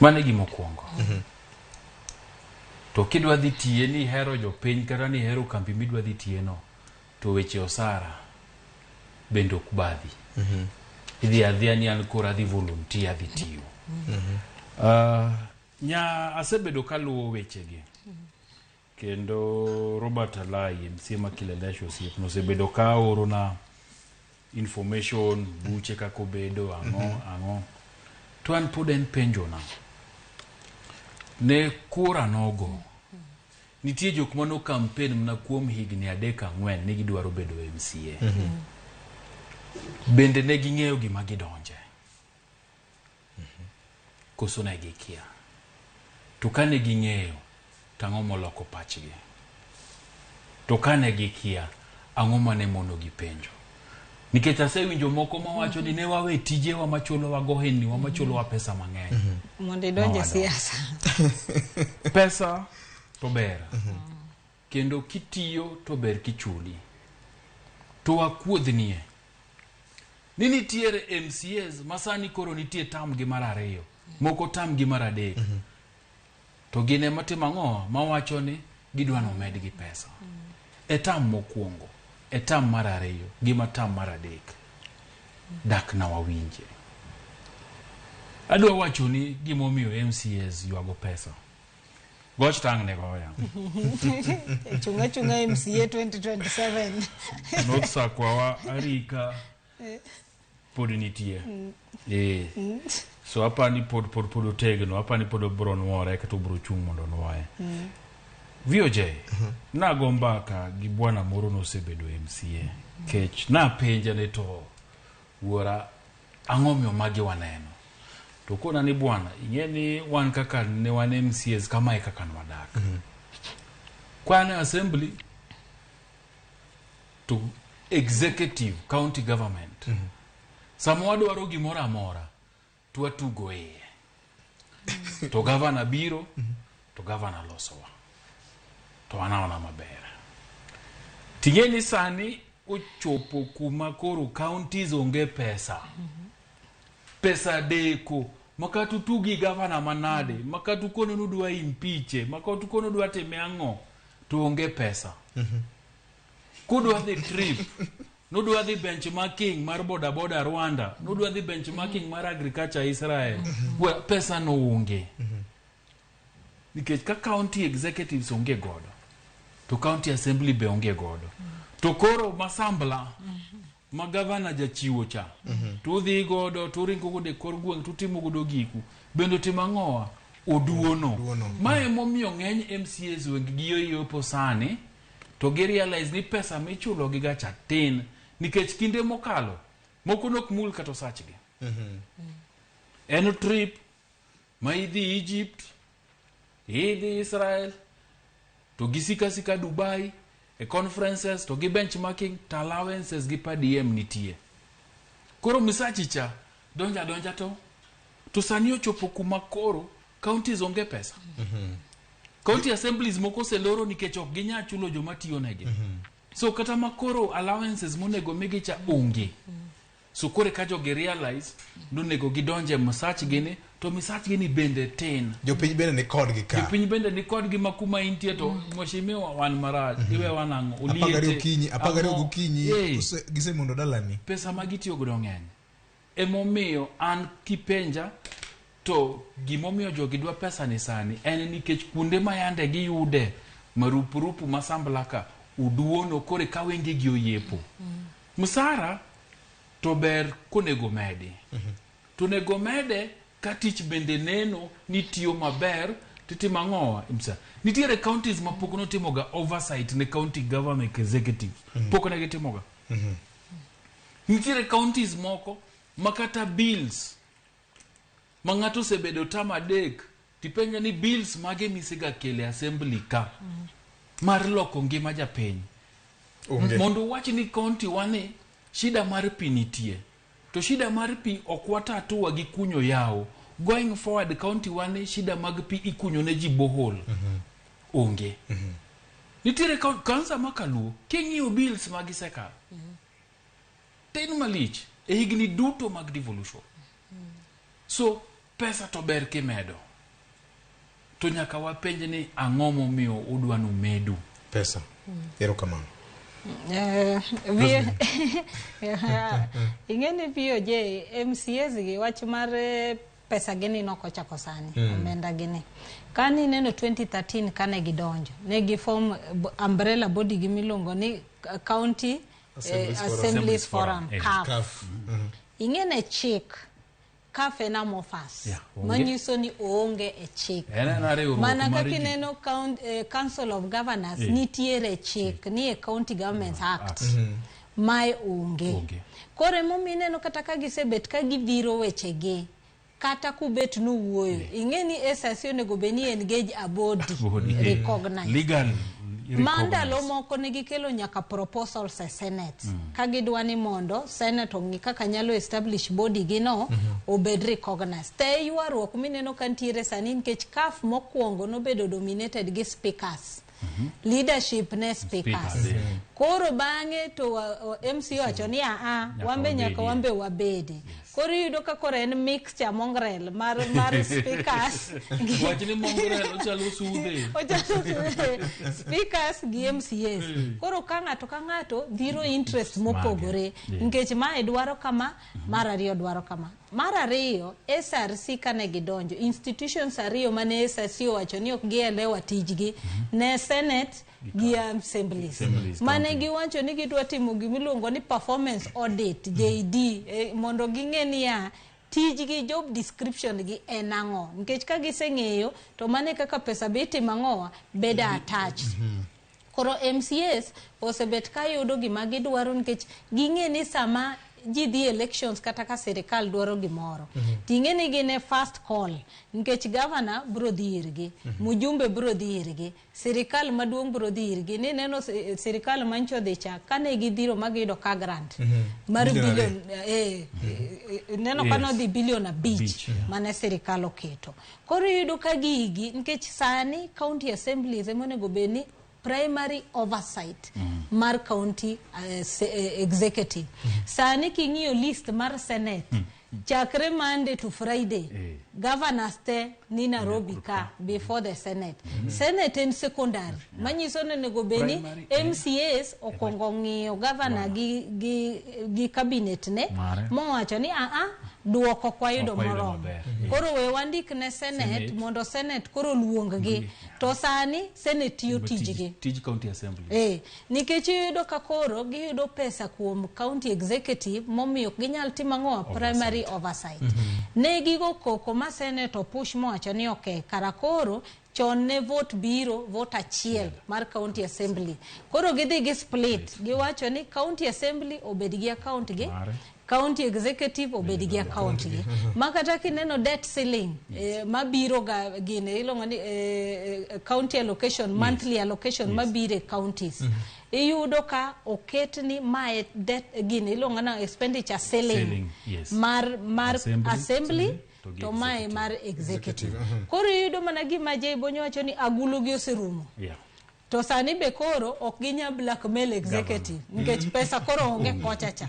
Mano e gima okwongo. To kidwa dhi tiye ni ihero jopiny kata ni ihero kambi midwa dhi tiye no, to weche osara bende ok badhi. Idhi adhiya ni an koro adhi volunteer adhi tiyo. Nya asebedo kaluwo wechegi. Kendo Robert Alai, MCA ma Kileleshwa osiepna, osebedo ka orona information, buche kaka obedo, ang'o, ang'o. To an pod en penjona. Ne kura nogo, nitie jok mano campaign mana kuom higni 3 4 ni gidwaro bedo MCA. Bende ne ging'eyo gima gidonje. Koso ne gikia. To kane ging'eyo, to ang'o moloko pachgi? To kane gikia, ang'o mane mono gi penjo? Nikech asewinjo moko mawacho ni ne wawe tijewa machulowa gohenniwa machulowa pesa mang'eny. Mondo idonje Mawadonjo. siasa. Pesa to ber. Kendo kitiyo to ber kichuli. To wakuodhnie. Ni nitiere MCAs ma sani koro nitie tam gi mar ariyo. Moko tam gi mar adek. To gin ema timo ang'o? Mawacho ni gidwa ni omedgi pesa. E tam mokwongo, e tam mar ariyo, gi ma tam mar adek. Dak na wawinje. Adwa wacho ni gimomiyo MCAs ywago pesa. Goch tang' ne goya. Chunga chunga MCA 2027. North Sakwawa Arika pod nitie. Eh. So apani pod pod pod otegno, apani pod obro nuore kata obro chung' mondo onuoye. VOJ, nago mbaka gi bwana moro nosebedo MCA. Kech napenje ni to wuora ang'o miyo magi waneno? To kona ni bwana, ing'e ni wan kaka ne wan MCAs kamae kaka nwadak. Kwan e assembly to executive county government. Sama wadwaro gimoro amora, to watugo iye. To gavana biro, to gavana losowa. To wanaona maber. Ting'e ni sani ochopo kuma koro counties onge pesa. Pesa deko. Makata utugi gavana manade, makata ukono nudwa impeach, makata ukono udwa time ang'o, to onge pesa. Kudwa dhi trip, nudwa dhi benchmarking mar boda boda Rwanda, nudwa dhi benchmarking mar agriculture Israel, well, pesa no onge. Nikech ka county executives onge godo, to county assembly be onge godo. To koro masambla ma gavana jachiwo cha, to udhi godo, to uringo godo e kor gweng', to utimo godo giku. Bende otimo ang'owa? Oduono. Ma emomiyo ng'eny MCAs weng gi oyopo sani, to gi realize ni pesa michulo gi ga cha tin. Nikech kinde mokalo, moko nok mul kata osachgi. En trip ma idhi Egypt, idhi Israel, to gisika sika Dubai, e conferences, to gi benchmarking, to allowances gi per diem nitie. Koro misachi cha, donja donja to, to sani ochopo kuma koro counties onge pesa. County assemblies moko oseloro nikech ok ginyal chulo joma tiyo negi. So kata makoro allowances monego migi cha onge. So koro ka jogi realize nonego gidonje misachgi ni to misachgi ni bende tin. Jopiny bende ni kodgi ka. Jopiny bende ni kodgi ma kuma intie to mheshimiwa wan marach iwe wan ang'o 12 okinyi, 12 ang'o? gokinyi, Eh. gisemondo dalani. Pesa ma gitiyo godo ng'eny. Emomiyo an kipenja to gimomiyo jogi dwa pesa ni sani en nikech kuonde ma yande giyude marupurupu masambla ka oduono kore ka wengegi oyepo. Msara to ber konego medi. To onego mede ka tich bende neno ni tiyo maber titimo ang'owa msa. Nitiere counties ma pok notimoga oversight ne county government executive. Pok ne gitimoga. Nitiere counties moko ma kata bills ma ng'ato osebedo tam adek tipenja ni bills mage misega kele assembly ka mar loko ngima japiny. Onge. Mondo wach ni county wani shida mar pi nitie. To shida mar pi ok watatua gi kunyo yawo. Going forward county wani shida mag pi ikunyo ne ji borehole. Onge. Nitiere kansa ma kaluo king'iyo bills ma gisekalo. Tin malich e higni duto mag devolution. So pesa to ber kimedo. To nyaka wapenj ni ang'o momiyo udwa nomedu. Pesa. Erokamano. Ing'e ni VOJ MCAs gi wach mar pesa gini nokochako sani omenda gini kani neno 2013 kane gidonjo ne giform umbrella body gi miluongo ni County Assemblies Forum. Assemblies Forum CAF. CAF. Ing'e ne chik CAF en amorphous Yeah, onge. manyiso ni oonge e chik En ena riwruok mana mar kaka ji. ineno Council of Governors nitiere chik ni e County Governments Act mae onge. Koro emomiyo ineno kata ka gisebet ka gidhiro wechegi kata kubet nuwuoyo ing'e ni SRC onego bed ni engage a body Body. recognized Legal. Ma ndalo moko ne gikelo nyaka proposals e Senate ka gidwa ni mondo Senate ong'i kaka nyalo establish body gi no obed recognized. Te ywaruok mineno ka ntiere sani nikech CAF mokwongo nobedo dominated gi speakers. Leadership ne speakers. Speakers, yeah. Koro bang'e to MC owacho ni aa, Nyaka wambe nyaka wabedie. wambe wabede. Koro iyudo ka koro en mixture mongrel mar speakers Wach ni mongrel ochalo sudhe. Ochalo sudhe. Speakers gi MCAs. Koro ka ng'ato ka ng'ato dhiro interest mopogore nikech mae dwaro kama, mar ariyo dwaro kama. Mar ariyo, SRC kane gidonjo, institutions ariyo mane SRC owacho ni ok gielewa tijgi ne Senate gi assemblies. Assemblies, Mane county. giwacho ni gidwa timo gimiluongo ni performance audit, JD, mondo ging'e niya tijgi, job description gi en ang'o, nikech ka giseng'eyo to mane kaka pesa be itimo ang'owa bedo attached. Koro MCAs osebet ka yudo gima gidwaro nikech ging'e ni sama ji dhi elections kata ka sirikal dwaro gimoro, ting'e ni gin e first call nikech governor bro dhi irgi, mjumbe bro dhi irgi, sirikal maduong' bro dhi irgi. Ni neno sirikal mancho dhi cha kane gidhiro ma giyudo ka grant mar Billion billion, neno ka nodhi bilion 5 Abich, mane sirikal oketo. Koro iyudo ka gigi nikech sani county assemblies ema onego bed ni primary oversight mar county executive. Sani king'iyo list mar Senate, chakre Monday to Friday, governors te ni Nairobi ka before the Senate. Senate en secondary, manyiso ni onego bed ni Primary, MCAs okwongo ng'iyo governor gi cabinet ne Mare. mowacho ni aa, duoko ok wayudo Ok wayudo moromo. maber. Koro we wandik ne Senate Senate. mondo Senate koro luong-gi. To sani Senate tiyo tijgi. Tij county assembly. Nikech iyudo ka koro giyudo pesa kuom county executive momiyo ok ginyal timo ang'o, primary oversight. Ne gigo koko ma Senate opush mowacho ni okay, kara koro chon ne vote biro vote achiel mar county assembly. Koro gidhi gi split, giwacho ni county assembly obed gi account gi, Mare. county executive obed gi account gi. Ma kata kineno debt ceiling, mabiro ga gine iluongo ni county allocation, monthly allocation mabiro e counties. Iyudo ka oket ni mae debt gine iluongo ni expenditure ceiling, Ceiling, yes. mar Assembly, assembly to gi to mae executive. mar executive. Koro iyudo mana gima Jay Bonyo wacho ni agulu gi oserumo. To sani be koro ok ginyal blackmail executive nikech pesa koro onge kocha cha.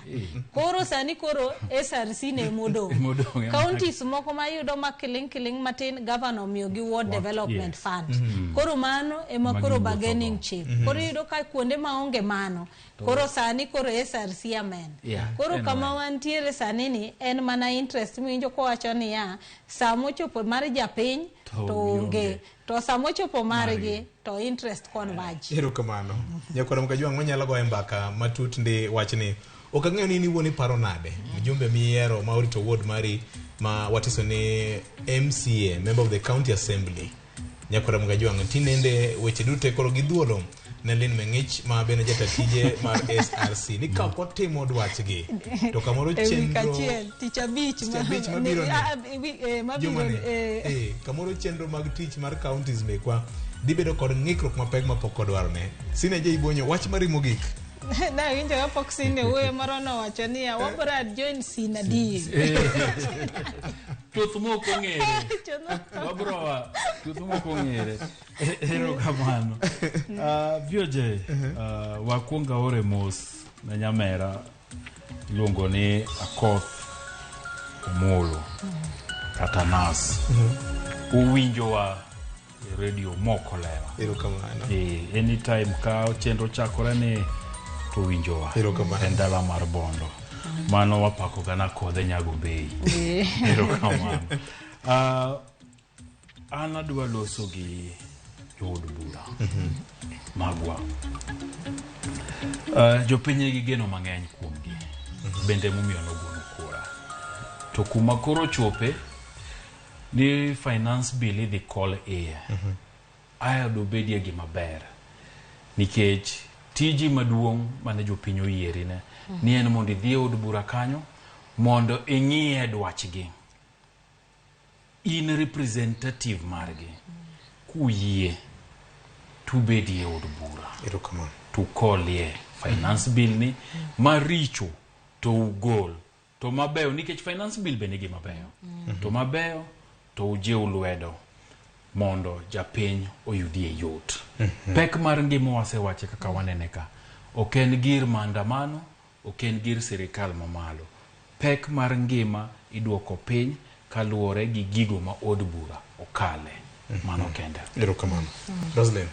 Koro sani koro SRC ne modong'. Modong', ema. Counties moko ma iyudo ma kiling kiling matin, governor omiyo gi ward development fund. Koro mano ema Ma koro giwuotho bargaining go. chip. Koro iyudo ka kuonde maonge mano, koro sani koro SRC amen. Koro en kama wach. wantiere sani ni en mana interest miwinjo kowacho niya, samochopo mar japiny To to onge, gionge. to samochopo margi to interest converge. Erokamano. Nyakwara Mkajwang' wanyalo goye mbaka matut ndi wachni. Ok ang'eyo ni in iwuon iparo nade mjumbe miyiero ma orito ward mari ma watiso ni MCA, Member of the County Assembly. Nyakwara Mkajwang' tinende weche duto koro gidhuolo ne Lynn Meng'ich ma bende jata tije mar SRC ni ka ok otimo dwachgi to kamoro E wik chenro achiel, tich abich Tich abich mabiro ni. mabiro Jumani, ni, kamoro chenro mag tich mar counties mekwa dhi bedo kod ng'ikruok mapek mapok odwarone. Sine Jay Bonyo, wach mari mogik. Nawinjo kapok Sine wuoyo moro nowacho niya, wabro join Sina D. Chuth mok ong'ere. Wabro chuth mok ong'ere. Erokamano. VOJ, wakwong aore mos ne nyamera iluongo ni Akoth Omolo kata Nas. Uwinjowa e redio mokolewa. Erokamano. Anytime ka chenro chakore ni to winjowa. Erokamano. En dala mar Bondo. Mano wapako gana kodhe Nyagombei. Erokamano. An adwa loso gi jood bura magwa. Jopiny nigi geno mang'eny kuomgi. Bende momiyo nogono kura. To kuma koro chope ni finance bill idhi kol iye. Aya dobedie gima ber. Nikech tiji maduong' mane jopiny oyieri ne ni en mondo idhi e od bura kanyo mondo ing'iye dwachgi. In representative margi. Kuyie Tubedie od bura. Erokamano. Tukolie finance bill ni maricho to ugol to mabeyo nikech finance bill be nigi mabeyo. To mabeyo to ujiw lwedo mondo japiny oyudie yot. Pek mar ngima wasewache kaka wanene ka. Ok en gir maandamano, ok en gir sirikal mamalo. Pek mar ngima iduoko piny kaluwore gi gigo ma od bura okale. Mano kende. Erokamano. Roslyn.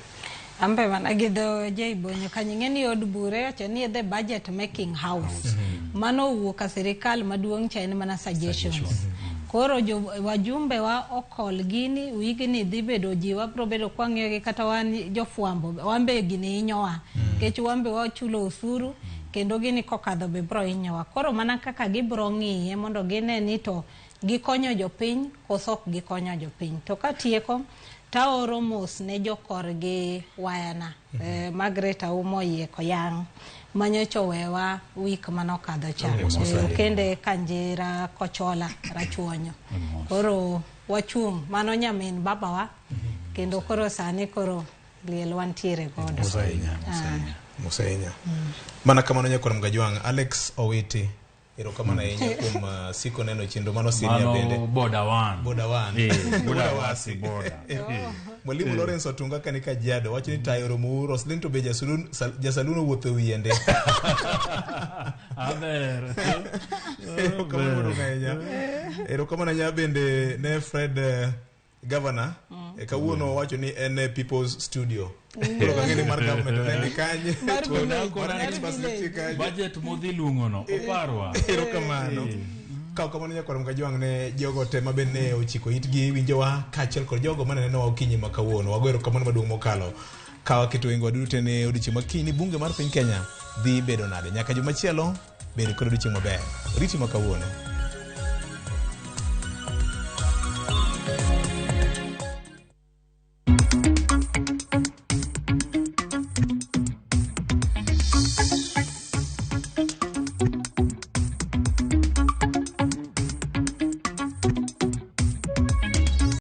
Ambe mana gi dho Jaibonyo kanyo ing'e ni od bura iwacho ni the budget making house. Mano owuok ka sirikal maduong' cha en mana suggestions. Koro jo wajumbe wa okol gini wigni dhi bedo ji wabro bedo kwang'iyogi kata wan jofwambo wan be gini hinyowa nikech wan be wachulo osuru kendo gini kokadho be bro hinyowa. Koro mana kaka gibro ng'iye mondo gine ni to gikonyo jopiny koso ok gikonyo jopiny. To katieko taoro mos ne jokorgi wayana Margaret Aumo Oyieko Yang manyocha owewa wik manokadho cha. Okende Kanjira Kochola Rachuonyo. Koro wachung' mano nyamin babawa kendo koro sani koro liel wantiere godo. Mos ahinya. Mos ahinya. Mana kamano nyakwar Mgajwang', Alex Owiti. Erokamano ahinya kuom siko neno chenro mano Siria bende. Mano boda wan. Boda wan. Boda wasi boda. Mwalimu Lawrence Otunga kani Kajiado wacho ni tayo romo Roslyn to be jasalun owuotho e wiye nde. Aber. Erokamano maduong' ahinya. Erokamano ahinya bende ne Fred Governor. Kawuono owacho ni en e People's Studio. Koro ok ang'e ni mar government to ne ni kanye. Mar experts nitie kanye. Budget modhi luongono oparwa. Erokamano. Kaw kamano nyakwar Mkajwang' ne jogo te ma bende ne ochiko itgi winjowa kaachiel kod jogo mane nenowa okinyi ma kawuono. Wago erokamano maduong' mokalo. Ka waketo wengewa duto te ne odiochieng' ma kiny ni bunge mar piny Kenya dhi bedo nade. Nyaka juma chielo, bed kod odiochieng' maber. Oriti ma kawuono.